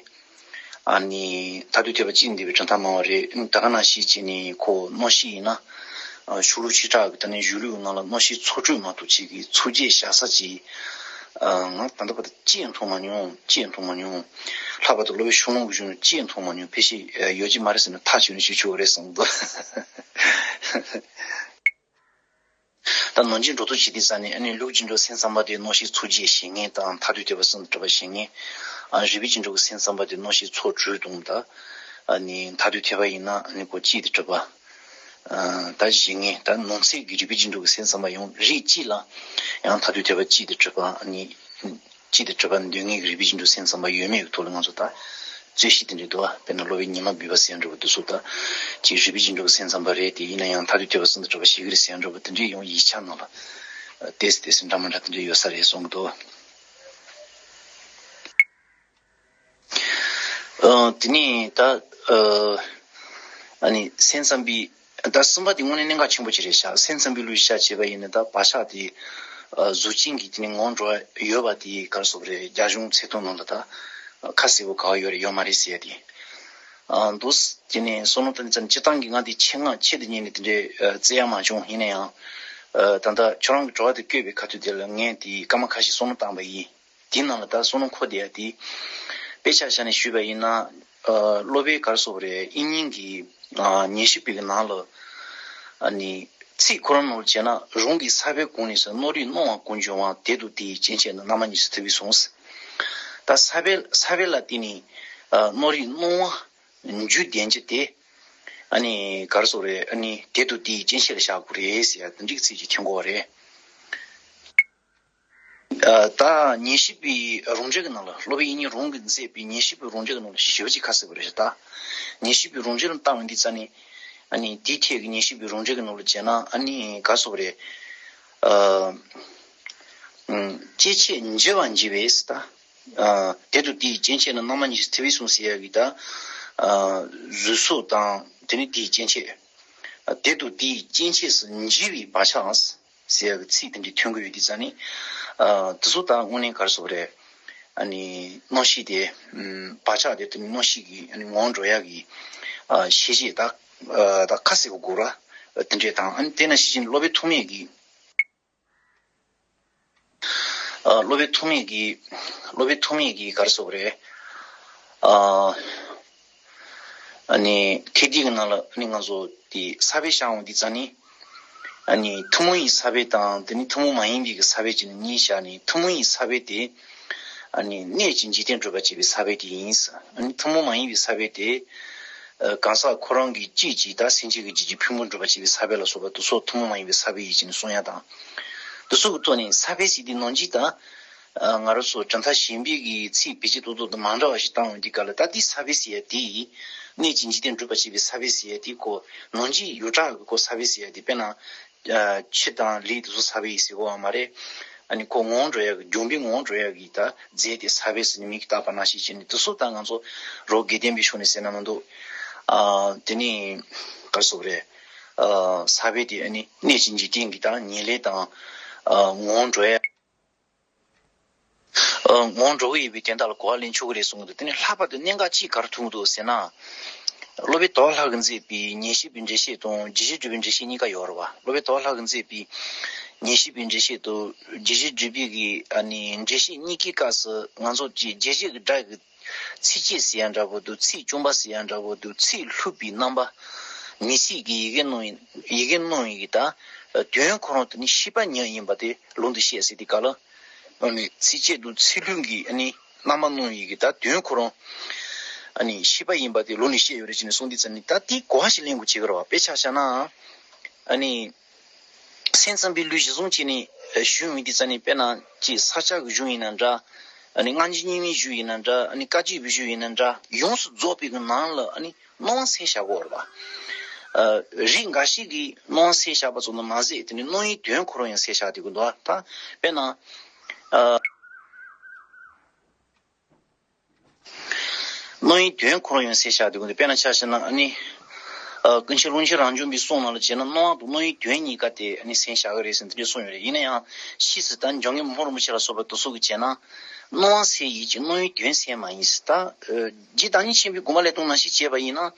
ཨ་ནི་མཐར་ཐུག་ཐེག་པ་གཅིག་ཏུ་འདུས་པའི་གྲུབ་མཐའ་སྨྲ་བ་རེད། ད་ག་ནང་བཞིན་བྱས་ནས་ཁོ་གནམ་གཤིས་ཡིན་ན་ཨ་ཤོ་ལོ་ཀ་ཤྲཱི་ཀ་གི་ད་ནི་གཞུང་ལུགས་ནང་ལ་གནམ་གཤིས་འཚོ་བཅུད་མ་གཏོགས་ཅིག་གི་འཚོ་བྱེད་བཞག་ས་ཅིག་ཨ་ང་ད་ལྟ་བར་དུ་ཅི་ཡང་མཐོང་མ་མྱོང་། ཅི་ཡང་མཐོང་མ་མྱོང་། ལྷག་པར་དུ་སློབ་དཔོན་ཤུགས་སློང་གི་གཞུང་ནས་ཅི་ཡང་མཐོང་མ་མྱོང་། ཕལ་ཆེར་ཡོད་ཀྱི་མ་རེད་ཟེར་ན་ཐག་ཆོད་ནས་ཞུ་ཆོག་རེད་གསུངས་འདུག་ད་ནང་ཆོས་འགྲོ་ཐུབ་བྱེད་དུས་ཙ་ནས་ཨ་ནི་ལུགས་ཀྱི་འགྲོ་སེམས་ཙམ་པ་དེ་གནམ་གཤིས་འཚོ་བྱེད་བྱེད་མཁན་དང་མཐར་ཐུག་ཐེག་པ་གསུམ་དུ་གྲུབ་པ་བྱེད་མཁན། ཨ་རིགས་པའི་ཀྱི་འགྲོ་གི་སེམས་ཙམ་པ་དེ་གནམ་གཤིས་འཚོ་བཅུད་དང་། ད་ཨ་ནི་མཐར་ཐུག་ཐེག་པ་ཡིན་ན་ཨ་ནི་ཁོ་གཅིག་ཏུ་གྲུབ་པ། ཨ་ད་བྱེད་མཁན། ད་ནང་གསེས་ཀྱི་རིགས་པའི་ཀྱི་འགྲོ་གི་སེམས་ཙམ་པ་ཡང་རིགས་གཅིག་ལ་ཡང་མཐར་ཐུག་ཐེག་པ་གཅིག་ཏུ་གྲུབ་པ། ཨ་ནི་གཅིག་ཏུ་གྲུབ་པ་འདོད་མཁན་གྱི་རིགས་པའི་ཀྱི་འགྲོ་སེམས་ཙམ་པ་ཡོད་མེད་ཀྱི་ཐོག་ལ་ང་ཚོ་ད་རྩོད་གཞི་དེ་འདྲ་འདུག་བ། དཔེར་ན་སློབ་དཔོན་ཉི་མ་བུས་པ་ཟེར་འགྲོ་བ་དེ་ཚོ་ད་ཅིག་རིགས་པའི་ཀྱི་འགྲོ་གི་སེམས་ཙམ་པ་རེད། དེ་ཡིན་ན་ཡང་མཐར་ཐུག་ཐེག་པ་གསུམ་དུ་གྲུབ་པ་ཞིག་རེད་ཟེར་འགྲོ་བ་དེ་འདྲའི་ཡང་ཡིག་ཆ་ནང་ལ་ཏོག་ཙམ་ཏོག་ཙམ་འདྲ་མི་འདྲ་དེ་འདྲ་ཡོད་ས་རེད་གསུང་གི་འདུག་བ། ཨ་དེ་ནས་ད་ཨ་ཨ་ནི་སེམས་ཙམ་པའི་ད་གསུམ་པ་དེ་དངོས་གནས་གནད་འགག་ཆེན་པོ་ཅིག་རེད་ཤག་སེམས་ཙམ་པའི་ལུགས་ཤ་བྱས་པ་ཡིན་ན་ད་བག་ཆགས་དེ་ཨ་གཟུགས་ཅན་གྱི་དེ་ནས་ངོ་འགྲོ་ཡོད་པ་དེ་ག་རེ་ཟེར་དགོས་རེད། རྒྱ་གཞུང་ཚིག་དོན་ནང་ལ་ད་ཁ་གསལ་པོ་ག་བ་ཡོད་རེད་ཡོད་མ་རེད་ཟེར་ཡ་དེ། ཨ་འདུག་དེ་ནས་བསམ་བློ་བཏང་ཙམ་སྤྱིར་བཏང་གི་ང་དེ་ཆེད་མངགས་ཆེད་དུ་གཉེར་ནས་དེ་འདྲའི་ཨ་བཙལ་ཡ་མ་བྱུང་། ཡིན་ན་ཡང་ཨ་ད་ལྟ་ཁྱོད་རང་གི་དྲི་བ་དེ་བཀོད་པའི་ཁ་ཐུག་དེ་ལ་ངས་དེ་སྐར་མ་ཁ་ཤས་བསམ་བློ་བཏང་པ་ཡིན། དེའི་ནང་ལ་ད་བསམ་བློ་འཁོར་བསྡད་ཡ་དེ། དཔེ་ཆ་བཞག་ནས་ཞུས་པ་ཡིན་ན། ཨ་སློབ་དཔོན་ག་རེ་ཟེར་དགོས་རེད། དབྱིག་གཉེན་གྱི་ཨ་ཉེར་ཞི་པའི་གི་ནང་ལ་ཨ་ནི་ཚིག་ཁོ་རང་ནང་ལ་བྱས་ན། རང་གི་ས་བོན་གང་ནས་སུ། རྣམ་རིག་སྣང་བ་གང་བྱུང་བ། དེ་དང་དེ་ཡི་སྐྱེ་མཆེད་རྣམས། རྣམ་པ་གཉིས་སུ་ཐུལ་བས་གསུངས། ད་ས་བོན་ས་བོན་ལ་བརྟེན་ནས་ཨ་རྣམ་རིག་སྣང་བ་འཇུག་ལྡན་གྱི་དེ་ཨ་ནི་ག་རེ་ཟེར་དགོས་རེད། ཨ་ནི་དེ་དང་དེ་ཡི་སྐྱེ་མཆེད་ལ་བཞག་དགོས་རེད་ཟེར་ཡ་དེ་འདྲའི་ཚིག་ཅིག་ཐོན་གྱི་ཡོད་རེད། ཨ་ད་ཉེར་ཞི་པའི་རང་འགྲེལ་གྱི་ནང་ལ། སློབ་དཔོན་དབྱིག་གཉེན་རང་གིས་མཛད་པའི་ཉེར་ཞི་པའི་རང་འགྲེལ་གྱི་ནང་ལ་ཞེ་པོ་ཅིག་ཁ་གསལ་པོ་རེད་ཤག་ད་ཉེར་ཞི་པའི་རང་འགྲེལ་ལ་བལྟས་པ་ཡིན་དུས་ཙ་ནས། ཨ་ནི་དེའི་ཐད་ཀྱི་ཉེར་ཞི་པའི་རང་འགྲེལ་གྱི་ནང་ལ་བྱས་ན། ཨ་ནི་ག་རེ་ཟེར་དགོས་རེད། ཨ་ཨ་སྐྱེ་མཆེད་འཇིག་པར་བགྱི་བས་ཟེར། ད་ཨ་དེ་དང་དེ་ཡི་སྐྱེ་མཆེད་རྣམས། རྣམ་པ་གཉིས་སུ་ཐུལ་བས་གསུངས་ཟེར་ཡ་གི་ད་ཨ་གཟུགས་སོགས་དང་དེ་ནས་དེ་ཡི་སྐྱེ་མཆེད། ཨ་དེ་དང་དེ་ཡི་སྐྱེ་མཆེད་སུ་འཇིག་པའི་བག་ཆགས། ཟེར་ཡག་གི་ཚིག་དེ་འདྲ་ཐོན་གྱི་ཡོད་དུས་ཙ་ནས། ཨ་དེ་ཚོ་ད་དངོས་གནས་ག་རེ་ཟེར་དགོས་རེད། ཨ་ནི་རྣམ་ཤེས་དེ་ཨམ་བག་ཆགས་དེ་དེ་ནི་རྣམ་ཤེས་ཀྱི་ཨ་ནི་ངོ་བོར་འགྲོ་ཡག་གི་ཨ་ཤེས་བྱེད་ད་ཨ་ད་ཁ་གསལ་པོ་དགོས་ར། དེ་འདྲས་དང་། ཨ་ནི་དེ་ནང་བཞིན་བྱས་ནས་སློབ་དཔོན་ཐོགས་མེད་ཀྱིས། ཨ་སློབ་དཔོན་ཐོགས་མེད་ཀྱིས། སློབ་དཔོན་ཐོགས་མེད་ཀྱིས་ག་རེ་ཟེར་དགོས་རེད། ཨ། ཨ་ནི་ཐེག་བརྒྱད་ཀྱི་ནང་ལ་ཨ་ནི་ང་ཚོ་དེ་ས་བོན་བཞག་འོང་དུས་ཙ་ནས། ཨ་ནི་ཐུན་མོང་བའི་ས་བོན་དང་དེ་ནི་ཐུན་མོང་མ་ཡིན་པའི་གི་ས་བོན་བྱས་ནས་གཉིས་བཞག་ནས། ཐུན་མོང་བའི་ས་བོན་དེ་ཨ་ནི་གནས་ཀྱི་འཇིག་རྟེན་སྒྲུབ་པར་བྱེད་པའི་ས་བོན་དེ་ཡིན། ཨ་ནི་ཐུན་མོང་མ་ཡིན་པའི་ས་བོན་དེ་ཨ་གང་ཟག་ཁོ་རང་གི་སྐྱིད་ཀྱི་ད་སེམས་ཅན་གྱི་སྐྱིད་ཀྱི་ཕུང་པོ་སྒྲུབ་པར་བྱེད་པའི་ས་བོན་ལ་སོགས་པ་དེ་ཚོ་ཐུན་མོང་མ་ཡིན་པའི་ས་བོན་ཡིན་ཞེས་ནས་གསུང་ཡ་དང་། དེ་ཚོ་གི་ཐོག་ནས་ས་བོན་ཟེར་དུས་ནང་བཞིན་ད། ཨ་ང་རང་ཚོ་གྲུབ་མཐའ་གཞན་པའི་གི་ཚིག་བེད་སྤྱོད་ཏོག་ཏོག་དང་མ་འདྲ་བ་ཞིག་བཏང་ཡོང་དུས་སྐབས་ལ། ད་འདི་ས་བོན་ཟེར་ཡ་དེ་གནས་ཀྱི་འཇིག་རྟེན་སྒྲུབ་པར་བྱེད་པའི་ས་བོན་ཟེར་ཡ་དེ་ཁོ་ནང་བཞིན་ཡོངས་གྲགས་ཀྱི་ཁོ་ས་བོན་ཟེར་ཡ་དེ། དཔེར་ན་ཨ་ཆུ་དང་ལུད་དེ་ཚོ་ས་བོན་ཡིན་ཟེར་གོ་བ་མ་རེད། ཨ་ནི་ཁོ་ངོ་བོར་འགྲོ་ཡ་གི་འཇོམས་པའི་ངོ་བོར་འགྲོ་ཡ་གི་ད་རྫས་དེ་ས་བོན་ཟེར་ནས་མིང་བཏགས་པ་ནང་བཞིན་བྱས་ནས། དེ་ཚོ་ད་ང་ཚོ་རང་དགེ་ལྡན་པའི་ཕྱོགས་ནས་ཟེར་ན་མི་འདུག་ཨ་དེ་ནི་ག་རེ་ཟེར་དགོས་རེད། ཨ་ས་བོན་དེ་ཨ་ནི་གནས་ཀྱི་འཇིག་རྟེན་གྱི་ད་ཉེར་ལེན་དང་ཨ་ངོ་བོར་འགྲོ་ཡ། ངོ་འགྲོ་གི་ཡོད་པའི་དོན་དག་ལ་གོ་བ་ལེན་ཆོག་གི་རེད་གསུངས་འདུག་དེ་ནས་ལྷག་པར་དུ་གནད་འགག་ཅིག་ག་རེ་ཐུག་འདུག་ཟེར་ན། སློབ་དཔོན་ཟླ་བ་ལྷ་གིས་མཛད་པའི་ཉན་ཤེས་པའི་འགྲེལ་བཤད་དང་རྗེས་ཤེས་སྒྲུབ་པའི་འགྲེལ་བཤད་གཉིས་ཀ་ཡོད་རེད་བ། སློབ་དཔོན་ཟླ་བ་ལྷ་གིས་མཛད་པའི་ཉན་ཤེས་པའི་འགྲེལ་བཤད་དང་རྗེས་ཤེས་སྒྲུབ་པའི་གི་ཨ་ནི་འགྲེལ་བཤད་གཉིས་ཀའི་སྐབས་སུ་ང་ཚོ་གི་རྗེས་ཤེས་ཀྱི་སྒྲ་གི་ཚིགས་བཅད་ཟེར་ཡ་འདྲ་པོ་འདུག་ཚིག་བཅོམ་པ་ཟེར་ཡ་འདྲ་པོ་འདུག་ཚིག་ལྷུག་པའི་རྣམ་པ། མི་ཚིག་གི་ཡི་གེ་སྣོན་ཡི་ཡི་གེ་སྣོན་ཡི་གི་ད་དོན་ཁོ་རང་དེ་ནི་ཤེས་པ་ཉིད་ཡིན་པ་དེ་ལུང་དུ་བཤད་ཟེར་དེ་ག་ལ། ཨ་ནི་ཚིགས་བཅད་དང་ཚིག་ལྷུག་གི་ཨ་ནི་རྣམ་པ་སྣོན་ཡི་གི་ད་དོན་ཁོ་རང་ཨ་ནི་ཤེས་པ་ཡིན་པ་དེ་ལུང་ནས་བཤད་ཡོད་རེད་ཅེས་ནས་གསུངས་དུས་ཙམ་ནས་ད་དེ་གོ་བ་ཞིག་ལེན་དགོས་བྱེད་ཀྱི་རེད་བ། དཔེ་ཆ་བཞག་ན་ཨ་ནི་སེམས་ཙམ་པའི་ལུགས་གཞི་བཟུང་བྱས་ནས་ཞུ་ཡོང་དུས་ཙམ་ནས་དཔེར་ན་ཅིག་ས་སྐྱ་གི་གཞུང་ཡིན་ན་འདྲ། ཨ་ནི་སྔ་འགྱུར་རྙིང་མའི་གཞུང་ཡིན་ན་འདྲ། ཨ་ནི་བཀའ་བརྒྱུད་པའི་གཞུང་ཡིན་ན་འདྲ། ཡོངས་སུ་རྫོགས་པའི་གི་ནང་ལ་ཨ་ནི་སྣང་བ་གསལ་བཞག་གི་ཡོད་རེད་པ། ཨ། རིགས་འགའ་ཞིག་གིས་སྣང་བ་གསལ་བཞག་པ་ཙམ་དུ་མ་ཟད་དེ་ནི་སྣང་བའི་དོན་ཁོ་རང་ཡང་གསལ་བཞག་བསྡད་ཀྱི་འདུག་ད་དཔེར་ན། ཨ། སྣང་བའི་དོན་ཁོ་རང་ཡང་གསལ་བཞག་བསྡད་ཀྱི་འདུག་དཔེར་ན་ཆ་བཞག་ན་ཨ་ནི། ཨ། ཀུན་མཁྱེན་ཀློང་ཆེན་རང་བྱུང་པའི་གསུང་ནང་ལ་བྱས་ན་སྣང་བ་དང་སྣང་བའི་དོན་གཉིས་ཀ་དེ་ཨ་ནི་གསལ་བཞག་གི་རེད་ཟེར་འདི་འདྲ་གསུངས་ཡོད་རེད། ཡིན་ན་ཡང་ཕྱིས་སུ་ད་འཇམ་མགོན་མི་ཕམ་རིན་པོ་ཆེ་ལ་སོགས་པ་དེ་ཚོ་གིས་བྱས་ན། སྣང་བ་གསལ་ཡིན་གྱི་སྣང་བའི་དོན་གསལ་མ་ཡིན་ཟེར། ད། རྗེ་བདག་ཉིད་ཆེན་པོའི་དགོངས་པ་ལས་དང་ནང་བཞིན་བྱས་པ་ཡིན་ན།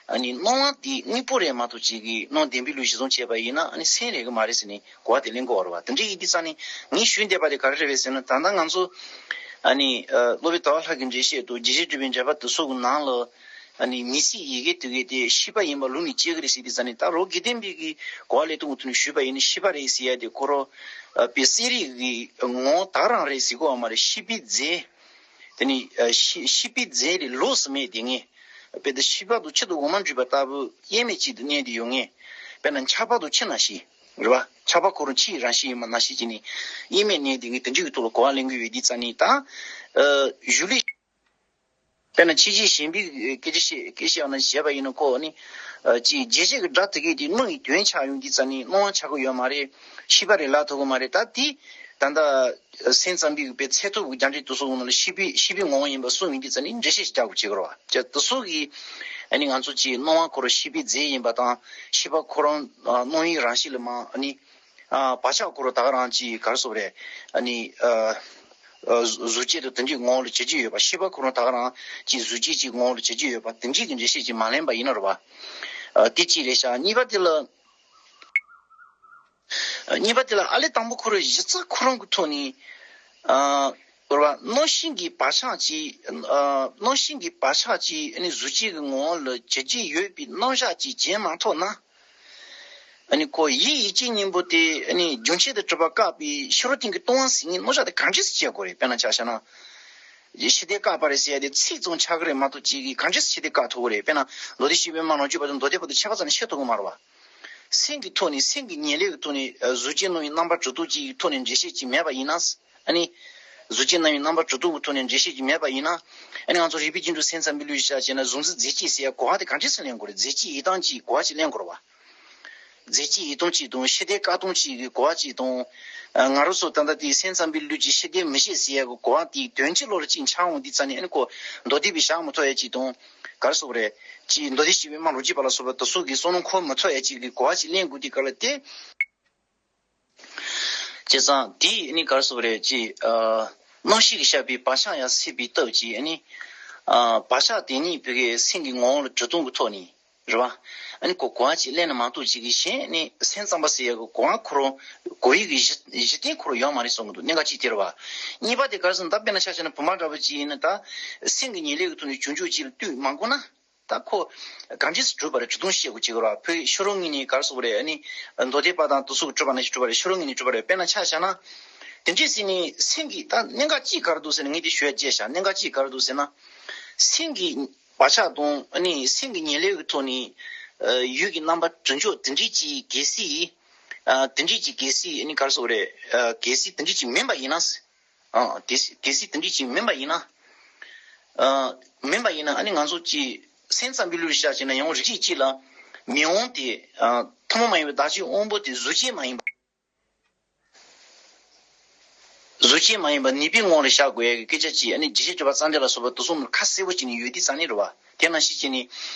ཨ་ནི་སྣང་བ་དེ་དངོས་པོ་རེད་མ་གཏོགས་ཅིག་གིས་སྣང་བདེན་པའི་ལུགས་གཞི་བཟུང་བྱས་པ་ཡིན་ན་ཨ་ནི་སེམས་རེད་གི་མ་རེད་ཟེར་ནས་གོ་བ་དེ་ལེན་དགོས་པ་རེད་བ། དེ་འདྲ་ཡིན་དུས་ཙང་ནས་ངས་ཞུ་འདོད་པ་དེ་ག་རེ་རེད་པས་ཟེར་ན། ད་ལྟ་ང་ཚོ་ཨ་ནི་ཨ། སློབ་དཔོན་ཟླ་བ་ལྷ་གི་འགྲེལ་བཤད་དང་རྗེས་ཤེས་སྒྲུབ་པའི་འགྲེལ་པ་དེ་ཚོ་གི་ནང་ལ་ཨ་ནི་མི་ཚིག་ཡི་གེ་དེ་གའི་དེ་ཤེས་པ་ཡིན་པ་ལུང་ནས་སྐྱེ་གི་རེད་ཟེར་དུས་ཙང་ནས། ད་རོ་དགེ་ལྡན་པའི་གི་གོ་བ་ལེན་སྟངས་ཐོག་ནས་ཞུས་པ་ཡིན་ན་ཤེས་པ་རེད་ཟེར་ཡ་དེ་ཁོ་རང་ཨ་དཔེ་གསལ་རིག་གི་ངོ་བོ་དག་རང་རེད་ཟེར་གོ་བ་མ་རེད། ཤེས་པའི་རྫས། དེ་ནི་ཨ་ཤེས་ཤེས་པའི་རྫས་ལས་ལོགས་སུ་མེད་དེ་ངེས། དཔེ་དེ་ཤེས་པ་དང་ཕྱི་དུ་འོ་མ་འདྲེས་པ་ལྟ་བུ་དབྱེར་མེད་ཅིག་ཏུ་གནས་ཏེ་ཡོད་ངེས། དཔེར་ན་འཁྱགས་པ་དང་ཆུ་ནང་བཞིན། རེད་བ། འཁྱགས་པ་ཁོ་རང་ཆུ་ཡི་རང་བཞིན་ཡིན་པ་ནང་བཞིན་བྱས་ནས་དབྱེར་མེད་གནས་དེ་ངེས། དེ་འདྲ་གི་ཐོག་ལ་གོ་བ་ལེན་གྱི་ཡོད་དུས་ཙང་ནས་ད། ཨ་གཞུང་ལུགས། དཔེར་ན་ཕྱི་རྗེས་གཞན་པའི་སྐད་ཆ་བཤད་སྐད་ཆ་ཡང་ན་བཤད་པ་ཡིན་ན་ཁོ་ནི། ཨ་ཅིག་རྗེས་ཤེས་ཀྱི་སྒྲ་དེ་གས་དེ་སྣང་བའི་དོན་ཆགས་ཡོང་དུས་ཙང་ནས་སྣང་བ་ཆགས་ཀྱི་ཡོད་མ་རེད། ཤེས་པ་རེད་ལབ་ཐུབ་ཀྱི་མ་རེད། ད་དེ་ད་ལྟ་སེམས་ཙམ་པའི་དཔེ་ཚད་ཐུབ་ཀྱི་རྒྱ་འགྲེལ་དེ་ཚོ་ནང་ལ་ཤེས་པའི་ཤེས་པའི་ངོ་བོ་ཡིན་པ་གསུངས་ཡོང་དུས་ཙང་ནས་འགྲེལ་བཤད་ཅིག་རྒྱག་དགོས་བྱེད་ཀྱི་རེད་བ། ཅེས་དེ་ཚོ་གིས་ཨ་ནི་ང་ཚོ་ཅིག་སྣང་བ་ཁོ་རང་ཤེས་པའི་རྫས་ཡིན་པ་དང་ཤེས་པ་ཁོ་རང་ཨ་སྣང་བའི་རང་བཞིན་ལ་མ་ཨ་ནི། ཨ་བག་ཆགས་ཁོ་རང་ད་ག་རང་ཅིག་ག་རེ་ཟེར་དགོས་རེད། ཨ་ནི་ཨ་ཨ་གཟུགས་ཅན་དང་དེ་འདྲའི་ངོ་བོ་ལ་བྱེད་རྒྱུ་ཡོད་པ། ཤེས་པ་ཁོ་རང་ད་ག་རང་ཅིག་གཟུགས་ཅན་གྱི་ངོ་བོ་ལ་བྱེད་རྒྱུ་ཡོད་པ། དེ་འདྲའི་གི་འགྲེལ་བཤད་ཅིག་མ་ལེན་པ་ཡིན་ན་རེད་བ། ཨ་དེ་གཅིག་རེད་ཤག་གཉིས་པ་དེ་ལ། གཉིས་པ་དེ་ལ་ཨ་ལས་དང་པོ་ཁོ་རང་གཞི་རྩ་ཁོ་རང་གི་ཐོག་ནས། ཨ་རེད་བ། རྣམ་ཤེས་ཀྱི་བག་ཆགས་ཀྱིས། ཨ་རྣམ་ཤེས་ཀྱི་བག་ཆགས་ཀྱིས་ཨ་ནི་གཟུགས་ཅན་གྱི་ངོ་བོ་ལ་བྱེད་རྒྱུ་ཡོད་པའི་རྣམ་གཞག་ཅིག་བྱེད་མ་ཐུབ་ན། ཨ་ནི་ཁོ་ཡིད་ཡིད་ཀྱི་གཉེན་པོ་དེ་ཨ་ནི་རྒྱུན་ཆད་དུ་གྲུབ་པ་བཀག་པའི་ཕྱི་རོལ་སྟེང་གི་སྟོང་པ་ཟེར་མཁན་རྣམ་གཞག་དེ་ག་འདྲས་སེ་བྱེད་དགོས་རེད། དཔེར་ན་ཆ་བཞག་ན། ཕྱི་ལྟས་བཀག་པ་རེད་ཟེར་ཡ་དེ་ཚིག་ཙམ་ཆགས་ཀྱི་རེད་མ་གཏོགས་ཅིག་གིས་ག་འདྲས་སེ་ཕྱི་ལྟས་བཀག་ཐུབ་ཀྱི་རེད། དཔེར་ན་མདོ་སྡེ་བཤད་པའི་སྨྲ་ལམ་བརྒྱུད་པ་དང་མདོ་སྡེ་པ་དང་ཁྱད་པར་ཙམ་ནས་ཕྱེ་ཐུབ་ཀྱི་མ་རེད་བ། སེམས་ཀྱི་ཐོག་ནས་སེམས་ཀྱི་ཉེར་ལེན་གྱི་ཐོག་ནས་གཟུགས་ཅན་སྣང་བའི་རྣམ་པར་གྲོལ་སྟངས་ཀྱི་ཐོག་ནས་འགྲེལ་བཤད་ཅིག་མེད་པ་ཡིན་ན། ཨ་ནི། གཟུགས་ཅན་སྣང་བའི་རྣམ་པར་གྲོལ་སྟངས་ཀྱི་ཐོག་ནས་འགྲེལ་བཤད་ཅིག་མེད་པ་ཡིན་ན། ཨ་ནི་ང་ཚོ་རིགས་པའི་རྒྱན་དྲུག་སེམས་ཙམ་པའི་ལུགས་ཤིག་བྱས་ན་གཟུགས་འཛིན་རྫས་གཅིག་ཟེར་ཡ་གོ་བ་དེ་ག་འདྲས་སེ་ལེན་དགོས་རེད། རྫས་གཅིག་ཡིན་སྟངས་གཅིག་གོ་བ་གཅིག་ལེན་དགོས་རེད་བ། རྫས་གཅིག་ཡིན་སྟངས་གཅིག་དང་ཕྱི་ལྟས་བཀག་སྟངས་གཅིག་གི་གོ་བ་གཅིག་དང་། ང་རང་ཚོ་ད་ལྟ་དེའི་སེམས་ཙམ་པའི་ལུགས་ཀྱི་ཕྱི་ལྟས་མི་བྱེད་ཟེར་ཡ་གི་གོ་བ་དེའི་དོན་གཅིག་བློ་ལ་གཅིག་འཆར་འོང་དུས་ཙང་ནས་ཨ་ནི་ཁོ་མདོ་སྡེ་པས་བཞག་མི་ཐུབ་ཡ་གཅིག་དང་། ག་རེ་ཟེར་དགོས་རེད། ཅིག་མདོ་སྡེ་བཤད་པའི་སྨྲ་ལམ་བརྒྱུད་པ་ལ་སོགས་པ་དེ་ཚོ་གིས་བསམ་བློ་འཁོར་མི་ཐུབ་ཡ་གཅིག་གི་གོ་བ་གཅིག་ལེན་དགོས་དུས་སྐབས་ལ་དེ། བྱས་ཙང་དེ་ནི་ག་རེ་ཟེར་དགོས་རེད། ཅིག་ཨ་རྣམ་ཤེས་ཀྱིས་བཤད་པའི་བག་ཆགས་ཡང་སྲིད་པའི་སྟོབས་ཀྱིས་ནི། ཨ་བག་ཆགས་དེ་ཉིད་བོད་ཀྱི་སེམས་ཀྱི་ངོ་བོ་ལ་གྲུབ་སྟངས་ཀྱི་ཐོག་ནས་རེད་བ། ཨ་ནི་ཁོ་གོ་བ་གཅིག་ལེན་ན་མ་གཏོགས་ཅིག་གི་གཞན་ནི་སེམས་ཙམ་པ་ཟེར་ཡ་གི་གོ་བ་ཁོ་རང་གོ་ཡི་གི་གཞི་གཞི་རྟེན་ཁོ་རང་ཡོད་མ་རེད་གསུང་གི་འདུག་གནད་འགག་གཅིག་དེ་རེད་བ། གཉིས་པ་དེ་ག་རེ་ཟེར་ན་ད་དཔེར་ན་ཆ་བཞག་ན་བུམ་པ་འདྲ་པོ་ཅིག་ཡིན་ན་ད་སེམས་ཀྱི་ཉེར་ལེན་གྱི་ཐོག་ནས་བྱུང་ཆོག་ཅིག་ལ་ལྟོས་མ་དགོས་ན། ད་ཁོ་གང་ཅི་སེ་གྲུབ་པ་རེད། གྲུབ་སྟངས་ཤེས་དགོས་ཀྱི་རེད་བ། བོད་ཤོ་རོ་ངོས་ནས་ག་རེ་ཟེར་དགོས་རེད། ཨ་ནི་མདོ་སྡེ་པ་དང་དེ་ཚོ་གིས་གྲུབ་པ་ནང་བཞིན་གྲུབ་པ་རེད། ཤོ་རོ་ངོས་ནས་གྲུབ་པ་རེད། དཔེར་ན་ཆ་བཞག་ན། དེ་འདྲས་ཟེར་ནས་སེམས་ཀྱི་ད་གནད་འགག་གཅིག་ག་རེ་འདུག་ཟེར་ན་ངས་དེ་ཞུ་ཡ་བརྗེད་བཞག་གནད་འགག་གཅིག་ག་རེ་འདུག་ཟེར་ན། སེམས་ཀྱི་བག་ཆགས་དང་ཨ་ནི་སེམས་ཀྱི་ཉེར་ལེན་གྱི་ཐོག་ནས་ཨ་ཡུལ་གྱི་རྣམ་པ་གྲུབ་འཇོག་དེ་འདྲས་ཀྱི་གལ་སྲིད། ཨ་དེ་འདྲས་ཀྱི་གལ་སྲིད་ཨ་ནི་ག་རེ་ཟེར་དགོས་རེད། ཨ་གལ་སྲིད་དེ་འདྲས་ཀྱི་མིན་པ་ཡིན་ན། ཨང་། དེ་སྲིད་དེ་སྲིད་དེ་འདྲ་ཅིག་མིན་པ་ཡིན་ན། ཨ་མིན་པ་ཡིན་ན་ཨ་ནི་ང་ཚོ་ཅིག་སེམས་ཙམ་པའི་ལུགས་བཞག་བྱས་ན་ཡང་རིགས་གཅིག་ལ་མི་དབང་དེ། ཨ་ཐུན་མོང་མ་ཡིན་པའི་བདག་ཅིག་དབང་པོ་དེ་གཟུགས་ཅན་མ་ཡིན་པ། གཟུགས་ཅན་མ་ཡིན་པ་ནུས་པའི་ངོ་ལ་བཞག་དགོས་ཡ་གི་སྐད་ཆ་ཅིག་ཨ་ནི་རྗེ་བཙུན་སྒྲུབ་པ་གཙང་སྦྲ་ལ་སོགས་པ་དེ་ཚོ་ནང་ཁ་གསལ་པོ་བྱས་ནས་ཡོད་དུས་ཙང་ནི་རེད་བ། དེ་ནང་བཞིན་བྱས་ནས་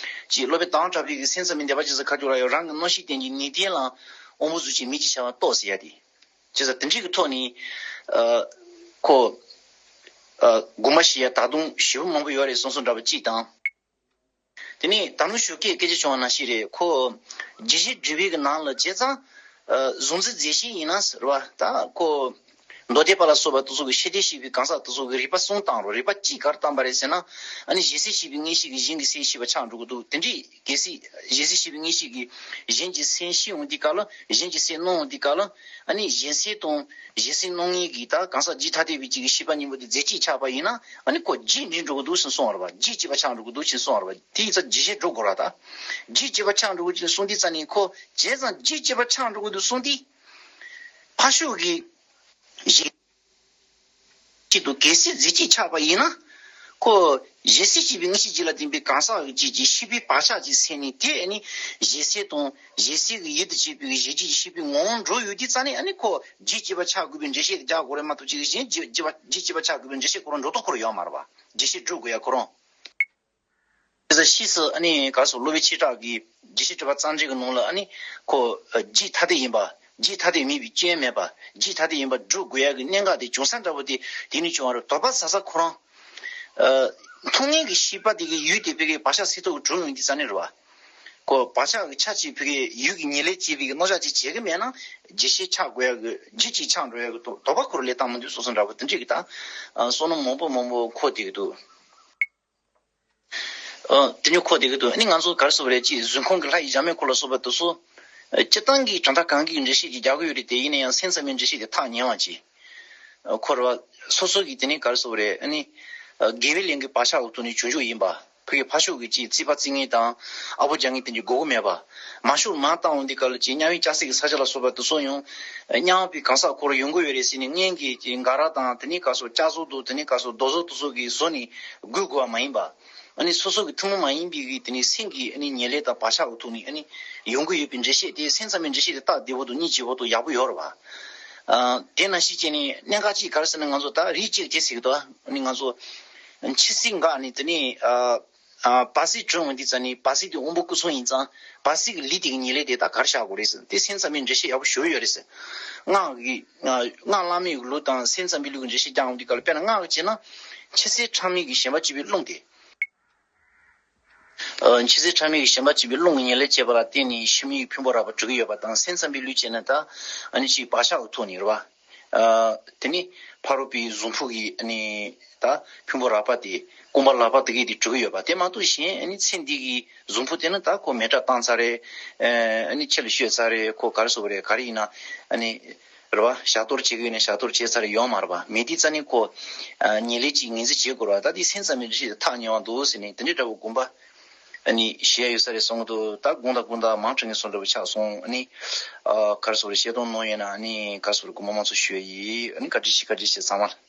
ཅིག་སློབ་དཔོན་དྭངས་གྲགས་པའི་གི་སེམས་ཙམ་པའི་བཟླས་པ་ཅི་ཟེར་ཁ་ཐུག་ལ་ཡང་རང་གི་རྣམ་ཤེས་རྟེན་གྱི་ནུས་ལྡན་ལ་དབང་པོ་གཟུགས་ཅན་མིང་གཅིག་བྱ་བ་རྟོགས་ཟེར་ཡ་དེ། བྱས་ཙང་དེ་འདྲའི་གི་ཐོག་ནས། ཨ་ཁོ། ཨ་དགོངས་པ་བཞེས་ཡ་ད་དུང་ཞེ་པོ་མང་པོ་ཡོད་རེད་གསུངས་སོང་འདྲ་པོ་གཅིག་དང་། དེ་ནས་ད་ནུ་ཞོགས་ཀས་སྐད་ཆ་བྱུང་བ་ནང་བཞིན་རེད། ཁོ་རྒྱས་བཤད་སྒྲུབ་པའི་གི་ནང་ལ་བྱས་ཙང་ཨ་གཟུང་འཛིན་རྫས་གཞན་ཡིན་ན་ཟེར་བ་ད་ཁོ་མདོ་སྡེ་པ་ལ་སོགས་པ་དེ་ཚོ་གི་ཤེས་ལྡན་ཤེས་པའི་གང་ཟག་དེ་ཚོ་གི་རིགས་པ་གསུམ་བཏང་རོགས། རིགས་པ་གཅིག་ག་རེ་བཏང་པ་རེད་ཟེར་ན། ཨ་ནི་གཞན་སེལ་ཤེས་པའི་མངོན་ཤེས་ཀྱིས་གཞན་གྱི་སེལ་ཤེས་པ་ཆགས་འགྲོ་གི་འདུག་དེ་འདྲའི་གལ་སྲིད་གཞན་སེལ་ཤེས་པའི་མངོན་ཤེས་ཀྱིས་གཞན་གྱི་སེམས་ཤེས་འོང་དུས་སྐབས་ལ། གཞན་གྱི་སེམས་སྣང་འོང་དུས་སྐབས་ལ། ཨ་ནི་གཞན་སེལ་དང་གཞན་སེམས་སྣང་མཁན་གྱི་ད་གང་ཟག་རྒྱུད་ཐ་དད་པའི་གཅིག་གི་ཤེས་པ་གཉིས་པོ་དེ་རྫས་གཅིག་ཆགས་པ་ཡིན་ན། ཨ་ནི་ཁོ་རྒྱུད་འདྲེས་འགྲོ་གི་འདུག་ཟེར་གསུངས་པ་རེད་པ། རྒྱུད་གཅིག་པ་ཆགས་འགྲོ་གི་འདུག་ཟེར་གསུངས་པ་རེད་པ། དེ་ཡིན་ཙང་རྒྱས་བཤད་སྒྲུབ་དགོས་ར། ད་རྒྱུད་གཅིག་པ་ཆགས་འགྲོ་གི་འདུག་གསུངས་དུས་ཙ་ནས་ཁོ་བྱས་ཙང་རྒྱུད་གཅིག་པ་ཆགས་འགྲོ་གི་འདུག་གསུངས་དུས། ཕར་ཕྱོགས་ཀྱི་གཞན་གཅིག་ཏུ་གལ་སྲིད་རྫས་གཅིག་ཆགས་པ་ཡིན་ན། ཁོ་གཞན་སེལ་ཤེས་པའི་མངོན་ཤེས་རྒྱུད་ལ་ལྡན་པའི་གང་ཟག་གི་རྒྱུད་ཀྱི་ཤེས་པའི་བག་ཆགས་ཀྱི་སེམས་ནི་དེ་ནི་གཞན་སེལ་དང་གཞན་སེལ་གྱི་ཡུལ་དུ་བྱེད་པའི་གཞན་རྒྱུད་ཀྱི་ཤེས་པའི་ངོ་བོ་འགྲོ་ཡོད་དུས་ཙ་ནས། ཨ་ནི་ཁོ་རྒྱུད་གཅིག་པ་ཆགས་དགོས་པའི་འགྲེལ་བཤད་རྒྱག་དགོས་རེད་མ་གཏོགས། ཅིག་གཞན་རྒྱུད་རྒྱུད་པ་རྒྱུད་གཅིག་པ་ཆགས་དགོས་པའི་འགྲེལ་བཤད་ཁོ་རང་འགྲོ་ལྡོག་ཁོ་རང་ཡོད་མ་རེད་པ། རྒྱས་བཤད་སྒྲུབ་དགོས་ཡ་ཁོ་རང་། དེ་ཚོ་ཕྱིས་སུ་ཨ་ནི་ག་རེ་ཟེར། སློབ་དཔོན་ཆོས་གྲགས་ཀྱིས་རྒྱས་བཤད་སྒྲུབ་པ་རྩ་འགྲེལ་གྱི་ནང་ལ་ཨ་ནི་ཁོ་རྒྱུད་ཐ་དད་ཡིན་པ། རྒྱུད་ཐ་དད་མིན་པའི་སྐྱོན་མེད་པ། རྒྱུད་ཐ་དད་ཡིན་པ་སྒྲུབ་དགོས་ཡ་གི་གནད་འགག་དེ་བྱུང་ས་འདྲ་པོ་དེ་དེ་ནས་བྱུང་བ་རེད། དོགས་པ་ཟ་ས་ཁོ་རང་། ཨ་མཐོང་ངེས་ཀྱི་ཤེས་པ་དེ་གི་ཡུལ་དེ་ཕ་གིའི་བག་ཆགས་སེལ་ཐབས་ཀྱི་གྲུ་ཡོང་དུས་ཙ་ནས་རེད་པ། ཁོ་བག་ཆགས་ཀྱི་ཆ་གཅིག་ཕ་གིའི་ཡུལ་གྱི་ཉེར་ལེན་བྱེད་པའི་གི་རྣམ་གཞག་ཅིག་བྱེད་ཀྱི་མེད་ན། རྒྱས་བཤད་ཆགས་དགོས་ཡ་གི་རྒྱུད་གཅིག་ཆགས་འགྲོ་ཡ་གི་དོགས་དོགས་པ་ཁོ་རང་ལས་བཏང་མི་འདུག་བསམ་བསམ་འདྲ་པོ་དེ་འདྲ་གི་ད། ཨ་བསམ་མནོ་མང་པོ་མང་པོ་འཁོར་བསྡད་ཀྱི་འདུག་ཨ་དེ་ཉིད་འཁོར་བསྡད་ཀྱི་འདུག་ཨ་ནི་ང་ཚོ་ག་རེ་ཟེར་དགོས་རེད། ཅིག་གཟུགས་ཁམས་ཀྱི་ལྷ་ཡི་ཞབས་མའི་འཁོར་ལ་སོགས་པ་དེ་ཚོ། ཨ་སྤྱིར་བཏང་གི་གྲུབ་མཐའ་གང་གི་འགྲེལ་བཤད་ཅིག་རྒྱག་གི་ཡོད་རེད་དེ། ཡིན་ན་ཡང་སེམས་ཙམ་པའི་འགྲེལ་བཤད་དེ་ཐག་ཉེ་བ་ཅིག་ཨ་ཁོ་ར་བ་སོ་སོ་གི་དེ་ནས་ག་རེ་ཟེར་དགོས་རེད། ཨ་ནི་ཨ་དགེ་བའི་ལས་འགན་བག་ཆགས་ཀྱི་ཐོག་ནས་བྱུང་བྱུང་ཡིན་པ། ཕ་གིའི་ཕར་ཕྱོགས་ཀྱི་ཅིག་རྩིས་པ་རྩིས་ངན་དང་ཨ་པོ་རྒྱག་ངན་དེ་འདྲ་དགོས་ཀྱི་མེད་པ། མར་ཕྱོགས་མར་བཏང་འོང་དུས་སྐབས་ལ་ཅིག་དམྱལ་བའི་ལྕགས་སྲེག་གི་ས་ཆ་ལ་སོགས་པ་དེ་ཚོ་ཡང་དམྱལ་བའི་གང་ཟག་ཁོ་རང་ཡོང་གི་ཡོད་རེད་ཟེར་ནས། སྔོན་གྱི་ཅིག་འགའ་ར་དང་དེ་ནས་ག་རེ་ཟེར་དགོས། ལྕགས་ཟོག་དང་དེ་ནས་ག་རེ་ཟེར་དགོས། རྡོ་ཟོག་དེ་ཚོ་གིས་བཟོས་ནས་འགུལ་དགོས་པ་མ་ཡིན་པ། ཨ་ནི་སོ་སོ་གི་ཐུན་མོང་མ་ཡིན་པའི་གི་དེ་ནས་སེམས་ཀྱི་ཨ་ནི་ཉེར་ལེན་དང་བག་ཆགས་ཀྱི་ཐོག་ནས་ཨ་ནི་ཡོང་གི་ཡོད་པའི་འགྲེལ་བཤད་དེ། སེམས་ཙམ་པའི་འགྲེལ་བཤད་དེ་སྟབས་བདེ་པོ་དང་སྙིང་རྗེ་པོ་དང་ཡག་པོ་ཡོད་རེད་པ། ཨ་དེ་ནང་བཞིན་བྱས་ནས་གནད་འགག་ཅིག་ག་རེ་ཟེར་ན། ང་ཚོ་ད་རིགས་གཅིག་དེ་ཟེར་གི་འདུག་ཨ་ནི་ང་ཚོ་འཆི་སྲིད་འགག་ནས་དེ་ནས་ཨ་ཨ་བར་སྲིད་གྲོལ་འོང་དུས་ཙ་ནས་བར་སྲིད་དེ་དབང་པོ་སྐུ་གསུམ་ཡིན་ཙང་། བར་སྲིད་ཀྱི་ལུས་དེ་གི་ཉེར་ལེན་དེ་ད་ག་རེ་བྱ་དགོས་རེད་ཟེར། དེ་སེམས་ཙམ་པའི་འགྲེལ་བཤད་ཡག་པོ་ཞེ་པོ་ཡོད་རེད་ཟེར། སྔགས་ཀྱི་ཨ་སྔགས་བླ་མེད་ཀྱི་ལུགས་དང་སེམས་ཙམ་པའི་ལུགས་ཀྱི་འགྲེལ་བཤད་རྒྱག་འོང་དུས་སྐབས་ལ། དཔེར་ན་སྔགས་ཀྱི་བྱས་ན་འཆི་སྲིད་ཕྲ་མོའི་གི་ཞེན་པ་བཅས་པའི་རླུང་དེ། ཨ་འཆི་སྲིད་ཕྲ་མོའི་གི་ཞེན་པ་བཅས་པའི་རླུང་གི་ཉེར་ལེན་བྱས་པ་ལ་བརྟེན་ནས་ཕྱི་མའི་ཕུང་པོ་རགས་པ་གྲུབ་ཀྱི་ཡོད་པ་དང་། སེམས་ཙམ་པའི་ལུགས་བྱས་ན་ད་ཨ་ནི་ཅིག་བག་ཆགས་ཀྱི་ཐོག་ནས་རེད་པ། ཨ་དེ་ནས་ཕ་རོལ་པོའི་གཟུགས་ཕུང་གི་ཨ་ནི་ད་ཕུང་པོ་རགས་པ་དེ། རྐང་པ་ལག་པ་དེ་གས་དེ་གྲུབ་ཀྱི་ཡོད་པ། དེ་མ་གཏོགས་གཞན་ཨ་ནི་ཚེ་འདི་གི་གཟུགས་ཕུང་དེ་ནི་ད་ཁོ་མེ་སྲེག་བཏང་ཚར་རེད། ཨ་ནི་ཕྱི་ལ་བཤོས་ཚར་རེད། ཁོ་ག་རེ་ཟེར་དགོས་རེད། ག་རེ་ཡིན་ན་ཨ་ནི་རེད་པ། ཞག་གཏོར་བྱེད་ཀྱི་ཡོད་ན་ཞག་གཏོར་བྱས་ཚར་རེད། ཡོད་མ་རེད་པ། མེད་དུས་ཙ་ནས་ཁོ་ཨ་ཉེར་ལེན་ཅིག་ངོས་འཛིན་བྱེད་དགོས་རེད་པ། ད་དེ་སེམས་ཙམ་པའི་འགྲེལ་བཤད་དེ་ཐག་ཉེ་བ་འདུག་ཟེར་ནས་དེ་འདྲའི་འདྲ་བོ་དགོངས་པ་ཨ་ནི་བཞེས་ཡ་ཡོད་ས་རེད་གསུང་གི་འདུག་ད་དགོངས་དང་དགོངས་དང་མང་དྲགས་ངེས་སོང་འདྲ་བོ་ཆགས་སོང་། ཨ་ནི་ཨ་ག་རེ་ཟེར་དགོས་རེད། བཤད་དོན་ནོར་ཡོད་ན་ཨ་ནི་ག་རེ་ཟེར་དགོས་རེད། དགོངས་པ་མང་ཙམ་ཞུ་ཡ་ཡིན། ཨ་ནི་བཀའ་དྲིན་ཆེ། བཀའ་དྲིན་ཆེ་ཚང་མ་ལ།